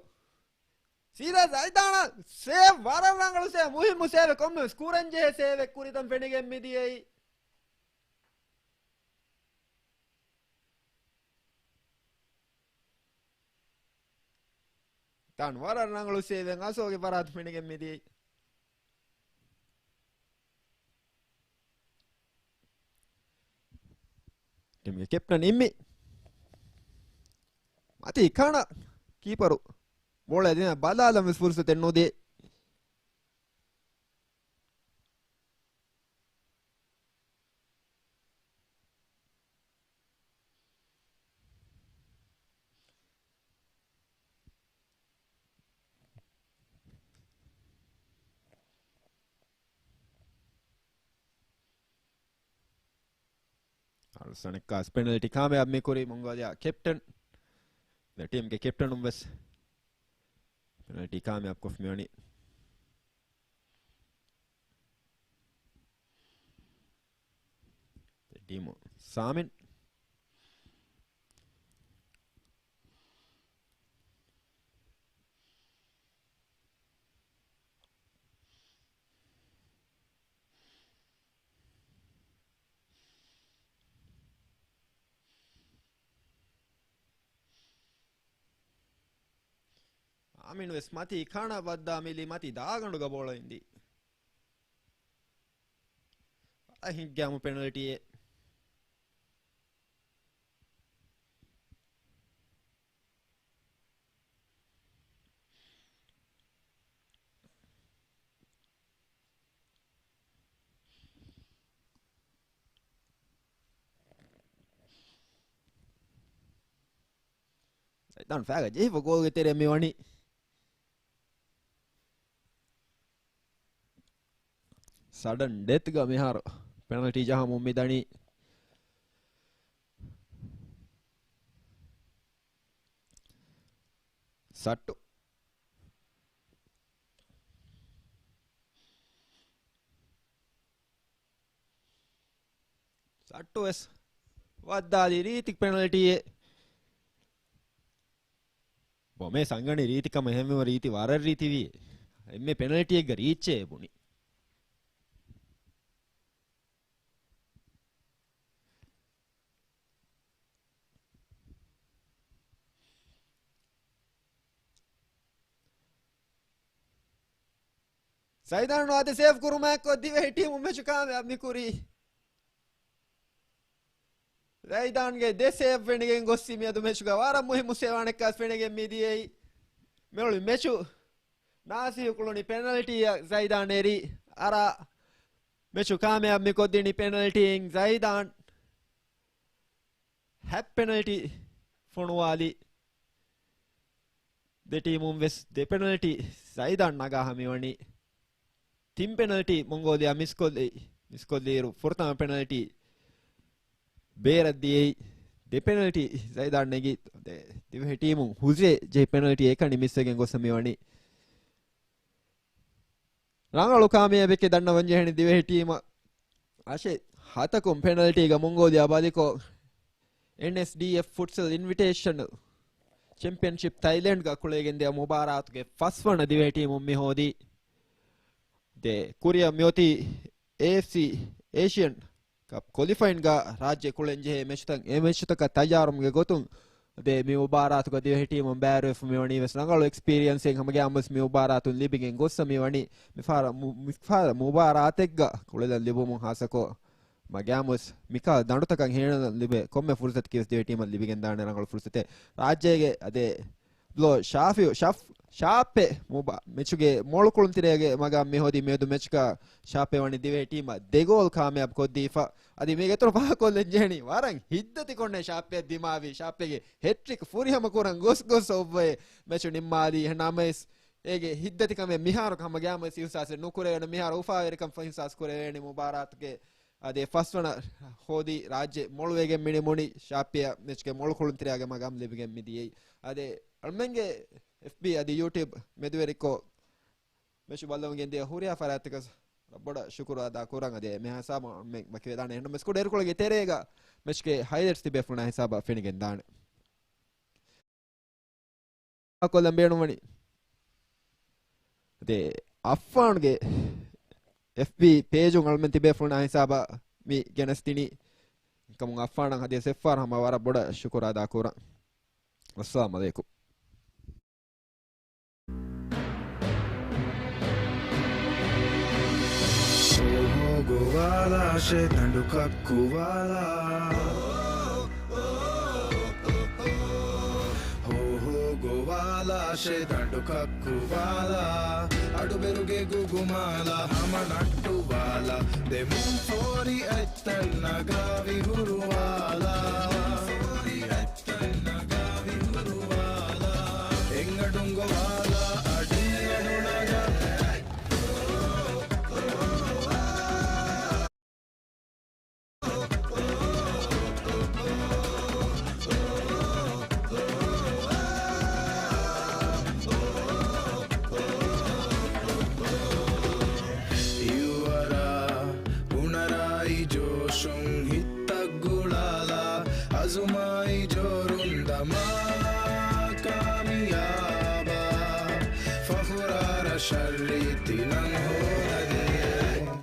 ސީދާ ޒައިދާނަށް ސޭވް، ވަރަށް ރަނގަޅު ސޭވް، މުހިއްމު ސޭވެއް، ކޮންމެވެސް ކުރަންޖެހޭ ސޭވެއް ކުރިތަން ފެނިގެން މިދިޔައީ. ތާން ވަރަށް ރަނގަޅު ސޭވެއް އަސޯގެ ފަރާތު ފެނިގެން މިދިޔައީ. ޓީމްގެ ކެޕްޓަން އިއްމި މަތީ ކާނަ ކީޕަރު ބޯޅަ ދިނާ ބަލާލަން ވެސް ފުރުސަތެއް ނުދޭ. އަޅުސަނެއްކާސް ޕެނަލްޓީ ކާމިޔާބު މި ކުރީ މޮންގޯލިއާ ކެޕްޓަން. ދެ ޓީމްގެ ކެޕްޓަނުން ވެސް ޕެނަލްޓީ ކާމިޔާބު ކޮށްފި މިވަނީ. ދެ ޓީމު ސާމިން. އާމިން ވެސް މަތީ ކާނަ ބައްދާ މިލި މަތި ދާގަނޑުގަ ބޯޅަ އިންދީ. އަހިންގެ އަމު ޕެނަލްޓީއެއް. ސައިދާން ފައިގަ ޖެހިފަ ގޯލްގެ ތެރެ މި ވަނީ. ސަޑަން ޑެތްގަ މިހާރު ޕެނަލްޓީ ޖަހަމުން މި ދަނީ. ސައްޓު. ސައްޓު ވެސް ވައްދާލި ރީތި ޕެނަލްޓީއެއް. ބޮމޭ ސަންގަނޑި ރީތި ކަމަށް އެހެންވީމަ ރީތި ވަރަށް ރީތިވީ. އެންމެ ޕެނަލްޓީއެއްގަ ރީއްޗޭ ބުނި. ޒައިދާން ވާދެ ސޭވް ކުރުމާއެކު ދިވެހި ޓީމު މެޗު ކާމިޔާބު މިކުރީ. ޒައިދާންގެ ދެ ސޭވް ފެނިގެން ގޮއްސި މިއަދު މެޗުގަ ވަރަށް މުހިއްމު ސޭވާނެއްކާސް ފެނިގެން މިދިޔައީ. މިއުޅި މެޗު ނާސިހު ކުޅުނި ޕެނަލްޓީއަށް ޒައިދާން އެރީ އަރާ މެޗު ކާމިޔާބު މިކޮށްދިނީ ޕެނަލްޓީއިން ޒައިދާން. ހަ ޕެނަލްޓީ ފޮނުވާލި. ދެ ޓީމުން ވެސް ދެ ޕެނަލްޓީ ޒައިދާން ނަގާހަ މިވަނީ. ތިން ޕެނަލްޓީ މޮންގޯލިއާ މިސްކޮށްލި، މިސްކޮށްލިއިރު ފުރަތަމަ ޕެނަލްޓީ ބޭރަށް ދިޔައީ. ދެ ޕެނަލްޓީ ޒައިދާން ނެގި ދެ ދިވެހި ޓީމުން ހުސްވެ ޖެހި ޕެނަލްޓީ އެކަނި މިސްވެގެން ގޮސް މިވަނީ. ރަނގަޅު ކާމިޔާބެކޭ ދަންނަވަން ޖެހެނީ ދިވެހި ޓީމަށް. އަށެއް ހަތަކުން ޕެނަލްޓީގަ މޮންގޯލިއާ ބަލިކޮށް، އެންއެސްޑީއެފް ފުޓްސަލް އިންވިޓޭޝަނަލް ޗެމްޕިއަންޝިޕް ތައިލެންޑްގަ ކުޅޭގެން ދިޔަ މުބާރާތުގެ ފަސްވަނަ ދިވެހި ޓީމުން މި ހޯދީ. ދެ ކުރިއަށް މިއޮތީ އޭއެފްސީ އޭޝިއަން ކަޕް ކޮލިފައިންގަ ރާއްޖެ ކުޅެން ޖެހޭ މެޗުތައް، އެ މެޗުތަކަށް ތައްޔާރުވުމުގެ ގޮތުން ދެ މި މުބާރާތުގަ ދިވެހި ޓީމުން ބައިވެރިވެފަ މިވަނީ ވެސް ރަނގަޅު އެކްސްޕީރިއަންސެއް ހަމަގައިމުވެސް މި މުބާރާތުން ލިބިގެން ގޮއްސަ މިވަނީ. މިފަހަރަ މު-، މިފަހަރަ މުބާރާތެއްގަ ކުޅެލަން ލިބުމުން ހާއްސަކޮށް މަގައިމުވެސް މިކަހަލަ ދަނޑުތަކަށް ހޭނަން ލިބޭ ކޮންމެ ފުރުސަތަކީވެސް ދިވެހި ޓީމަށް ލިބިގެންދާނެ ރަނގަޅު ފުރުސަތެއް. ރާއްޖޭގެ އަދެ ބްލޯ ޝާފިޔު، ޝާފް، ޝާޕެ މުބާ-، މެޗުގެ މޮޅު ކުޅުންތެރޭގެ މަގާ މި ހޯދި މިއަދު މެޗުގަ ޝާޕެ ވަނީ ދިވެހި ޓީމަށް ދެ ގޯލް ކާމިޔާބު ކޮށްދީފަ. އަދި މީގެ އިތުރު ފާހަގަކޮށްލަން ޖެހެނީ ވަރަށް ހިތްދަތި ކޮންނެ ޝާޕެ ދިމާވީ. ޝާޕެގެ ހެޓްރިކް ފުރިހަމަ ކުރަން ގޮސް ގޮސް އޮއްވައި މެޗު ނިންމާލީ. އެހެންނަމަވެސް އޭގެ ހިތްދަތިކަމެއް މިހާރު ހަމަ ގައިމުވެސް އިހުސާސެއް ނުކުރެވޭނެ. މިހާރު އުފާވެރިކަން އިހުސާސް ކުރެވޭނެ މުބާރާތުގެ އަދި ފަސްވަނަ ހޯދި ރާއްޖެ މޮޅުވެގެން މިނިމުނި ޝާޕިޔަ މެޗްގެ މޮޅު ކުޅުންތެރިޔާގެ މަގާމް ލިބިގެން މިދިޔައީ. އަދި އަޅުމެންގެ އެފްބީ އަދި ޔޫޓިއުބް މެދުވެރިކޮށް މެޗު ބައްލަވަން ގެންދިޔަ ހުރިހާ ފަރާތްތަކަށް ބޮޑަށް ޝުކުރު އަދާ ކުރަން. އަދި މި ހިސާބު މެ ވަކިވެދާނެ. އެހެންނަމަވެސް ކުޑަ އިރުކޮޅެއްގެ ތެރޭގަ މެޗްގެ ހައިލައިޓްސް ތިބޭފުޅުންނާ ހިސާބަށް ފެނިގެން ދާނެ. ކޮށްލަން ބޭނުންވަނީ. ދެ އައްފާންގެ އެފްބީ ޕޭޖުން އަޅުމެން ތިބޭފުޅުންނާ ހިސާބަށް މި ގެނެސްދިނީ. އެކަމުން އައްފާނަށް ހަދިޔަ ސެފާރ ހަމަ ވަރަށް ބޮޑަށް ޝުކުރު އަދާ ކުރަން. އައްސަލާމް އަލައިކުމް. ގޮވާލާށޭ ދަނޑު ކައްކުވާލާ. ހޯ ހޯ ގޮވާލާށޭ ދަނޑު ކައްކުވާލާ. އަޑުބެރުގެ ގުގުމާލާ ހަމަ ނައްޓުވާލާ. ދެމުން ފޯރި އަތްތައް ނަގާ ވިހުރުވާލާ. ފޯރި އަތްތައް ނަގާ ވިހުރުވާލާ. އެއްއަޑުން ގޮވާލާ އަޑިއަޑު ނަގާ. ހިއުވަރާ ހުނަރާއި ޖޯޝުން ހިތްތައް ގުޅާލާ. އަޒުމާއި ޖޯރުން ދަމާ ކާމިޔާބާ. ފަޚުރާ ރަށަށް ރީތި ނަން ހޯދަދޭ.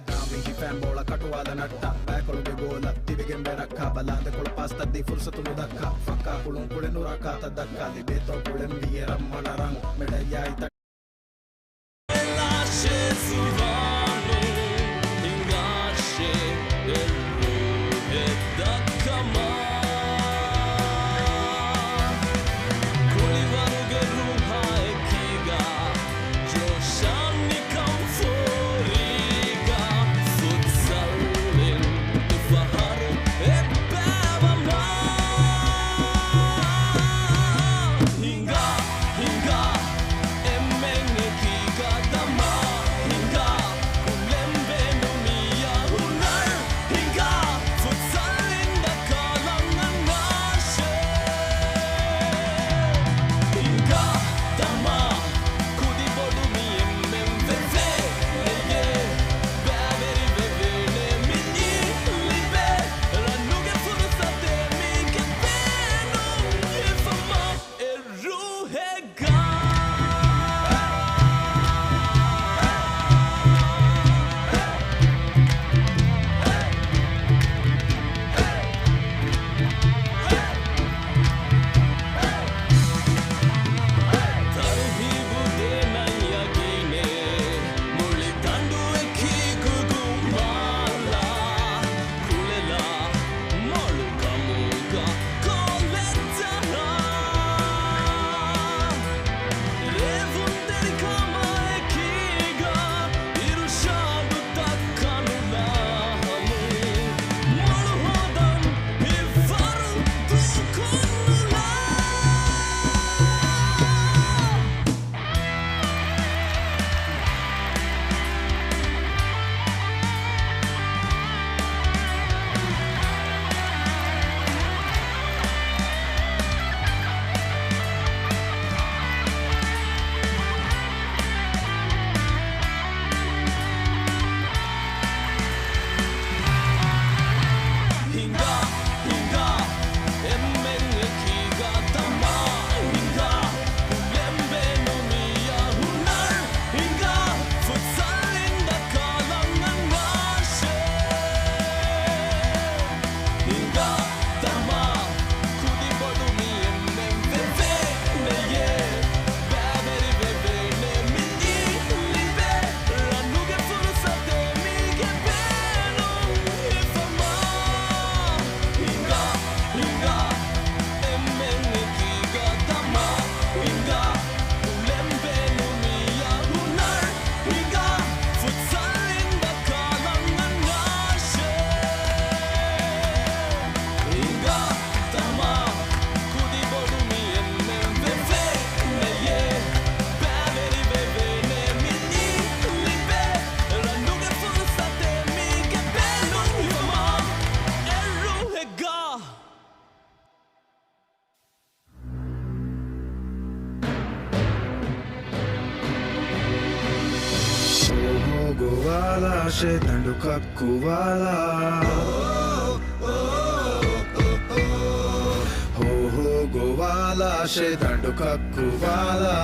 ކާމި ހިފައިން ބޯޅަ ކަޓުވާލަ ނައްޓާ. ބައިކޮޅުގެ ގޯލަށް ތިބިގެން ބެރައްކާ. ބަލާދެކޮޅު ޕާސްތައް ދީ ފުރުސަތު ނުދައްކާ. ފައްކާ ކުޅުން ކުޅެން ނުރާ ކާތައް ދައްކާ. ލިބޭތޯ ކުޅެން ވިއެ ރަންމަނަށް ރަން. މެޑައްޔާއި ތަ- ލާށޭ ޒުވާނު ހިނގާށޭ އެއްރޫހެއް ދައްކަމާ. ކުޅިވަރުގެ ރޫހާ އެކީގަ ޖޯޝާ ނިކަން ފޯރީގަ. ފުޓްސަލްއިން ދެފަހަރު އެއްބައިވަމާ. ހިނގާ، ހިނގާ، އެންމެން އެކީގަ ދަމާ. ހިނގާ، ކުޅެން ބޭނުމިއްޔާ ހުނަރު. ހިނގާ، ފުޓްސަލްއިން ދައްކާލަން އަންނާށޭ. ހިނގާ، ދަމާ، ކުދި ބޮޑު މި އެންމެން ވެވޭނެޔޭ. ބައިވެރި ވެވޭނެ މިއީ ލިބޭ ރަނުގެ ފުރުސަތޭ މީގެ ބޭނުން ހިފަމާ އެއްރޫހެއްގަ. ތަރުހީބު ދޭނަން ޔަގީނޭ، މުޅި ދަނޑު އެކީ ގުގުމާލާ، ކުޅެލާ މޮޅު ކަމުގަ ކޯލެއްޖަހާ. ރޭވުންތެރިކަމާ އެކީގަ އިރުޝާދު ދައްކަނުލާ ހަމު. މޮޅު ހޯދަން ހިތްވަރު ދޫކޮށްނުލާ. ހިނގާ، ހިނގާ، އެންމެން އެކީގަ ދަމާ. ހިނގާ، ކުޅެން ބޭނުމިއްޔާ ހުނަރު. ހިނގާ، ފުޓްސަލްއިން ދައްކާލަން އަންނާށޭ. ހިނގާ، ދަމާ، ކުދި ބޮޑު މި އެންމެން ވެވޭނެޔޭ. ބައިވެރި ވެވޭނެ މިއީ ލިބޭ ރަނުގެ ފުރުސަތޭ މީގެ ބޭނުން ހިފަމާ. ހިނގާ، ހިނގާ، އެންމެން އެކީގަ ދަމާ. ހިނގާ، ކުޅެން ބޭނުމިއްޔާ ހުނަރު. ހިނގާ، ފުޓްސަލްއިން ދައްކާލަން އަންނާށޭ. ހިނގާ، ދަމާ، ކުދި ބޮޑު މި އެންމެން ވެވޭނެޔޭ. ބައިވެރި ވެވޭނެ މިއީ ލިބޭ ރަނުގެ ފުރުސަތޭ މީގެ ބޭނުން ހިފަމާ އެއްރޫހެއްގަ. ހޯ ހޯ ގޮވާލާށޭ ދަނޑު ކައްކުވާލާ. ހޯ ހޯ ގޮވާލާށޭ ދަނޑު ކައްކުވާލާ.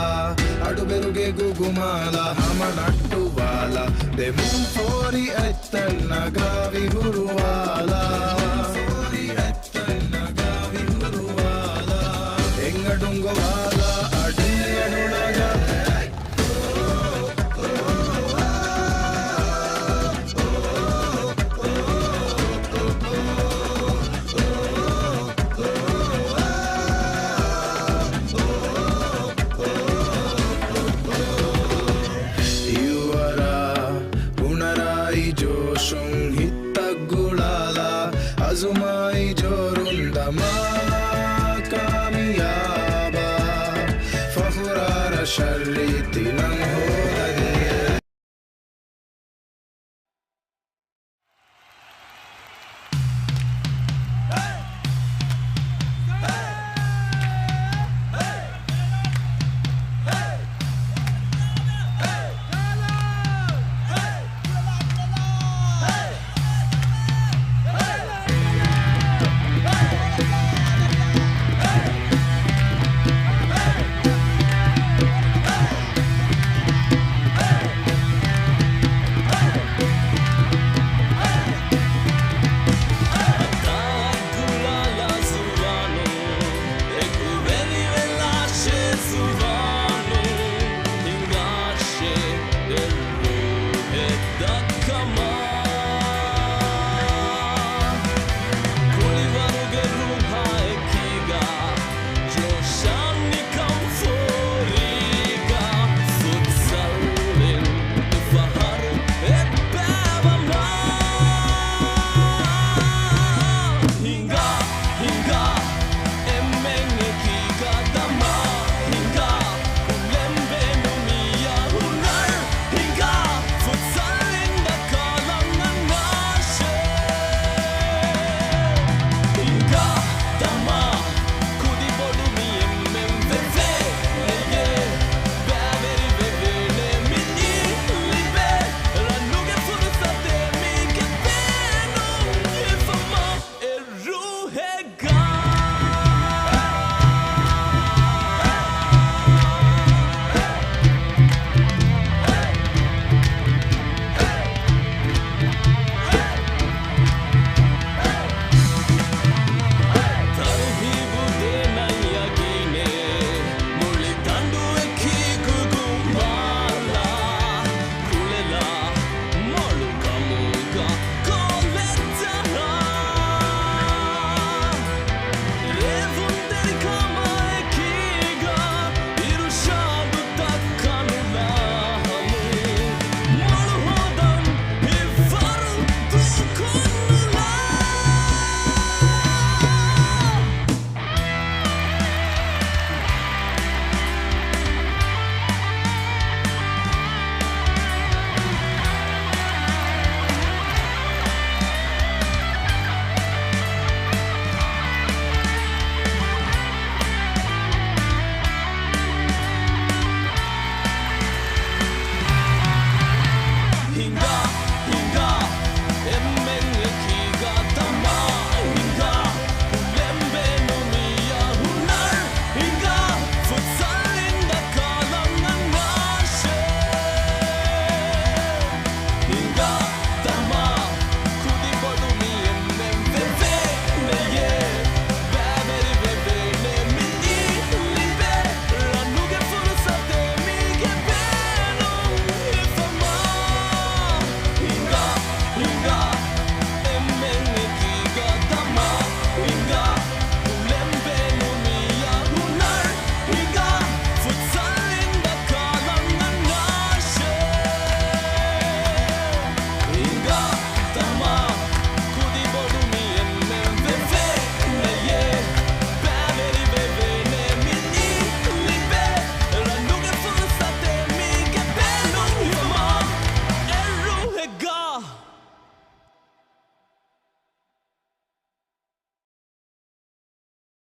އަޑުބެރުގެ ގުގުމާލާ ހަމަ ނައްޓުވާލާ. ދެމުން ފޯރި އަތްތައް ނަގާ ވިހުރުވާލާ.